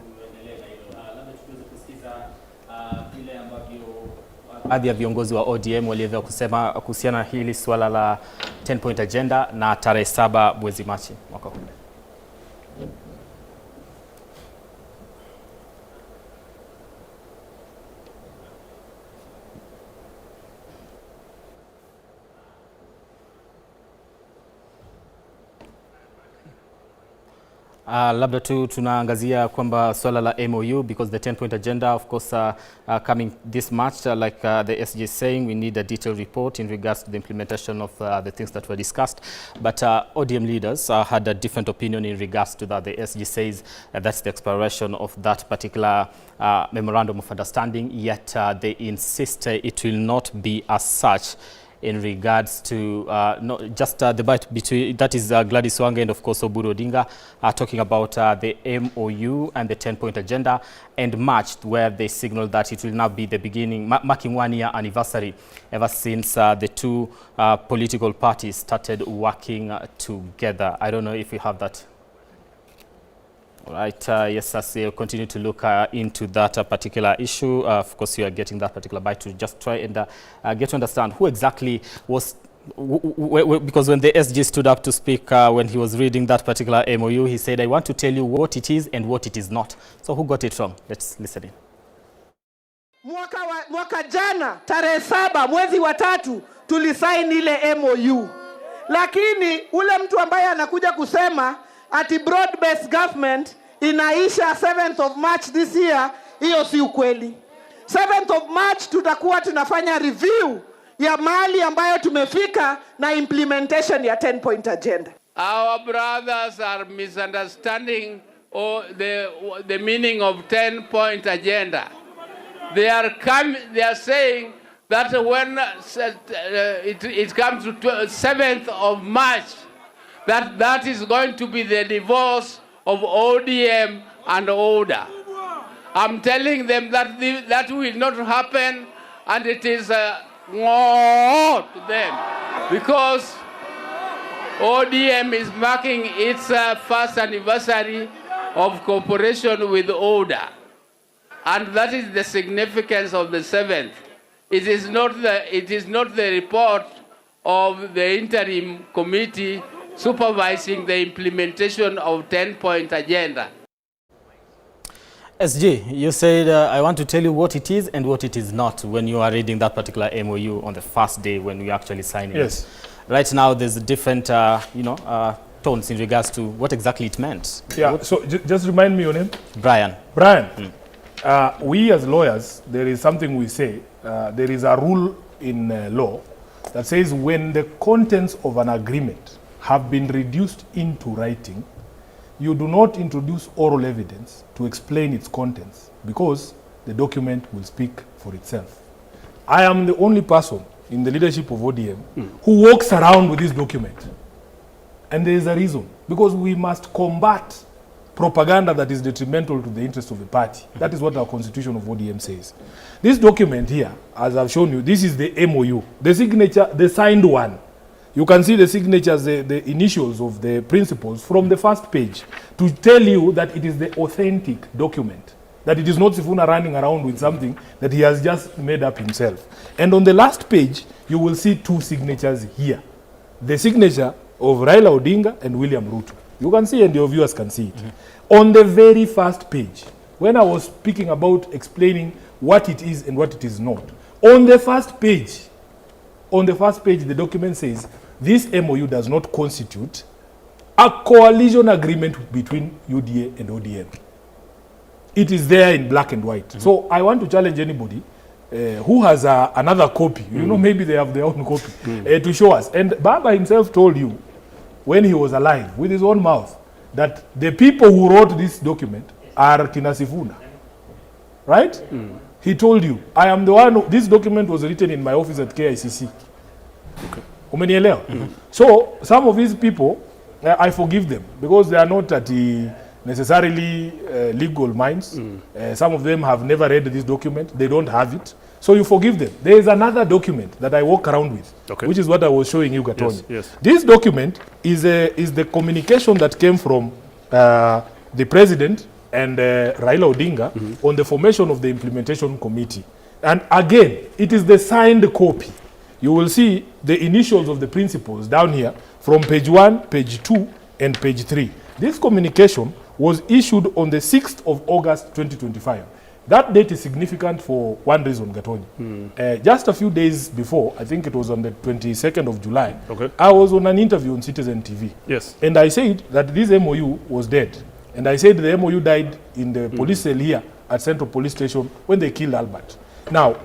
Baadhi ya viongozi wa ODM waliweza kusema kuhusiana na hili suala la 10 point agenda na tarehe 7 mwezi Machi mwaka huu. Labda tu tunaangazia kwamba swala la MOU, because the 10 point agenda, of course, coming this March, like the SG is saying, we need a detailed report in regards to the implementation of the things that were discussed, but ODM leaders had a different opinion in regards to that. The SG says that's the expiration of that particular memorandum of understanding, yet they insist it will not be as such in regards to not just the debate between, that is, Gladys Wanga and of course Oburu Odinga are talking about the MOU and the 10-point agenda and March, where they signaled that it will now be the beginning, marking 1 year anniversary ever since the two political parties started working together. I don't know if we have that. All right, yes, as we continue to look into that particular issue, of course, you are getting that particular bite to just try and get to understand who exactly was, because when the SG stood up to speak when he was reading that particular MOU, he said, "I want to tell you what it is and what it is not." So who got it wrong? Let's listen in. Mwaka jana tarehe 7 mwezi wa 3 tulisaini ile MOU, lakini ule mtu ambaye anakuja kusema ati broad based government inaisha 7th of March this year, hiyo si ukweli. 7th of March tutakuwa tunafanya review ya mahali ambayo tumefika na implementation ya 10 point agenda. Our brothers are misunderstanding or the meaning of 10 point agenda. They are saying that when it comes to 7th of March, that that is going to be the divorce of ODM and ODA. I'm telling them that that will not happen, and it is a to them because ODM is marking its first anniversary of cooperation with ODA. And that is the significance of the seventh. It is not the report of the interim committee supervising the implementation of 10-point agenda. SG, you said, "I want to tell you what it is and what it is not," when you are reading that particular MOU on the first day when we actually sign it. Yes. Right now, there's different tones in regards to what exactly it meant. Yeah, so just remind me your name. Brian. Brian, we as lawyers, there is something we say. There is a rule in law that says when the contents of an agreement have been reduced into writing, you do not introduce oral evidence to explain its contents because the document will speak for itself. I am the only person in the leadership of ODM who walks around with this document. And there is a reason. Because we must combat propaganda that is detrimental to the interest of the party. That is what our constitution of ODM says. This document here, as I've shown you, this is the MOU, the signature, the signed one. You can see the signatures, the initials of the principals from the first page to tell you that it is the authentic document, that it is not Sifuna running around with something that he has just made up himself. And on the last page, you will see two signatures here. The signature of Raila Odinga and William Ruto. You can see, and your viewers can see it. On the very first page, when I was speaking about explaining what it is and what it is not, on the first page, on the first page, the document says this MOU does not constitute a coalition agreement between UDA and ODM. It is there in black and white. So I want to challenge anybody who has another copy, maybe they have their own copy, to show us. And Baba himself told you when he was alive, with his own mouth, that the people who wrote this document are kina Sifuna. Right? He told you, I am the one, who, this document was written in my office at KICC. Umenielewa? So some of these people, I forgive them because they are not at the necessarily legal minds. Some of them have never read this document. They don't have it. So you forgive them. There is another document that I walk around with, which is what I was showing you, Gatonye. This document is the communication that came from the president and Raila Odinga on the formation of the implementation committee. And again, it is the signed copy. You will see the initials of the principals down here from page 1, page 2, and page 3. This communication was issued on the 6th of August 2025. That date is significant for one reason, Gatonye. Just a few days before, I think it was on the 22nd of July, I was on an interview on Citizen TV. And I said that this MOU was dead. And I said the MOU died in the police cell here at Central Police Station when they killed Albert. Now,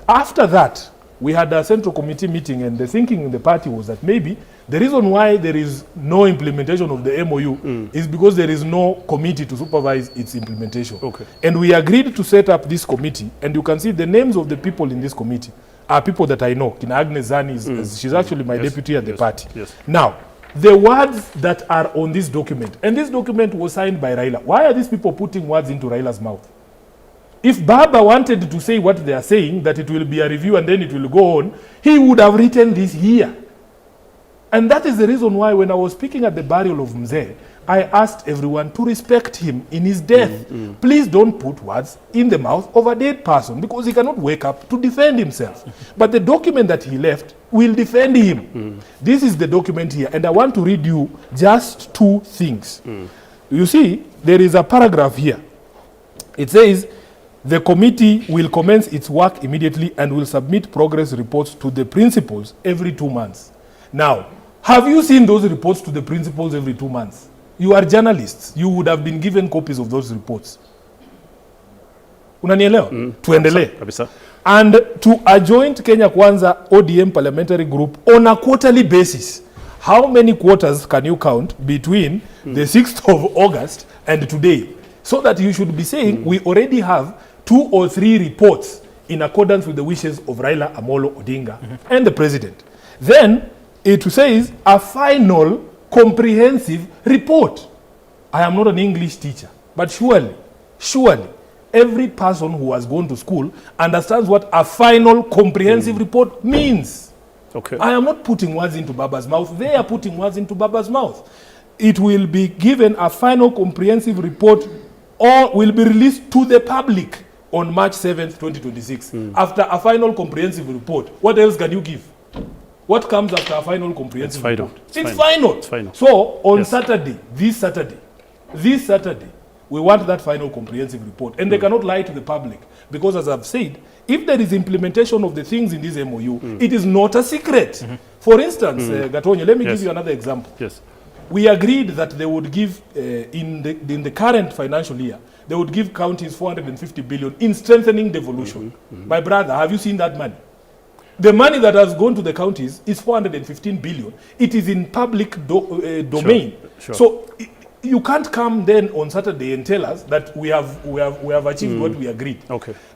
after that, we had a Central Committee meeting, and the thinking in the party was that maybe the reason why there is no implementation of the MOU is because there is no committee to supervise its implementation. And we agreed to set up this committee, and you can see the names of the people in this committee are people that I know. Kina Agnes Zani, she's actually my deputy at the party. Now, the words that are on this document, and this document was signed by Raila. Why are these people putting words into Raila's mouth? If Baba wanted to say what they are saying, that it will be a review and then it will go on, he would have written this here. And that is the reason why when I was speaking at the burial of Mzee, I asked everyone to respect him in his death. Please don't put words in the mouth of a dead person because he cannot wake up to defend himself. But the document that he left will defend him. This is the document here, and I want to read you just two things. You see, there is a paragraph here. It says, the committee will commence its work immediately and will submit progress reports to the principals every 2 months. Now, have you seen those reports to the principals every 2 months? You are journalists. You would have been given copies of those reports. Unanielewa? Tuendelee. Kabisa. And to a joint Kenya Kwanza ODM parliamentary group on a quarterly basis. How many quarters can you count between the 6th of August and today? So that you should be saying we already have 2 or 3 reports in accordance with the wishes of Raila Amolo Odinga and the president. Then it says a final comprehensive report. I am not an English teacher, but surely, surely, every person who has gone to school understands what a final comprehensive report means. I am not putting words into Baba's mouth. They are putting words into Baba's mouth. It will be given a final comprehensive report or will be released to the public on March 7th, 2026. After a final comprehensive report, what else can you give? What comes after a final comprehensive It's final. report? It's It's final. final. It's final. So on Saturday, this Saturday, we want that final comprehensive report. And they cannot lie to the public because, as I've said, if there is implementation of the things in this MOU, it is not a secret. For instance, Gatonye, let me give you another example. We agreed that they would give, in the current financial year, they would give counties 450 billion in strengthening devolution. My brother, have you seen that money? The money that has gone to the counties is 415 billion. It is in public domain. So you can't come then on Saturday and tell us that we have achieved what we agreed.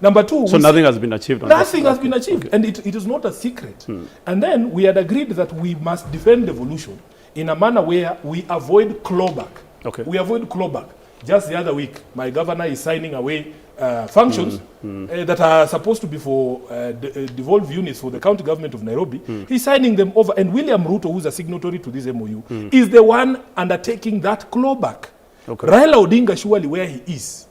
Number two, So we nothing has been achieved on this. Nothing has been achieved. And it is not a secret. And then we had agreed that we must defend devolution in a manner where we avoid clawback. We avoid clawback. Just the other week, my governor is signing away functions that are supposed to be for devolved units for the county government of Nairobi. He's signing them over. And William Ruto, who's a signatory to this MOU, is the one undertaking that clawback. Okay. Raila Odinga, surely where he is,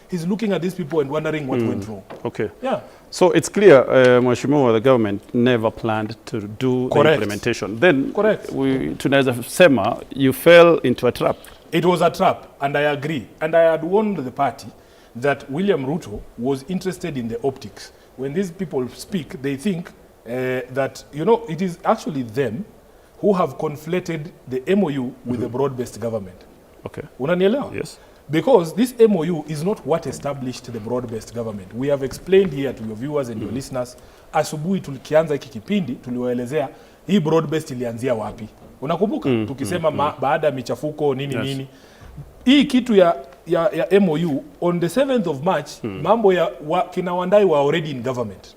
he's looking at these people and wondering what went wrong. Okay. Yeah. So it's clear, Mheshimiwa, the government never planned to do the Correct. Implementation. Then Correct. We tunaweza sema you fell into a trap. It was a trap, and I agree. And I had warned the party that William Ruto was interested in the optics. When these people speak, they think that it is actually them who have conflated the MOU with the broad-based government. Unanielewa? Yes. Because this MOU is not what established the broad-based government. We have explained here to your viewers and your listeners. Asubuhi tulikianza hiki kipindi tuliwaelezea hii broad-based ilianzia wapi. Unakumbuka? Tukisema baada ya michafuko nini nini. Hii kitu ya MOU on the 7th of March, mambo ya kina Wandayi were already in government.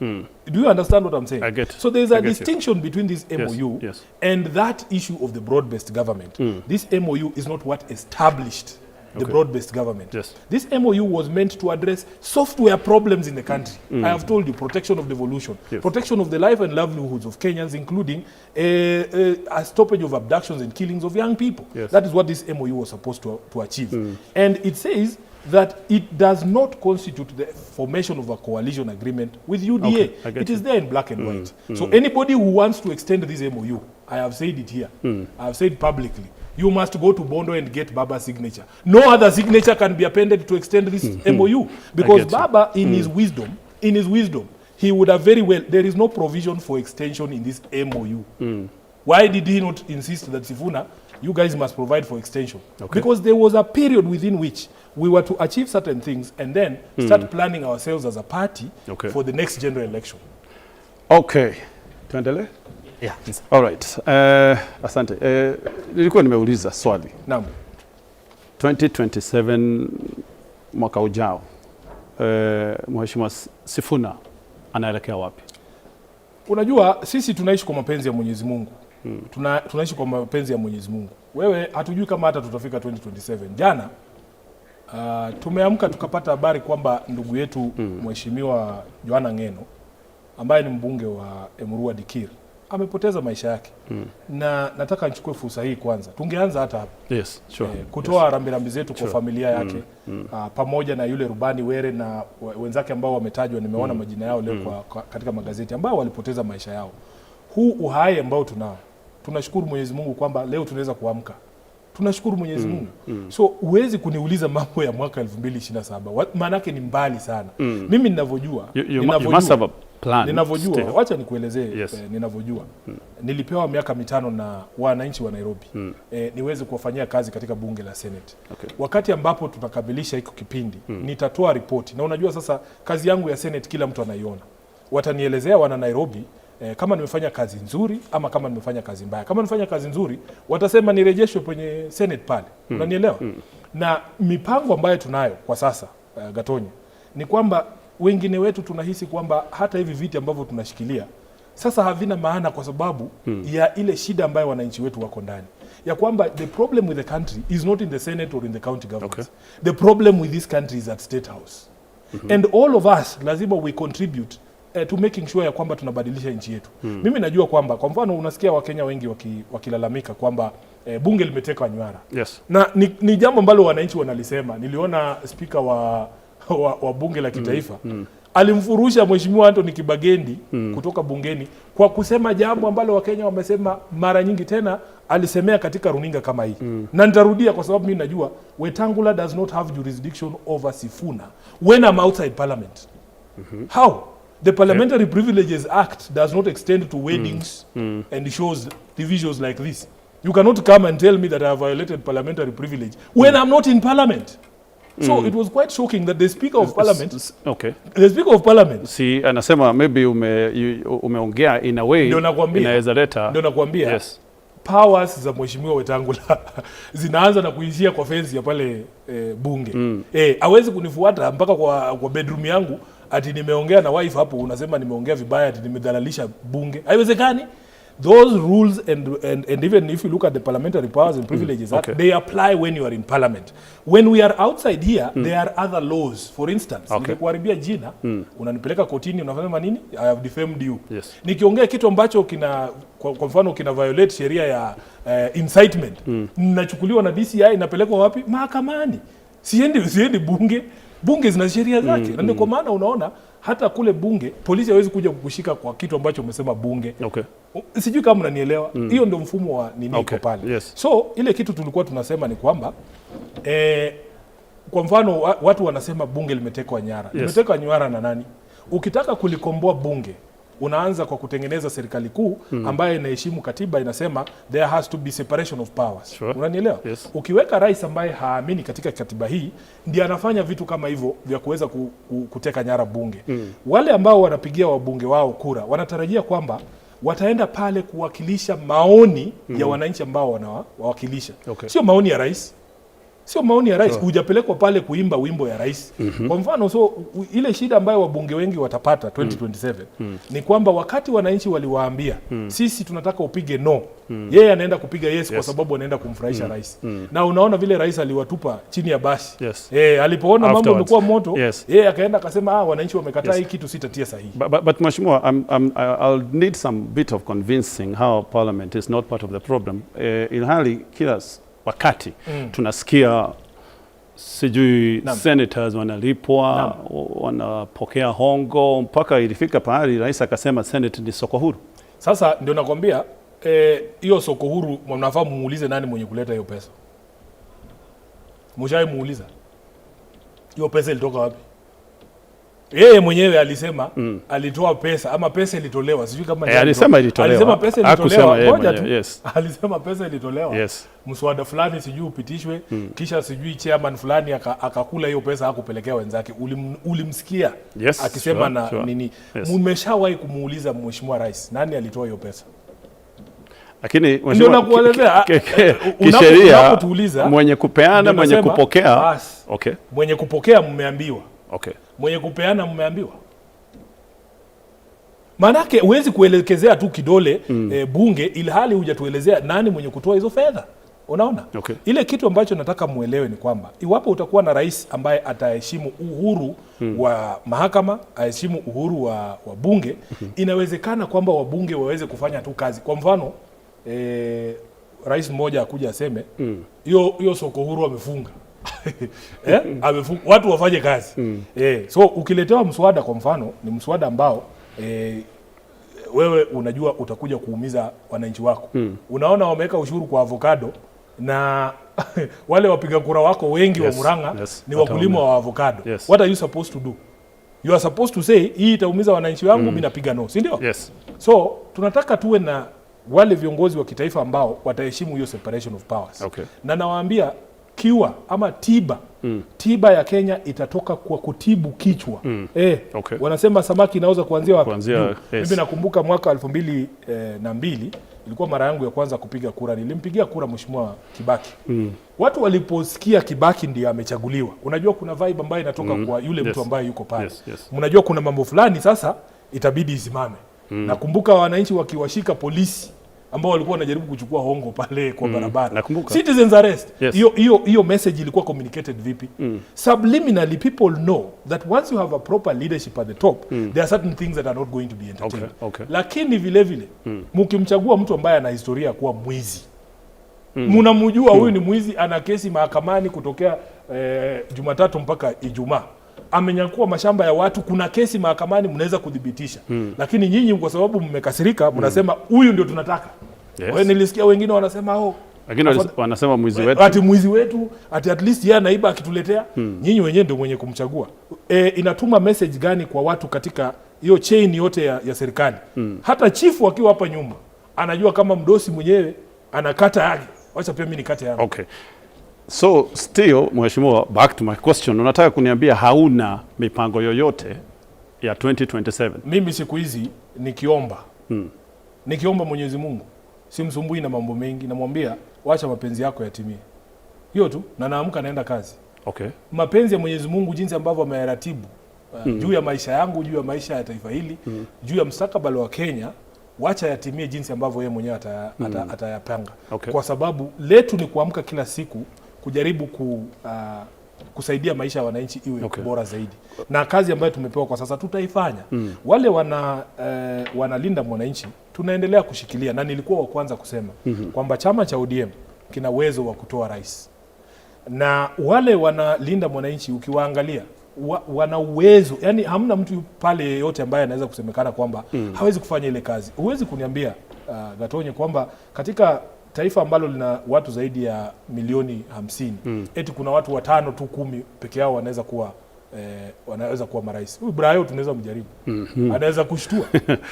Do you understand what I'm saying? I get. So there's I a get you. Distinction between this MOU and that issue of the broad-based government. This MOU is not what established the broad-based government. This MOU was meant to address software problems in the country. I have told you, protection of devolution, protection of the life and livelihoods of Kenyans, including a stoppage of abductions and killings of young people. That is what this MOU was supposed to achieve. And it says that it does not constitute the formation of a coalition agreement with UDA. Okay, I get It is you. There in black and white. So anybody who wants to extend this MOU, I have said it here, I have said publicly, you must go to Bondo and get Baba's signature. No other signature can be appended to extend this MOU because Get you. Baba, in his wisdom, he would have very well, there is no provision for extension in this MOU. Why did he not insist that, "Sifuna, you guys must provide for extension"? Okay. Because there was a period within which we were to achieve certain things and then start planning ourselves as a party for the next general election. Okay. Tuendelee? Yeah. All right. Asante. Nilikuwa nimeuliza swali. Naam. 2027, mwaka ujao. Mheshimiwa Sifuna anaelekea wapi? Unajua, sisi tunaishi kwa mapenzi ya Mwenyezi Mungu. Tunaishi kwa mapenzi ya Mwenyezi Mungu. Wewe, hatujui kama hata tutafika 2027. Jana tumeamka tukapata habari kwamba ndugu yetu Mheshimiwa Joanna Ng'eno, ambaye ni mbunge wa Emurua Dikirr, amepoteza maisha yake. Na nataka nichukue fursa hii kwanza, tungeanza hata hapa kutoa rambirambi zetu kwa familia yake, pamoja na yule rubani Were na wenzake ambao wametajwa, nimeona majina yao leo katika magazeti, ambao walipoteza maisha yao. Huu uhai ambao tunao, tunashukuru Mwenyezi Mungu kwamba leo tunaweza kuamka, tunashukuru Mwenyezi Mungu. So huwezi kuniuliza mambo ya mwaka 2027. Maanake ni mbali sana. Mimi ninavyojua, You must have a plan ninavyojua, still. Wacha nikuelezee. Yes. Ninavyojua, nilipewa miaka 5 na wananchi wa Nairobi niweze kuwafanyia kazi katika bunge la Senate. Wakati ambapo tutakamilisha hiko kipindi, nitatoa ripoti, na unajua sasa kazi yangu ya Senate kila mtu anaiona. Watanielezea wana Nairobi kama nimefanya kazi nzuri ama kama nimefanya kazi mbaya. Kama nimefanya kazi nzuri, watasema nirejeshwe kwenye Senate pale. Unanielewa? Na mipango ambayo tunayo kwa sasa, Gatonye, ni kwamba wengine wetu tunahisi kwamba hata hivi viti ambavyo tunashikilia sasa havina maana kwa sababu ya ile shida ambayo wananchi wetu wako ndani, ya kwamba the problem with the country is not in the Senate or in the county governments. The problem with this country is at State House, and all of us lazima we contribute to making sure ya kwamba tunabadilisha nchi yetu. Mimi najua kwamba, kwa mfano, unasikia Wakenya wengi wakilalamika kwamba bunge limeteka nyara na ni jambo ambalo wananchi wanalisema. Niliona spika wa bunge la kitaifa alimfurusha Mheshimiwa Anthony Kibagendi kutoka bungeni kwa kusema jambo ambalo Wakenya wamesema mara nyingi, tena alisemea katika runinga kama hii, na nitarudia kwa sababu mimi najua Wetangula does not have jurisdiction over Sifuna when I'm outside parliament. How? The Parliamentary Privileges Act does not extend to weddings and shows, TV shows like this. You cannot come and tell me that I have violated parliamentary privilege when I'm not in parliament. So it was quite shocking that the Speaker of Parliament, the Speaker of Parliament, Si anasema maybe umeongea in a way Ndio nakwambia. inaweza leta Ndio nakwambia. Powers za Mheshimiwa Wetangula zinaanza na kuishia kwa fence ya pale bunge. Hawezi kunifuata mpaka kwa bedroom yangu ati nimeongea na wife hapo, unasema nimeongea vibaya, ati nimedhalalisha bunge. Haiwezekani. Those rules and even if you look at the Parliamentary Powers and Privileges Act, they apply when you are in parliament. When we are outside here, there are other laws. For instance, nikikuharibia jina, unanipeleka kotini, unasema nini? I have defamed you. Nikiongea kitu ambacho kina kwa mfano kina violate sheria ya incitement, nachukuliwa na DCI, napelekwa wapi? Mahakamani. Siendi bunge. Bunge zina sheria zake, na ndio kwa maana unaona hata kule bunge polisi hawezi kuja kukushika kwa kitu ambacho umesema bunge. Sijui kama mnanielewa. Hiyo ndio mfumo wa nini iko pale. So ile kitu tulikuwa tunasema ni kwamba kwa mfano watu wanasema bunge limetekwa nyara. Limetekwa nyara na nani? Ukitaka kulikomboa bunge unaanza kwa kutengeneza serikali kuu ambayo inaheshimu katiba, inasema there has to be separation of powers. Unanielewa? Yes. Ukiweka rais ambaye haamini katika katiba hii, ndiye anafanya vitu kama hivyo vya kuweza kuteka nyara bunge. Wale ambao wanapigia wabunge wao kura wanatarajia kwamba wataenda pale kuwakilisha maoni ya wananchi ambao wanawawakilisha. Sio maoni ya rais, sio maoni ya rais. Hujapelekwa pale kuimba wimbo ya rais. Kwa mfano, so ile shida ambayo wabunge wengi watapata 2027 ni kwamba wakati wananchi waliwaambia sisi tunataka upige no, yeye anaenda kupiga yes, kwa sababu anaenda kumfurahisha rais. Na unaona vile rais aliwatupa chini ya basi. Alipoona mambo Afterwards. yamekuwa moto, yeye akaenda akasema, ah, wananchi wamekataa hii kitu, sitatia sahihi. But Mheshimiwa, I'll need some bit of convincing how parliament is not part of the problem. Ilhali kila wakati tunasikia sijui senators wanalipwa, wanapokea hongo, mpaka ilifika pahali rais akasema Senate ni soko huru. Sasa ndio nakwambia hiyo soko huru mnafaa muulize nani mwenye kuleta hiyo pesa. Mshai muuliza hiyo pesa ilitoka wapi? Yeye mwenyewe alisema alitoa pesa ama pesa ilitolewa, sijui kama ni Alisema ilitolewa. Alisema pesa Hakusema ilitolewa. yeye Ngoja tu. mwenyewe, yes. Alisema pesa ilitolewa. Mswada fulani sijui upitishwe, kisha sijui chairman fulani akakula hiyo pesa hakupelekea wenzake. Ulimsikia akisema na nini? Mmeshawahi kumuuliza Mheshimiwa Rais nani alitoa hiyo pesa? Lakini Ndio mheshimiwa, nakuelezea. kisheria Unapotuuliza, mwenye kupeana, ndio mwenye nasema, kupokea. basi. Mwenye kupokea mmeambiwa, mwenye kupeana mmeambiwa. Maanake huwezi kuelekezea tu kidole bunge ilhali hujatuelezea nani mwenye kutoa hizo fedha. Unaona? Ile kitu ambacho nataka muelewe ni kwamba iwapo utakuwa na rais ambaye ataheshimu uhuru wa mahakama, aheshimu uhuru wa bunge, inawezekana kwamba wabunge waweze kufanya tu kazi. Kwa mfano rais mmoja akuja aseme hiyo hiyo soko huru amefunga, amefunga watu wafanye kazi. So ukiletewa mswada kwa mfano ni mswada ambao wewe unajua utakuja kuumiza wananchi wako. Unaona wameweka ushuru kwa avocado na wale wapiga kura wako wengi wa Murang'a ni wakulima wa avocado. What are you supposed to do? You are supposed to say hii itaumiza wananchi wangu, mimi napiga no, si ndio? Yes. So tunataka tuwe na wale viongozi wa kitaifa ambao wataheshimu hiyo separation of powers. Na nawaambia cure ama tiba ya Kenya itatoka kwa kutibu kichwa. Wanasema samaki inauza kuanzia wapi? Kuanzia, Juu. yes. Mimi nakumbuka mwaka 2002 ilikuwa mara yangu ya kwanza kupiga kura. Nilimpigia kura Mheshimiwa Kibaki. Watu waliposikia Kibaki ndiye amechaguliwa, unajua kuna vibe ambayo inatoka kwa yule mtu ambaye yuko pale. Mnajua kuna mambo fulani sasa itabidi isimame. Nakumbuka wananchi wakiwashika polisi ambao walikuwa wanajaribu kuchukua hongo pale kwa barabara. Nakumbuka. Citizens arrest. Yes. Hiyo message ilikuwa communicated vipi? Subliminally people know that once you have a proper leadership at the top, there are certain things that are not going to be entertained. Lakini vile vile mkimchagua mtu ambaye ana historia ya kuwa mwizi, mnamjua huyu ni mwizi, ana kesi mahakamani kutokea Jumatatu mpaka Ijumaa, amenyakua mashamba ya watu, kuna kesi mahakamani, mnaweza kudhibitisha. Lakini nyinyi kwa sababu mmekasirika, mnasema huyu ndio tunataka. Wewe, nilisikia wengine wanasema, oh, Lakini wanasema mwizi wetu. Ati mwizi wetu, ati at least yeye anaiba akituletea. Nyinyi wenyewe ndio mwenye kumchagua. Inatuma message gani kwa watu katika hiyo chain yote ya serikali? Hata chifu akiwa hapa nyuma anajua kama mdosi mwenyewe anakata yake, wacha pia mimi nikate yangu. Okay. So still, Mheshimiwa, back to my question, unataka kuniambia hauna mipango yoyote ya 2027? Mimi siku hizi nikiomba Mwenyezi Mungu simsumbui na mambo mengi, namwambia wacha mapenzi yako yatimie, hiyo tu, na naamka naenda kazi. Mapenzi ya Mwenyezi Mungu jinsi ambavyo ameyaratibu juu ya maisha yangu, juu ya maisha ya taifa hili, juu ya mustakabali wa Kenya, Wacha yatimie jinsi ambavyo yeye mwenyewe atayapanga. Okay. Kwa sababu letu ni kuamka kila siku kujaribu kusaidia maisha ya wananchi iwe bora zaidi, na kazi ambayo tumepewa kwa sasa tutaifanya. Wale wanalinda mwananchi tunaendelea kushikilia, na nilikuwa wa kwanza kusema kwamba chama cha ODM kina uwezo wa kutoa rais, na wale wanalinda mwananchi ukiwaangalia wana uwezo, yani hamna mtu pale yeyote ambaye anaweza kusemekana kwamba hawezi kufanya ile kazi. Huwezi kuniambia Gatonye kwamba katika taifa ambalo lina watu zaidi ya milioni 50 eti kuna watu watano tu 10 peke yao wanaweza kuwa marais. Huyu Brayo tunaweza mjaribu, anaweza kushtua,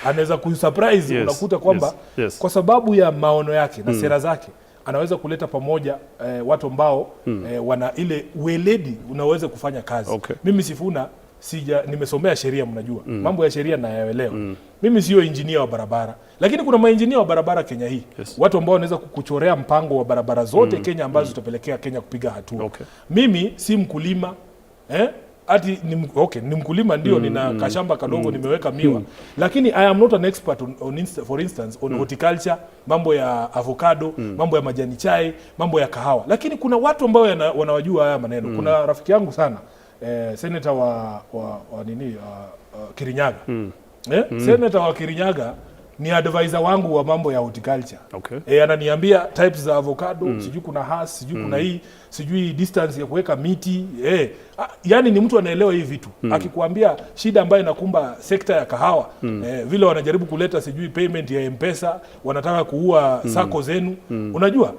anaweza kusurprise. Unakuta kwamba kwa sababu ya maono yake na sera zake anaweza kuleta pamoja watu ambao wana ile ueledi unaweza kufanya kazi. Mimi Sifuna sija nimesomea sheria, mnajua mambo ya sheria nayaelewa. Mimi sio injinia wa barabara, lakini kuna mainjinia wa barabara Kenya hii, watu ambao wanaweza kukuchorea mpango wa barabara zote Kenya ambazo zitapelekea Kenya kupiga hatua. Mimi si mkulima, eh? Ati okay, ni mkulima ndio, nina kashamba kadogo nimeweka miwa, lakini I am not an expert for instance on horticulture, mambo ya avocado, mambo ya majani chai, mambo ya kahawa, lakini kuna watu ambao wanawajua haya maneno. Kuna rafiki yangu sana, senator wa nini, Kirinyaga, senator wa Kirinyaga ni advisor wangu wa mambo ya horticulture. Ananiambia types za avocado, sijui kuna Hass, sijui kuna hii, sijui distance ya kuweka miti. Yani ni mtu anaelewa hii vitu. Akikuambia shida ambayo inakumba sekta ya kahawa, vile wanajaribu kuleta sijui payment ya M-Pesa, wanataka kuua SACCO zenu. Unajua,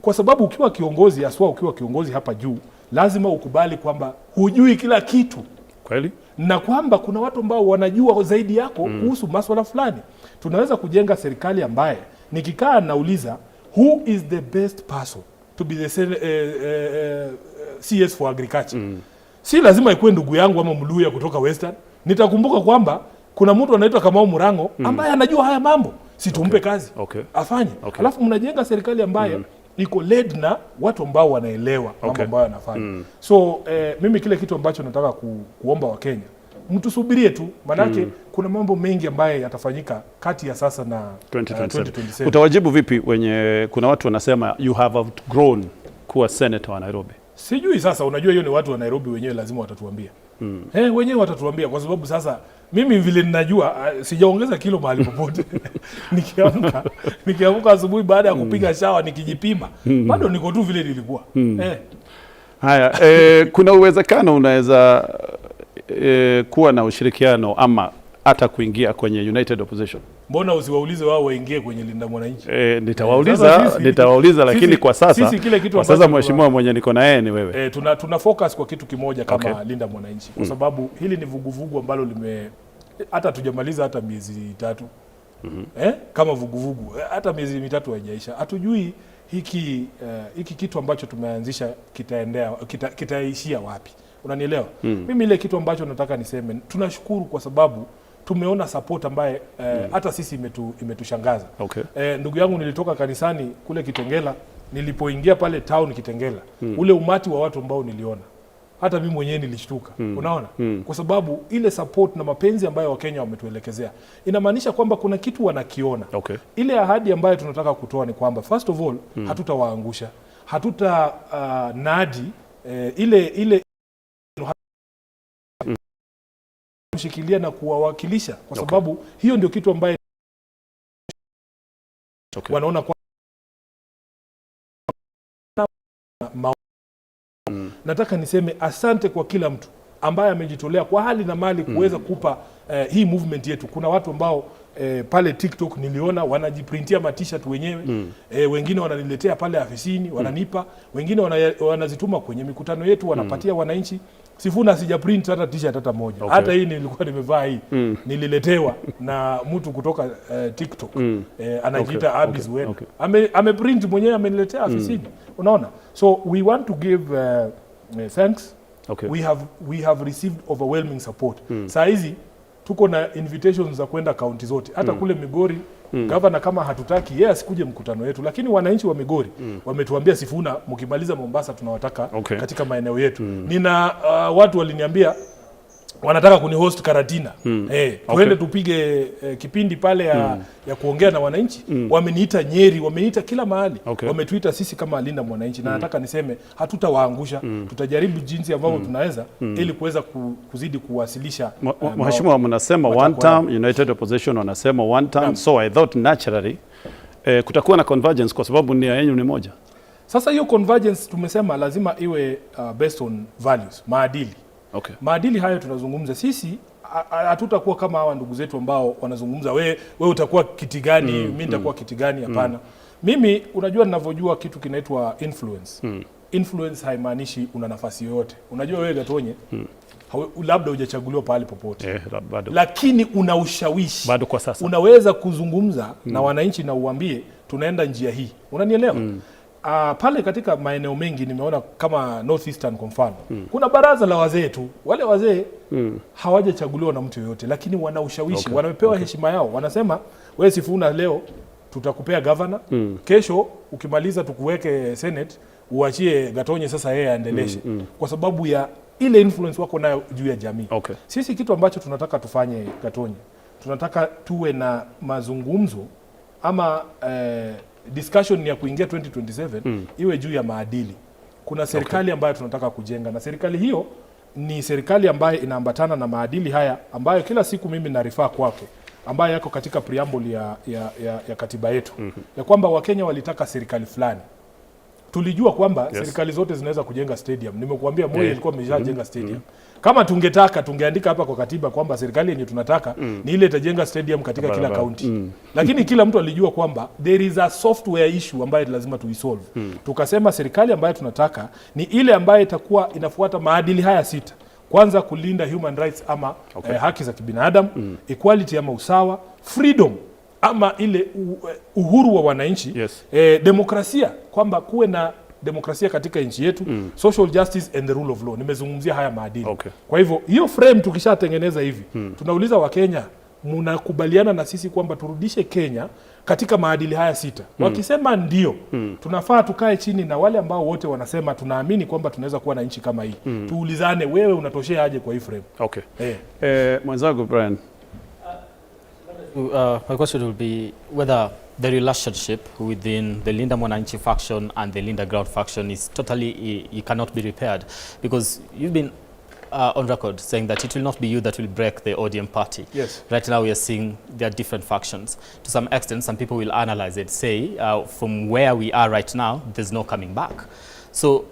kwa sababu ukiwa kiongozi, haswa ukiwa kiongozi hapa juu, lazima ukubali kwamba hujui kila kitu na kwamba kuna watu ambao wanajua zaidi yako kuhusu maswala fulani. Tunaweza kujenga serikali ambaye nikikaa nauliza who is the best person to be the CS for agriculture, si lazima ikuwe ndugu yangu ama Mluya kutoka Western. Nitakumbuka kwamba kuna mtu anaitwa Kamau Murango ambaye anajua haya mambo, si tumpe kazi afanye. Alafu mnajenga serikali ambaye iko led na watu ambao wanaelewa mambo ambayo wanafanya. So mimi kile kitu ambacho nataka kuomba Wakenya, mtusubirie tu, manake kuna mambo mengi ambayo yatafanyika kati ya sasa na 2027. 2027. Utawajibu vipi wenye kuna watu wanasema you have outgrown kuwa senator wa Nairobi? Sijui sasa, unajua hiyo ni watu wa Nairobi wenyewe lazima watatuambia. Wenyewe watatuambia kwa sababu sasa mimi vile ninajua, sijaongeza kilo mahali popote. Nikiamka asubuhi baada ya kupiga shawa nikijipima, bado niko tu vile nilikuwa. Haya, kuna uwezekano unaweza kuwa na ushirikiano ama hata kuingia kwenye United Opposition? Mbona usiwaulize wao waingie kwenye Linda Mwananchi? Nitawauliza, Sasa nitawauliza lakini kwa sasa sisi kile kitu kwa sasa ambacho mheshimiwa mwenye niko na yeye ni wewe. Tuna focus kwa kitu kimoja kama Linda Mwananchi kwa sababu hili ni vuguvugu ambalo lime hata hatujamaliza hata miezi 3, kama vuguvugu, hata miezi 3 haijaisha. Hatujui hiki kitu ambacho tumeanzisha kitaishia wapi, unanielewa? Mimi ile kitu ambacho nataka niseme, tunashukuru kwa sababu tumeona support ambaye hata sisi imetushangaza. Ndugu yangu, nilitoka kanisani kule Kitengela, nilipoingia pale town Kitengela, ule umati wa watu ambao niliona, hata mimi mwenyewe nilishtuka. Unaona, kwa sababu ile support na mapenzi ambayo Wakenya wametuelekezea inamaanisha kwamba kuna kitu wanakiona. Ile ahadi ambayo tunataka kutoa ni kwamba first of all hatutawaangusha, hatuta nadi ile kushikilia na kuwawakilisha kwa sababu hiyo ndio kitu ambaye wanaona kwa Nataka niseme asante kwa kila mtu ambaye amejitolea kwa hali na mali kuweza kupa hii movement yetu. Kuna watu ambao pale TikTok niliona wanajiprintia ma t-shirt wenyewe, wengine wananiletea pale afisini wananipa, wengine wanazituma kwenye mikutano yetu wanapatia wananchi. Sifuna sija print hata t-shirt hata moja. Hata hii nilikuwa nimevaa hii nililetewa na mtu kutoka TikTok, anajiita Abi Zuena. Ameprint mwenyewe ameniletea afisini. Unaona? So we want to give thanks. We have received overwhelming support. Saa hizi tuko na invitations za kwenda kaunti zote, hata kule Migori. Gavana kama hatutaki yeye asikuje mkutano wetu, lakini wananchi wa Migori wametuambia, Sifuna, mkimaliza Mombasa tunawataka katika maeneo yetu. Nina watu waliniambia Wanataka kunihost Karatina, tuende tupige kipindi pale ya kuongea na wananchi. Wameniita Nyeri, wameniita kila mahali. Wametuita sisi kama Linda Mwananchi na nataka niseme hatutawaangusha. Tutajaribu jinsi ambavyo tunaweza ili kuweza kuzidi kuwasilisha Mheshimiwa, mnasema one matakwa yao. term, United Opposition wanasema one term, so I thought naturally kutakuwa na convergence kwa sababu nia yenu ni moja. Sasa hiyo convergence tumesema lazima iwe based on values, maadili. Maadili hayo tunazungumza sisi, hatutakuwa kama hawa ndugu zetu ambao wanazungumza we utakuwa kiti gani, mi nitakuwa kiti gani. Hapana. Mimi unajua ninavyojua kitu kinaitwa influence. Influence haimaanishi una nafasi yoyote. Unajua wewe Gatonye, labda hujachaguliwa pahali popote, Bado. Lakini una ushawishi. Bado kwa sasa. Unaweza kuzungumza na wananchi na uambie tunaenda njia hii, unanielewa? Pale katika maeneo mengi nimeona kama North Eastern kwa mfano, kuna baraza la wazee tu. Wale wazee hawajachaguliwa na mtu yoyote, lakini wana ushawishi, wamepewa heshima yao. Wanasema wewe Sifuna leo tutakupea governor, kesho ukimaliza tukuweke senate, uachie Gatonye sasa yeye aendeleshe, kwa sababu ya ile influence wako nayo juu ya jamii. Sisi kitu ambacho tunataka tufanye, Gatonye, tunataka tuwe na mazungumzo ama discussion ya kuingia 2027 iwe juu ya maadili. Kuna serikali ambayo tunataka kujenga, na serikali hiyo ni serikali ambayo inaambatana na maadili haya ambayo kila siku mimi narefer kwake, ambayo yako katika preamble ya katiba yetu, ya kwamba Wakenya walitaka serikali fulani. Tulijua kwamba serikali zote zinaweza kujenga stadium. Nimekuambia Moi alikuwa ameshajenga stadium. Kama tungetaka tungeandika hapa kwa katiba kwamba serikali yenye tunataka ni ile itajenga stadium katika kila Barabara. kaunti. Lakini kila mtu alijua kwamba there is a software issue ambayo lazima tuisolve. Tukasema serikali ambayo tunataka ni ile ambayo itakuwa inafuata maadili haya sita. Kwanza, kulinda human rights ama haki za kibinadamu, equality ama usawa, freedom ama ile uhuru wa wananchi, demokrasia, kwamba kuwe na demokrasia katika nchi yetu, social justice and the rule of law. Nimezungumzia haya maadili. Kwa hivyo hiyo frame tukishatengeneza hivi, tunauliza Wakenya, mnakubaliana na sisi kwamba turudishe Kenya katika maadili haya sita? Wakisema ndio, tunafaa tukae chini na wale ambao wote wanasema tunaamini kwamba tunaweza kuwa na nchi kama hii, tuulizane, wewe unatoshea aje kwa hii frame? Mwenzangu Brian. My question will be whether the relationship within the Linda Mwananchi faction and the Linda Ground faction is totally, it cannot be repaired, because you've been on record saying that it will not be you that will break the ODM party. Right now we are seeing there are different factions. To some extent, some people will analyze it, say from where we are right now, there's no coming back. So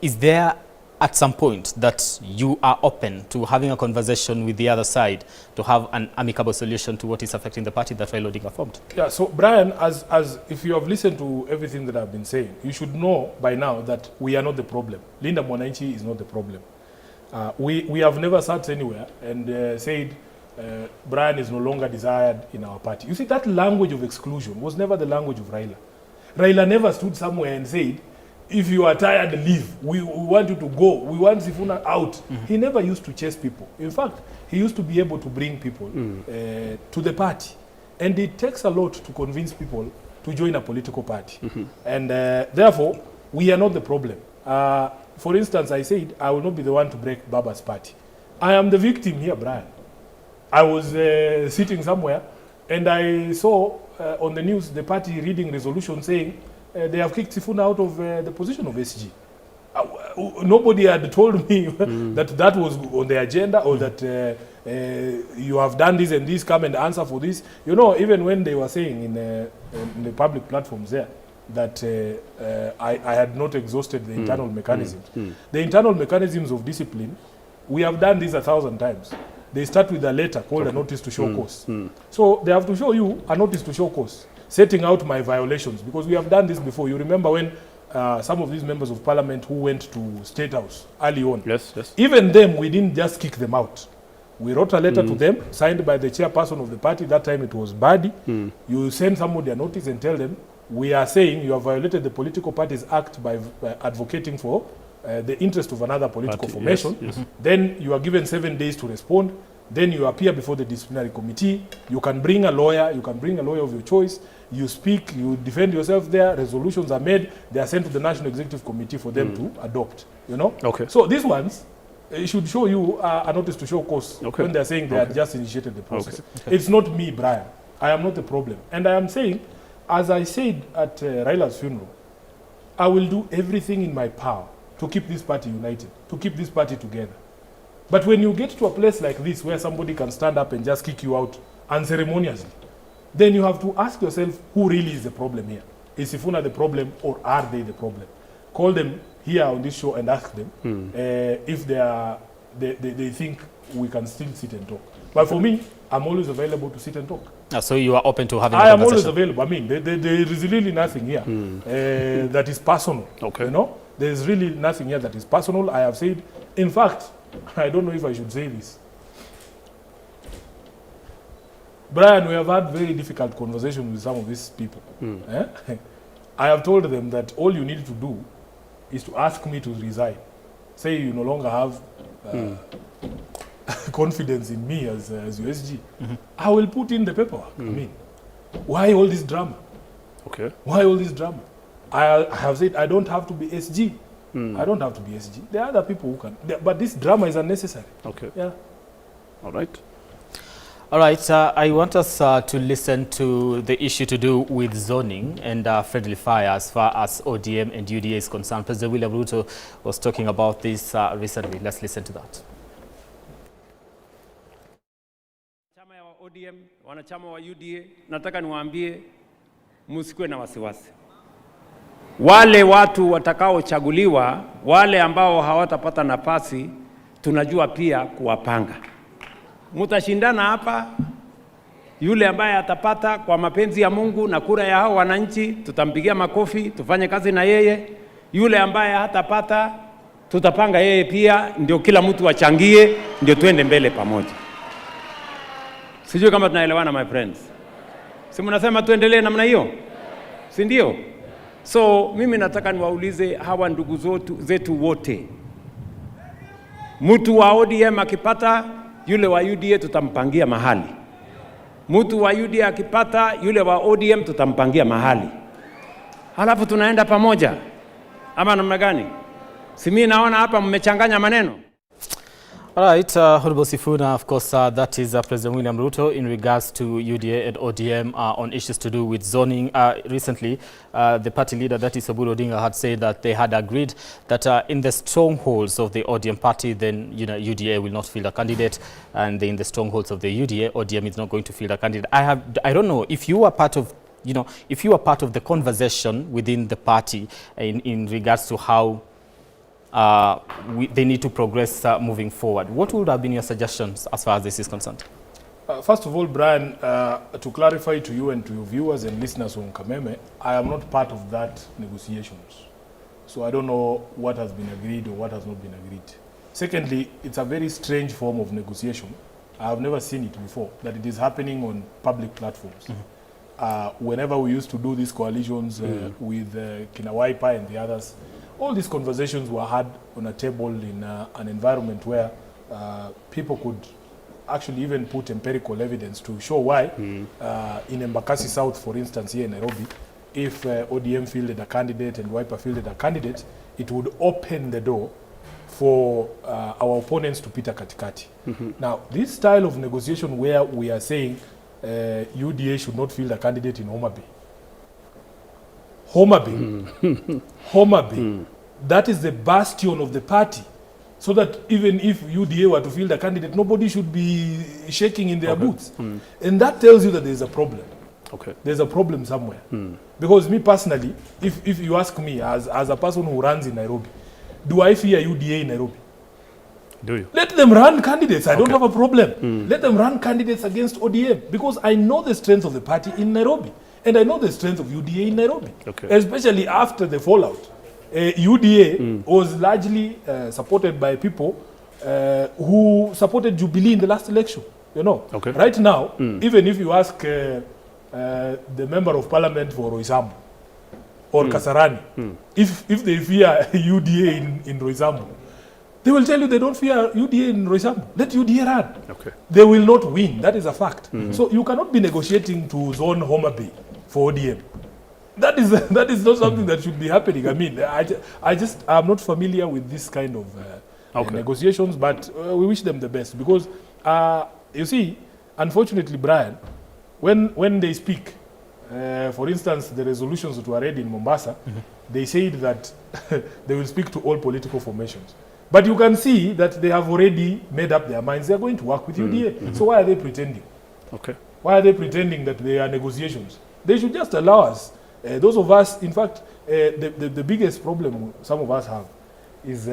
is there at some point that you are open to having a conversation with the other side to have an amicable solution to what is affecting the party that Raila Odinga formed? Yeah, so Brian, as if you have listened to everything that I've been saying, you should know by now that we are not the problem. Linda Mwananchi is not the problem. We have never sat anywhere and said Brian is no longer desired in our party. You see, that language of exclusion was never the language of Raila. Raila never stood somewhere and said, "If you are tired, leave. We want you to go. We want Sifuna out." He never used to chase people. In fact, he used to be able to bring people to the party. And it takes a lot to convince people to join a political party. And therefore, we are not the problem. For instance, I said I will not be the one to break Baba's party. I am the victim here, Brian. I was sitting somewhere and I saw on the news the party reading resolution saying they have kicked Sifuna out of the position of SG. Nobody had told me that that was on the agenda or that you have done this and this, come and answer for this. Even when they were saying in the public platforms there that I had not exhausted the internal mechanisms. The internal mechanisms of discipline, we have done this 1,000 times. They start with a letter called a notice to show cause. So they have to show you a notice to show cause, setting out my violations, because we have done this before. You remember when some of these members of parliament who went to State House early on, even them, we didn't just kick them out. We wrote a letter to them, signed by the chairperson of the party. That time it was Badi. You send somebody a notice and tell them, we are saying you have violated the Political Parties Act by advocating for the interest of another political Party, formation. Then you are given 7 days to respond. Then you appear before the disciplinary committee. You can bring a lawyer. You can bring a lawyer of your choice. You speak, you defend yourself there. Resolutions are made. They are sent to the National Executive Committee for them to adopt. Okay. So these ones, It should show you a notice to show cause when they are saying they had just initiated the process. It's not me, Brian. I am not the problem. And I am saying, as I said at Raila's funeral, I will do everything in my power to keep this party united, to keep this party together. But when you get to a place like this where somebody can stand up and just kick you out unceremoniously, then you have to ask yourself who really is the problem here. Is Sifuna the problem or are they the problem? Call them here on this show and ask them if they think we can still sit and talk. But for me, I'm always available to sit and talk. So you are open to having a I am always conversation? available. I mean, there is really nothing here that is personal. You know, there is really nothing here that is personal. I have said, in fact, I don't know if I should say this. Brian, we have had very difficult conversations with some of these people. Eh? I have told them that all you need to do is to ask me to resign. Say you no longer have confidence in me as your SG. I will put in the paperwork. I mean, why all this drama? Why all this drama? I have said I don't have to be SG. I don't have to be SG. There are other people who can. But this drama is unnecessary. Yeah. All right. All right, I want us to listen to the issue to do with zoning and friendly fire as far as ODM and UDA is concerned. President William Ruto was talking about this recently. Let's listen to that. Chama ya ODM, wanachama wa UDA, nataka niwaambie msikuwe na wasiwasi. Wale watu watakaochaguliwa, wale ambao hawatapata nafasi, tunajua pia kuwapanga. Mutashindana hapa, yule ambaye atapata kwa mapenzi ya Mungu na kura ya hao wananchi, tutampigia makofi, tufanye kazi na yeye. Yule ambaye hatapata, tutapanga yeye pia, ndio kila mtu achangie, ndio tuende mbele pamoja. Sijui kama tunaelewana, my friends. Si mnasema tuendelee namna hiyo, si ndio? So mimi nataka niwaulize hawa ndugu zetu wote, mtu wa ODM akipata, yule wa UDA tutampangia mahali. Mtu wa UDA akipata, yule wa ODM tutampangia mahali, halafu tunaenda pamoja, ama namna gani? Si mimi naona hapa mmechanganya maneno. All right, Honorable Sifuna, of course, that is President William Ruto in regards to UDA and ODM on issues to do with zoning. Recently, the party leader, that is Oburu Odinga, had said that they had agreed that in the strongholds of the ODM party, then UDA will not field a candidate, and in the strongholds of the UDA, ODM is not going to field a candidate. I don't know if you are part of, if you are part of the conversation within the party in regards to how they need to progress moving forward. What would have been your suggestions as far as this is concerned? First of all, Brian, to clarify to you and to your viewers and listeners on Kameme, I am not part of that negotiations. So I don't know what has been agreed or what has not been agreed. Secondly, it's a very strange form of negotiation. I have never seen it before, that it is happening on public platforms. Whenever we used to do these coalitions with Kina Wiper and the others, all these conversations were had on a table in an environment where people could actually even put empirical evidence to show why in Embakasi South, for instance, here in Nairobi, if ODM fielded a candidate and Wiper fielded a candidate, it would open the door for our opponents to pita katikati. Now, this style of negotiation where we are saying UDA should not field a candidate in Homa Bay. Homa Bay. Homa Bay. That is the bastion of the party. So that even if UDA were to field a candidate, nobody should be shaking in their boots. And that tells you that there's a problem. There's a problem somewhere. Because me personally, if you ask me as a person who runs in Nairobi, do I fear UDA in Nairobi? Do you? Let them run candidates. I don't have a problem. Let them run candidates against ODM, because I know the strength of the party in Nairobi. And I know the strength of UDA in Nairobi. Especially after the fallout. UDA was largely supported by people who supported Jubilee in the last election. You know? Right now, even if you ask the member of parliament for Roysambu or Kasarani, if they fear UDA in Roysambu, they will tell you they don't fear UDA in Roysambu. Let UDA run. They will not win. That is a fact. So you cannot be negotiating to zone Homa Bay for ODM. That is not something that should be happening. I mean, I just, I'm not familiar with this kind of Negotiations, but we wish them the best because you see, unfortunately, Brian, when they speak, for instance, the resolutions that were read in Mombasa, they said that they will speak to all political formations. But you can see that they have already made up their minds. They are going to work with UDA. So why are they pretending? Why are they pretending that they are negotiations? They should just allow us. Those of us, in fact, the biggest problem some of us have is,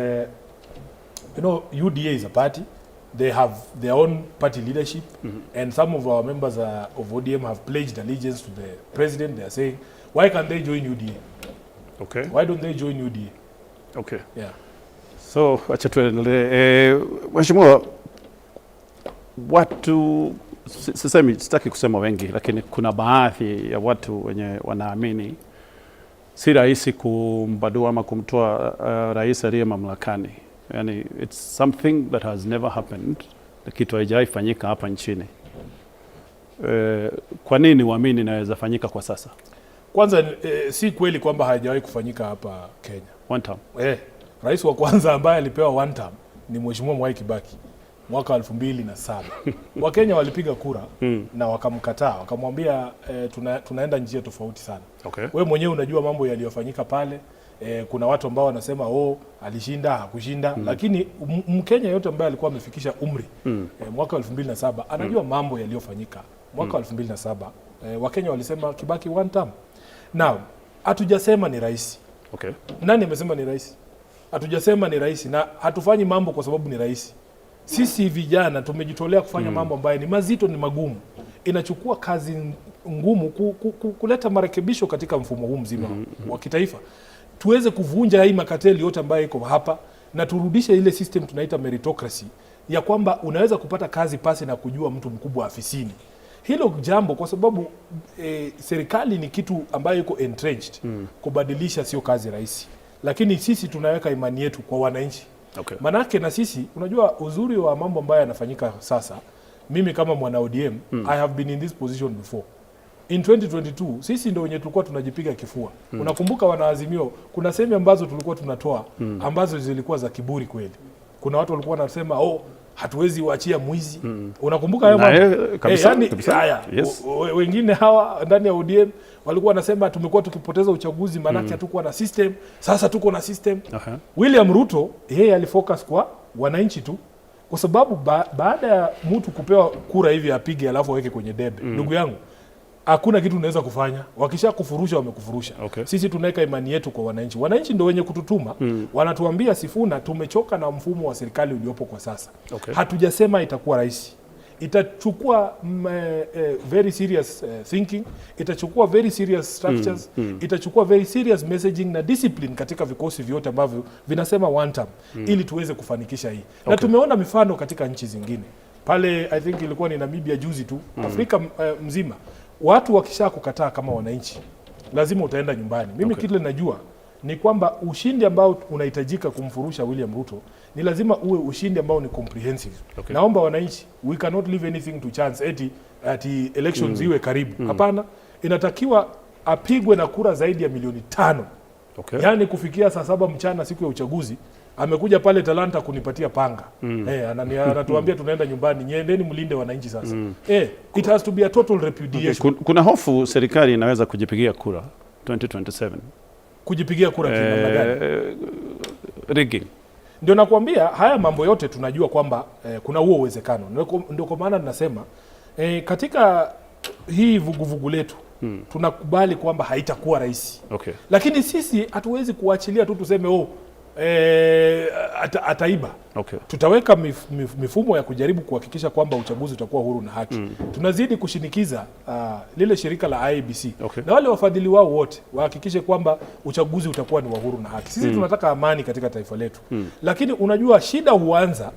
UDA is a party. They have their own party leadership, and some of our members of ODM have pledged allegiance to the president. They are saying, why can't they join UDA? Why don't they join UDA? Yeah. So acha tuendelee. Mheshimiwa, watu sisemi, sitaki kusema wengi, lakini kuna baadhi ya watu wenye wanaamini si rahisi kumbadua ama kumtoa rais aliye mamlakani. Yani, it's something that has never happened, kitu haijawahi fanyika hapa nchini. Kwa nini uamini inaweza fanyika kwa sasa? Kwanza si kweli kwamba haijawahi kufanyika hapa Kenya. One term. Rais wa kwanza ambaye alipewa one term ni Mheshimiwa Mwai Kibaki mwaka 2007. Wakenya walipiga kura na wakamkataa, wakamwambia tunaenda njia tofauti sana. We mwenyewe unajua mambo yaliyofanyika pale. Kuna watu ambao wanasema, oh, alishinda, hakushinda, lakini Mkenya yote ambaye alikuwa amefikisha umri mwaka 2007 anajua mambo yaliyofanyika mwaka 2007. Wakenya walisema Kibaki one term. Now, hatujasema ni rahisi. Nani amesema ni rahisi? Hatujasema ni rahisi na hatufanyi mambo kwa sababu ni rahisi. Sisi vijana tumejitolea kufanya mambo ambayo ni mazito, ni magumu. Inachukua kazi ngumu kuleta marekebisho katika mfumo huu mzima wa kitaifa, tuweze kuvunja hii makateli yote ambayo iko hapa na turudishe ile system tunaita meritocracy, ya kwamba unaweza kupata kazi pasi na kujua mtu mkubwa afisini. Hilo jambo kwa sababu serikali ni kitu ambayo iko entrenched, kubadilisha sio kazi rahisi, lakini sisi tunaweka imani yetu kwa wananchi. Manake na sisi, unajua uzuri wa mambo ambayo yanafanyika sasa, mimi kama mwana ODM, I have been in this position before. In 2022 sisi ndio wenye tulikuwa tunajipiga kifua. Unakumbuka wanaazimio, kuna sehemu ambazo tulikuwa tunatoa ambazo zilikuwa za kiburi kweli. Kuna watu walikuwa wanasema, oh, hatuwezi uachia mwizi. Unakumbuka hayo Na, mambo? kabisa, Yani, kabisa. haya, wengine hawa ndani ya ODM walikuwa wanasema tumekuwa tukipoteza uchaguzi maanake hatukuwa na system, sasa tuko na system. William Ruto yeye alifocus kwa wananchi tu, kwa sababu baada ya mtu kupewa kura hivi apige alafu aweke kwenye debe, ndugu yangu, hakuna kitu unaweza kufanya. Wakisha kufurusha wamekufurusha. Sisi tunaweka imani yetu kwa wananchi. Wananchi ndio wenye kututuma, wanatuambia Sifuna, tumechoka na mfumo wa serikali uliopo kwa sasa. Hatujasema itakuwa rahisi, itachukua very serious thinking, itachukua very serious structures, itachukua very serious messaging na discipline katika vikosi vyote ambavyo vinasema one term, ili tuweze kufanikisha hii. Na tumeona mifano katika nchi zingine pale, I think ilikuwa ni Namibia juzi tu, Afrika mzima, watu wakisha kukataa kama wananchi, lazima utaenda nyumbani. Mimi kile najua ni kwamba ushindi ambao unahitajika kumfurusha William Ruto ni lazima uwe ushindi ambao ni comprehensive. Naomba wananchi, we cannot leave anything to chance eti ati elections iwe karibu. Hapana, inatakiwa apigwe na kura zaidi ya milioni 5. Yaani kufikia saa 7 mchana siku ya uchaguzi amekuja pale Talanta kunipatia panga. Anatuambia tunaenda nyumbani, nyendeni mlinde wananchi sasa. It has to be a total repudiation. Kuna hofu serikali inaweza kujipigia kura 2027. Kujipigia kura kinamna gani? Rigging. Ndio nakwambia haya mambo yote tunajua kwamba kuna huo uwezekano. Ndio kwa maana tunasema katika hii vuguvugu letu tunakubali kwamba haitakuwa rahisi. Lakini sisi hatuwezi kuachilia tu tuseme, oh, ataiba. Tutaweka mifumo ya kujaribu kuhakikisha kwamba uchaguzi utakuwa huru na haki. Tunazidi kushinikiza lile shirika la IEBC na wale wafadhili wao wote wahakikishe kwamba uchaguzi utakuwa ni wa huru na haki. Sisi tunataka amani katika taifa letu. Lakini unajua shida huanza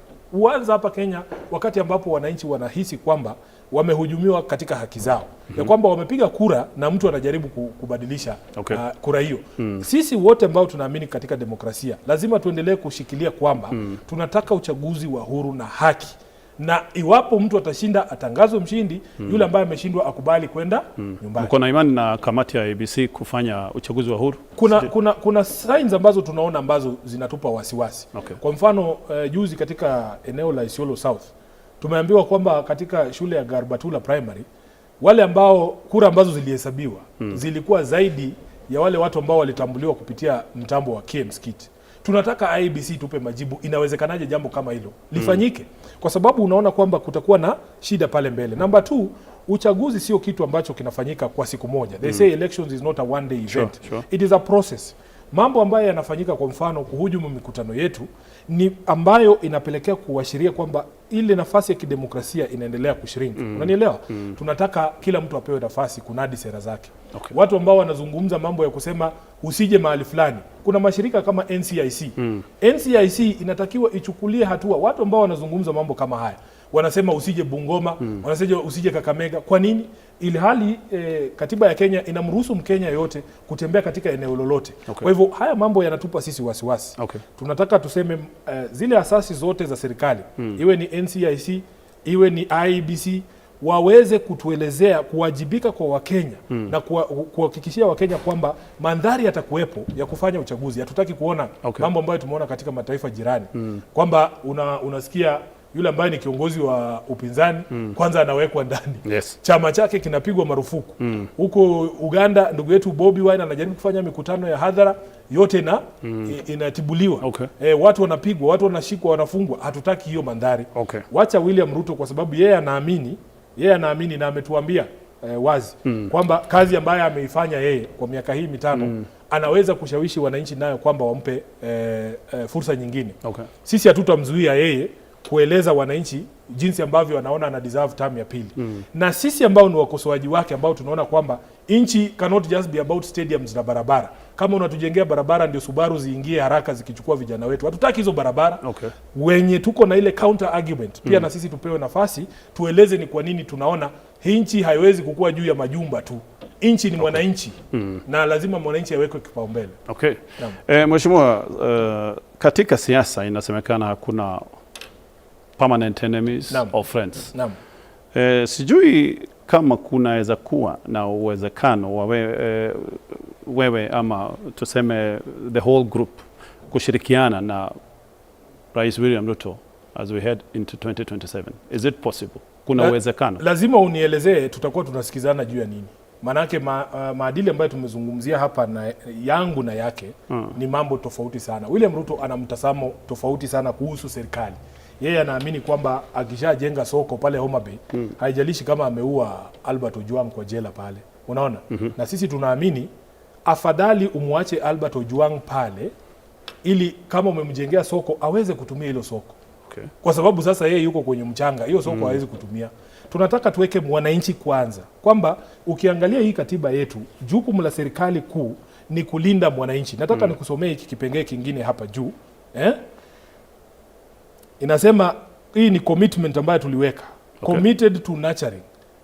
hapa Kenya wakati ambapo wananchi wanahisi kwamba wamehujumiwa katika haki zao, ya kwamba wamepiga kura na mtu anajaribu kubadilisha kura hiyo. Sisi wote ambao tunaamini katika demokrasia lazima tuendelee kushikilia kwamba tunataka uchaguzi wa huru na haki. Na iwapo mtu atashinda atangazwe mshindi, yule ambaye ameshindwa akubali kwenda nyumbani. Mko na imani na kamati ya IEBC kufanya uchaguzi wa huru? Kuna signs ambazo tunaona ambazo zinatupa wasiwasi. Kwa mfano juzi katika eneo la Isiolo South tumeambiwa kwamba katika shule ya Garbatula Primary wale ambao kura ambazo zilihesabiwa zilikuwa zaidi ya wale watu ambao walitambuliwa kupitia mtambo wa KIEMS kit. Tunataka IEBC tupe majibu, inawezekanaje jambo kama hilo lifanyike? Kwa sababu unaona kwamba kutakuwa na shida pale mbele. Namba 2, uchaguzi sio kitu ambacho kinafanyika kwa siku moja. They say elections is not a one day event. It is a process. Mambo ambayo yanafanyika, kwa mfano kuhujumu mikutano yetu, ni ambayo inapelekea kuashiria kwamba ile nafasi ya kidemokrasia inaendelea kushrink. Unanielewa? Tunataka kila mtu apewe nafasi kunadi sera zake. Watu ambao wanazungumza mambo ya kusema usije mahali fulani, kuna mashirika kama NCIC. NCIC inatakiwa ichukulie hatua watu ambao wanazungumza mambo kama haya. Wanasema usije Bungoma, wanasema usije Kakamega. Kwa nini? Ili hali katiba ya Kenya inamruhusu Mkenya yote kutembea katika eneo lolote. Kwa hivyo haya mambo yanatupa sisi wasiwasi. Tunataka tuseme zile asasi zote za serikali, iwe ni NCIC, iwe ni IEBC, waweze kutuelezea kuwajibika kwa Wakenya na kuhakikishia Wakenya kwamba mandhari yatakuwepo ya kufanya uchaguzi. Hatutaki kuona mambo ambayo tumeona katika mataifa jirani, kwamba unasikia yule ambaye ni kiongozi wa upinzani kwanza anawekwa ndani. Chama chake kinapigwa marufuku. Huko Uganda ndugu yetu Bobi Wine anajaribu kufanya mikutano ya hadhara yote na inatibuliwa. Watu wanapigwa, watu wanashikwa, wanafungwa. Hatutaki hiyo mandhari. Wacha William Ruto, kwa sababu yeye anaamini na ametuambia wazi kwamba kazi ambayo ameifanya yeye kwa miaka hii 5 anaweza kushawishi wananchi nayo kwamba wampe fursa nyingine. Sisi hatutamzuia yeye kueleza wananchi jinsi ambavyo anaona ana deserve term ya pili. Na sisi ambao ni wakosoaji wake, ambao tunaona kwamba nchi cannot just be about stadiums na barabara. Kama unatujengea barabara ndio Subaru ziingie haraka zikichukua vijana wetu, hatutaki hizo barabara. Wenye tuko na ile counter argument pia na sisi tupewe nafasi tueleze ni kwa nini tunaona hii nchi haiwezi kukua juu ya majumba tu. Nchi ni mwananchi na lazima mwananchi awekwe kipaumbele. Mheshimiwa, katika siasa inasemekana hakuna permanent enemies or friends. Sijui kama kunaweza kuwa na uwezekano wa wewe ama tuseme the whole group kushirikiana na Rais William Ruto as we head into 2027. Is it possible? Kuna uwezekano? Lazima unielezee tutakuwa tunasikizana juu ya nini. Maanake maadili ambayo tumezungumzia hapa na yangu na yake ni mambo tofauti sana. William Ruto ana mtazamo tofauti sana kuhusu serikali. Yeye anaamini kwamba akishajenga soko pale Homa Bay, haijalishi kama ameua Albert Ojwang kwa jela pale. Unaona? Na sisi tunaamini afadhali umwache Albert Ojwang pale ili kama umemjengea soko aweze kutumia hilo soko. Kwa sababu sasa yeye yuko kwenye mchanga, hiyo soko hawezi kutumia. Tunataka tuweke mwananchi kwanza, kwamba ukiangalia hii katiba yetu, jukumu la serikali kuu ni kulinda mwananchi. Nataka nikusomee hiki kipengee kingine hapa juu. Inasema hii ni commitment ambayo tuliweka. Committed to nurturing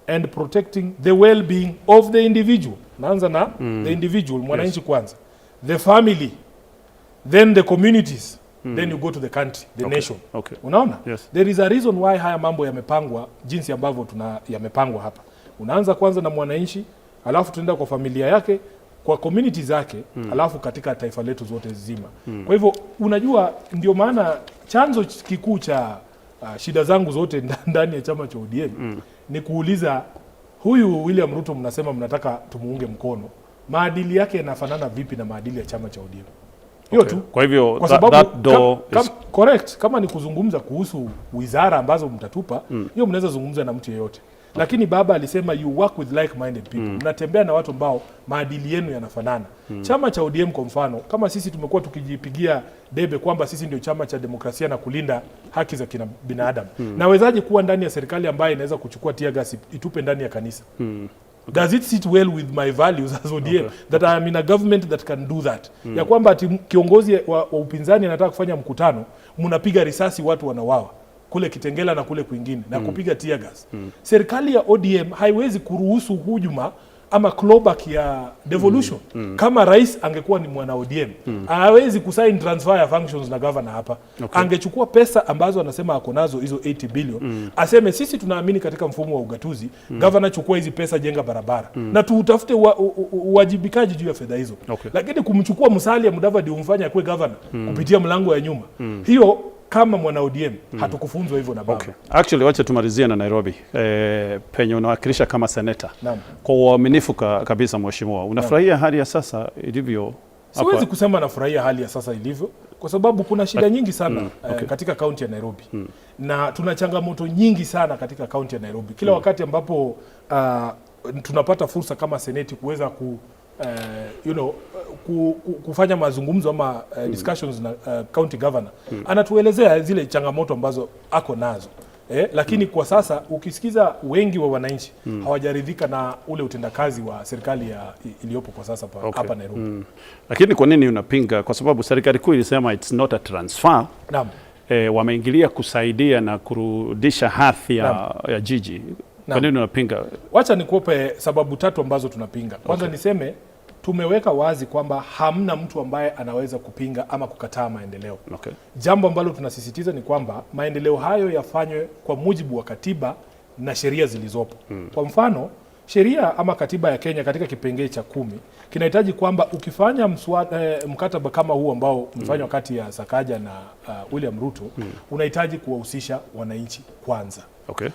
and protecting the well-being of the individual. Naanza na the individual, mwananchi kwanza. The family, then the communities, then you go to the country, the nation. Unaona? Yes. There is a reason why haya mambo yamepangwa jinsi ambavyo yamepangwa hapa. Unaanza kwanza na mwananchi, alafu tunaenda kwa familia yake, kwa community zake, alafu katika taifa letu zote zima. Kwa hivyo unajua, ndio maana chanzo kikuu cha shida zangu zote ndani ya chama cha ODM ni kuuliza huyu William Ruto mnasema mnataka tumuunge mkono, maadili yake yanafanana vipi na maadili ya chama cha ODM? Hiyo tu. Kwa hivyo Kwa sababu that door is correct, kama ni kuzungumza kuhusu wizara ambazo mtatupa, hiyo mnaweza zungumza na mtu yeyote. Lakini baba alisema you work with like-minded people. Mnatembea na watu ambao maadili yenu yanafanana. Chama cha ODM kwa mfano, kama sisi tumekuwa tukijipigia debe kwamba sisi ndio chama cha demokrasia na kulinda haki za kina binadamu. Nawezaje kuwa ndani ya serikali ambayo inaweza kuchukua tear gas itupe ndani ya kanisa? Does it sit well with my values as ODM that I am in a government that can do that? Ya kwamba ati kiongozi wa upinzani anataka kufanya mkutano, mnapiga risasi watu wanawawa kule Kitengela na kule kwingine na kupiga tear gas. Serikali ya ODM haiwezi kuruhusu hujuma ama clawback ya devolution. Kama rais angekuwa ni mwana ODM, hawezi kusign transfer ya functions na governor hapa. Angechukua pesa ambazo anasema ako nazo, hizo 80 billion, aseme sisi tunaamini katika mfumo wa ugatuzi, governor, chukua hizi pesa, jenga barabara na tuutafute uwajibikaji juu ya fedha hizo. Lakini kumchukua Musalia Mudavadi umfanye akuwe governor kupitia mlango ya nyuma, hiyo kama mwana ODM hatukufunzwa hivyo na baba. Okay. Actually, wacha tumalizie na Nairobi, penye unawakilisha kama seneta. Naam. Kwa uaminifu kabisa, mheshimiwa, unafurahia hali ya sasa ilivyo hapa? Siwezi kusema nafurahia hali ya sasa ilivyo kwa sababu kuna shida nyingi sana katika kaunti ya Nairobi na tuna changamoto nyingi sana katika kaunti ya Nairobi. Kila wakati ambapo tunapata fursa kama seneti kuweza ku, you know, ku, ku, kufanya mazungumzo ama discussions na county governor, anatuelezea zile changamoto ambazo ako nazo. Lakini kwa sasa ukisikiza wengi wa wananchi hawajaridhika na ule utendakazi wa serikali iliyopo kwa sasa hapa Nairobi. Lakini kwa nini unapinga? Kwa sababu serikali kuu ilisema it's not a transfer. Naam. Wameingilia kusaidia na kurudisha hadhi ya jiji. Kwa nini unapinga? Wacha nikupe sababu tatu ambazo tunapinga. Kwanza niseme tumeweka wazi kwamba hamna mtu ambaye anaweza kupinga ama kukataa maendeleo. Jambo ambalo tunasisitiza ni kwamba maendeleo hayo yafanywe kwa mujibu wa katiba na sheria zilizopo. Kwa mfano, sheria ama katiba ya Kenya katika kipengee cha 10 kinahitaji kwamba ukifanya mkataba kama huu ambao umefanywa kati ya Sakaja na William Ruto, unahitaji kuwahusisha wananchi kwanza.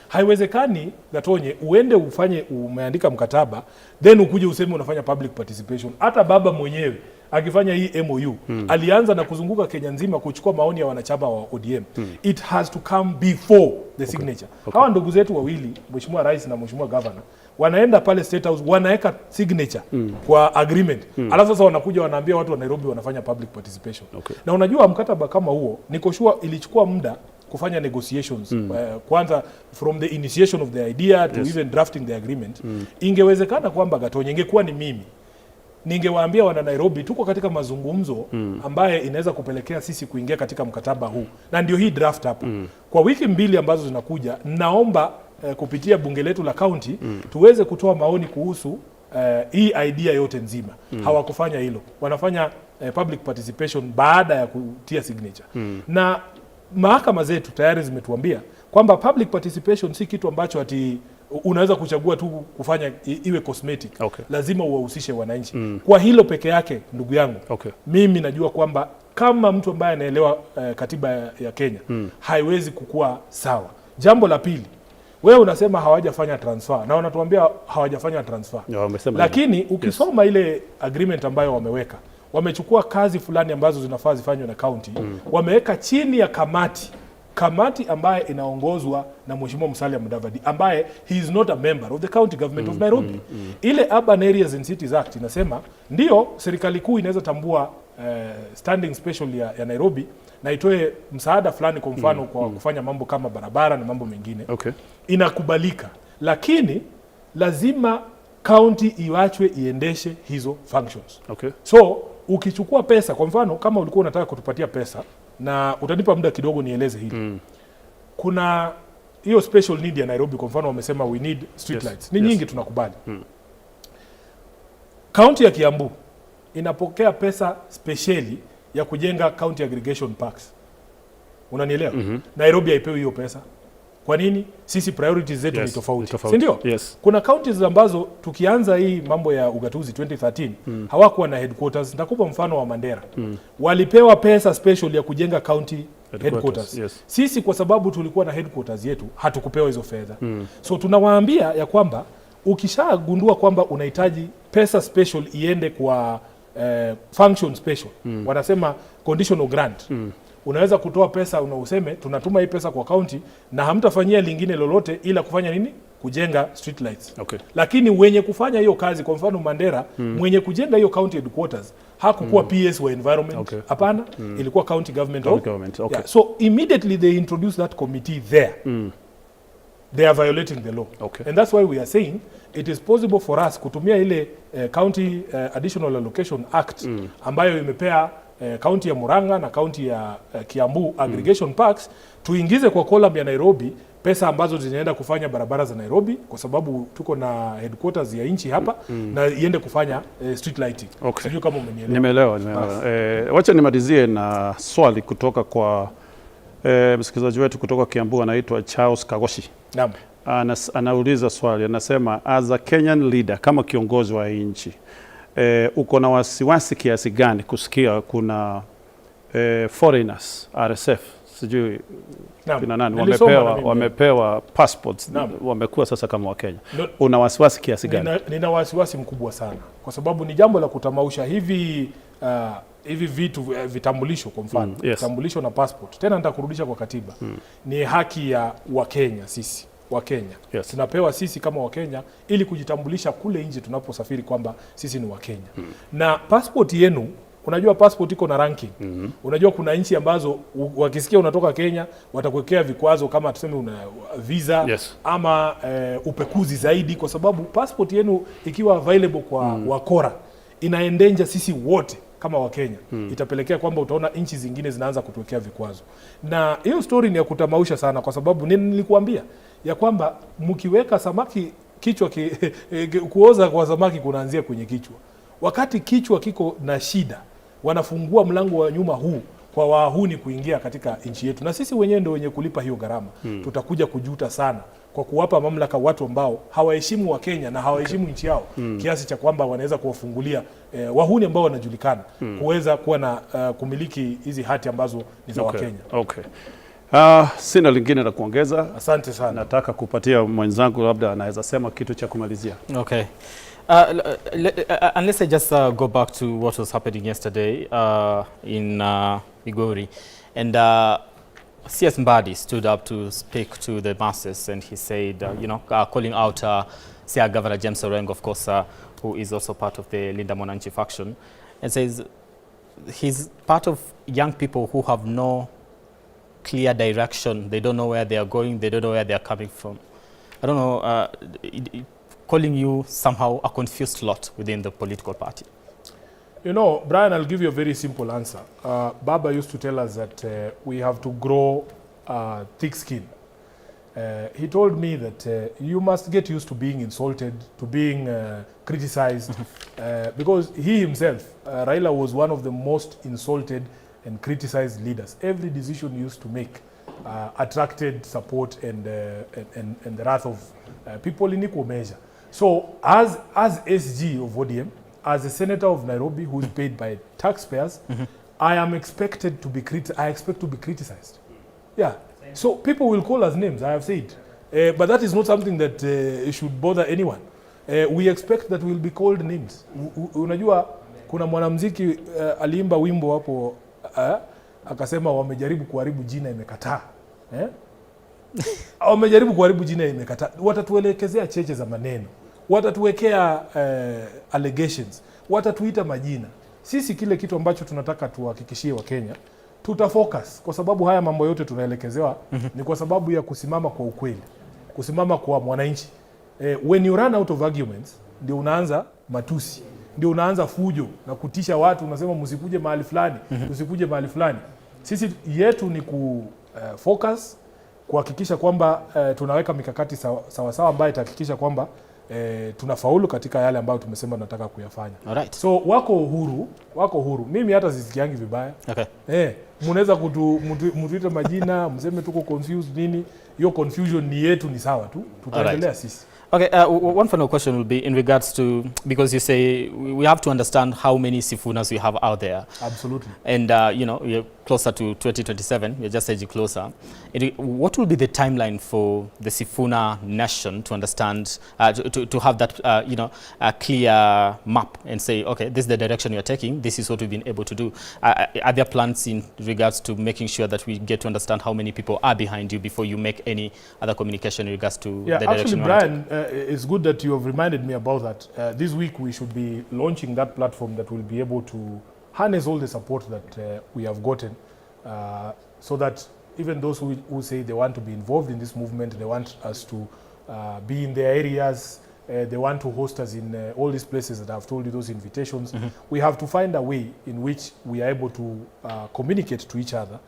Haiwezekani, Gatonye, uende ufanye, umeandika mkataba, then ukuje useme unafanya public participation. Hata baba mwenyewe akifanya hii MOU alianza na kuzunguka Kenya nzima kuchukua maoni ya wanachama wa ODM. It has to come before the signature. Hawa ndugu zetu wawili, Mheshimiwa Rais na Mheshimiwa Governor, wanaenda pale State House, wanaweka signature kwa agreement, alafu sasa wanakuja wanaambia watu wa Nairobi wanafanya public participation. Na unajua mkataba kama huo, niko sure ilichukua muda kufanya negotiations, kwanza from the initiation of the idea to even drafting the agreement. Ingewezekana kwamba, Gatonye, ingekuwa ni mimi, ningewaambia wana Nairobi tuko katika mazungumzo ambaye inaweza kupelekea sisi kuingia katika mkataba huu, na ndio hii draft hapa. Kwa wiki 2 ambazo zinakuja, naomba kupitia bunge letu la county tuweze kutoa maoni kuhusu hii idea yote nzima. Hawakufanya hilo, wanafanya public participation baada ya kutia signature. Na mahakama zetu tayari zimetuambia kwamba public participation si kitu ambacho ati unaweza kuchagua tu kufanya iwe cosmetic. Lazima uwahusishe wananchi. Kwa hilo peke yake, ndugu yangu, mimi najua kwamba kama mtu ambaye anaelewa katiba ya Kenya, haiwezi kukua sawa. Jambo la pili, wewe unasema hawajafanya transfer na wanatuambia hawajafanya transfer. Ya, wamesema. Lakini ukisoma ile agreement ambayo wameweka, wamechukua kazi fulani ambazo zinafaa zifanywe na county, wameweka chini ya kamati ambaye inaongozwa na Mheshimiwa Musalia Mudavadi, ambaye he is not a member of the county government of Nairobi. Ile Urban Areas and Cities Act inasema ndio serikali kuu inaweza tambua standing special ya Nairobi na itoe msaada fulani, kwa mfano kwa kufanya mambo kama barabara na mambo mengine, inakubalika, lakini lazima county iwachwe iendeshe hizo functions. So ukichukua pesa, kwa mfano kama ulikuwa unataka kutupatia pesa, na utanipa muda kidogo nieleze hili, kuna hiyo special need ya Nairobi, kwa mfano wamesema we need street lights ni nyingi, tunakubali. Kaunti ya Kiambu inapokea pesa specially ya kujenga county aggregation parks, unanielewa? Nairobi haipewi hiyo pesa. Kwa nini? Sisi priorities zetu ni tofauti, Ni tofauti. Si ndio? Yes. Kuna counties ambazo tukianza hii mambo ya ugatuzi 2013 hawakuwa na headquarters. Nitakupa mfano wa Mandera. Walipewa pesa special ya kujenga county headquarters. Headquarters. Yes. Sisi kwa sababu tulikuwa na headquarters yetu hatukupewa hizo fedha. So tunawaambia ya kwamba ukishagundua kwamba unahitaji pesa special iende kwa function special, wanasema conditional grant, unaweza kutoa pesa una useme tunatuma hii pesa kwa county na hamtafanyia lingine lolote ila kufanya nini? Kujenga street lights. Lakini wenye kufanya hiyo kazi, kwa mfano Mandera, mwenye kujenga hiyo county headquarters hakukuwa PS wa environment. Hapana, ilikuwa county government. County government, okay. Yeah. So immediately they introduce that committee there, they are violating the law. And that's why we are saying it is possible for us kutumia ile County Additional Allocation Act ambayo imepea county ya Murang'a na county ya Kiambu aggregation parks, tuingize kwa column ya Nairobi. Pesa ambazo zinaenda kufanya barabara za Nairobi, kwa sababu tuko na headquarters ya nchi hapa, na iende kufanya street lighting. Sijui kama umenielewa. Nimeelewa, nimeelewa. Wacha nimalizie na swali kutoka kwa msikilizaji wetu kutoka Kiambu, anaitwa Charles Kagoshi. Naam. Anauliza swali, anasema, as a Kenyan leader, kama kiongozi wa hii nchi, uko na wasiwasi kiasi gani kusikia kuna foreigners, RSF, sijui kina nani, Nilisoma na wamepewa, mimi. Wamepewa passports, wamekuwa sasa kama Wakenya? No. Una wasiwasi kiasi gani? Nina wasiwasi mkubwa sana kwa sababu ni jambo la kutamausha hivi vitu, vitambulisho kwa mfano, vitambulisho na passport. Tena nitakurudisha kwa katiba. Ni haki ya Wakenya, sisi Wakenya tunapewa sisi kama Wakenya ili kujitambulisha kule nje tunaposafiri kwamba sisi ni Wakenya. Na passport yenu, unajua passport iko na ranking. Unajua kuna nchi ambazo wakisikia unatoka Kenya watakuwekea vikwazo kama tuseme una visa ama upekuzi zaidi, kwa sababu passport yenu ikiwa available kwa wakora inaendanger sisi wote kama Wakenya. Itapelekea kwamba utaona nchi zingine zinaanza kutuwekea vikwazo, na hiyo story ni ya kutamausha sana, kwa sababu nilikuambia ya kwamba mkiweka samaki kichwa kuoza kwa samaki kunaanzia kwenye kichwa. Wakati kichwa kiko na shida, wanafungua mlango wa nyuma huu kwa wahuni kuingia katika nchi yetu, na sisi wenyewe ndio wenye kulipa hiyo gharama. Tutakuja kujuta sana kwa kuwapa mamlaka watu ambao hawaheshimu Wakenya na hawaheshimu nchi yao kiasi cha kwamba wanaweza kuwafungulia wahuni ambao wanajulikana kuweza kuwa na kumiliki hizi hati ambazo ni za Wakenya. Okay. Sina lingine la kuongeza. Asante sana. Nataka kupatia mwenzangu, labda anaweza sema kitu cha kumalizia. Okay. Unless I just go back to what was happening yesterday in Migori. And CS Mbadi stood up to speak to the masses, and he said, calling out Siaya Governor James Orengo, of course, who is also part of the Linda Mwananchi faction, and says he's part of young people who have no clear direction. They don't know where they are going. They don't know where they are coming from. I don't know, calling you somehow a confused lot within the political party. Brian, I'll give you a very simple answer. Baba used to tell us that we have to grow thick skin. He told me that you must get used to being insulted, to being criticized, because he himself, Raila, was one of the most insulted and criticized leaders. Every decision he used to make attracted support and the wrath of people in equal measure. So as SG of ODM, as a senator of Nairobi who is paid by taxpayers, I expect to be criticized. Yeah. So people will call us names, I have said. But that is not something that should bother anyone. We expect that we'll be called names. Unajua kuna mwanamuziki aliimba wimbo hapo, akasema wamejaribu kuharibu jina, imekataa. Eh? Wamejaribu kuharibu jina, imekataa. Watatuelekezea cheche za maneno, watatuwekea allegations, watatuita majina. Sisi kile kitu ambacho tunataka tuhakikishie Wakenya, tutafocus kwa sababu haya mambo yote tunaelekezewa ni kwa sababu ya kusimama kwa ukweli, kusimama kwa mwananchi. When you run out of arguments ndio unaanza matusi, ndio unaanza fujo na kutisha watu, unasema msikuje mahali fulani, usikuje mahali fulani. Sisi yetu ni ku focus kuhakikisha kwamba tunaweka mikakati sawa sawa ambayo itahakikisha kwamba tunafaulu katika yale ambayo tumesema tunataka kuyafanya. So wako uhuru, wako uhuru. Mimi hata sisikiangi vibaya. Mnaweza mtuite majina, mseme tuko confused nini. Hiyo confusion ni yetu, ni sawa tu. Tutaendelea sisi. Okay, one final question will be in regards to, because you say we have to understand how many Sifunas we have out there. Absolutely. And we're closer to 2027, we're just edging closer. What will be the timeline for the Sifuna nation to understand, to have that a clear map and say, okay, this is the direction you're taking, this is what we've been able to do. Are there plans in regards to making sure that we get to understand how many people are behind you before you make any other communication in regards to Yeah, the direction actually, you wanna take? Brian, it's good that you have reminded me about that. This week we should be launching that platform that will be able to harness all the support that we have gotten, so that even those who say they want to be involved in this movement, they want us to be in their areas, they want to host us in all these places that I've told you, those invitations. We have to find a way in which we are able to communicate to each other,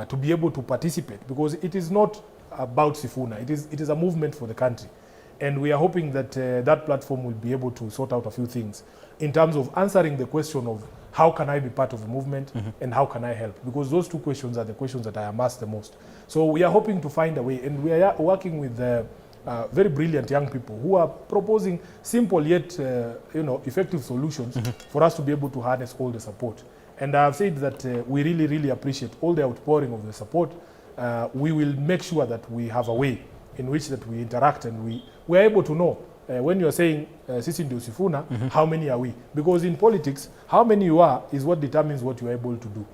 to be able to participate, because it is not about Sifuna. It is a movement for the country. And we are hoping that that platform will be able to sort out a few things in terms of answering the question of how can I be part of the movement and how can I help? Because those two questions are the questions that I am asked the most. So we are hoping to find a way, and we are working with very brilliant young people who are proposing simple yet effective solutions for us to be able to harness all the support. And I have said that we really, really appreciate all the outpouring of the support. We will make sure that we have a way in which that we interact and we are able to know when you are saying sisi ndio Sifuna, how many are we? Because in politics, how many you are is what determines what you are able to do.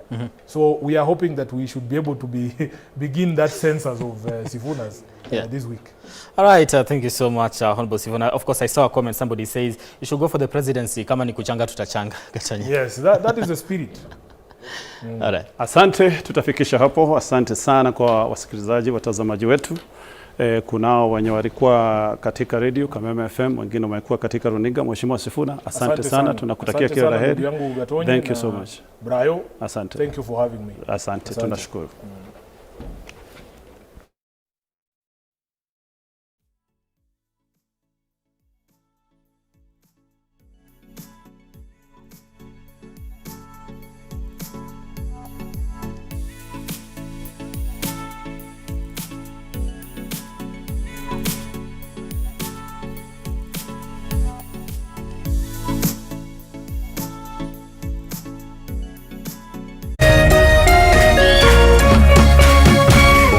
So we are hoping that we should be able to be begin that census of Sifunas this week. All right, thank you so much, Honorable Sifuna. Of course, I saw a comment, somebody says, you should go for the presidency. Kama ni kuchanga, tutachanga. Gachanya. Yes, that is the spirit. All right. Asante, tutafikisha hapo. Asante sana kwa wasikilizaji, watazamaji wetu. Kunao wenye walikuwa katika radio Kameme FM, wengine wamekuwa katika runinga. Mheshimiwa Sifuna, asante sana, tunakutakia Asante kila la sana heri. ndugu yangu Gatonye Thank you na so much. Brayo, Asante. thank you for having me. Asante, Asante. Tunashukuru.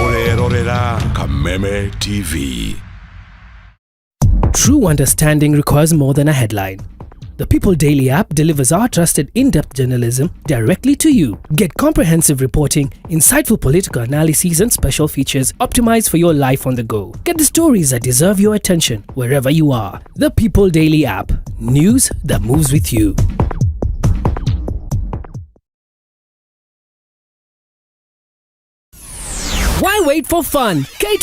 Orerorera Kameme TV. True understanding requires more than a headline. The People Daily app delivers our trusted in depth journalism directly to you. Get comprehensive reporting, insightful political analyses, and special features optimized for your life on the go. Get the stories that deserve your attention wherever you are. The People Daily app. News that moves with you. Why wait for fun? K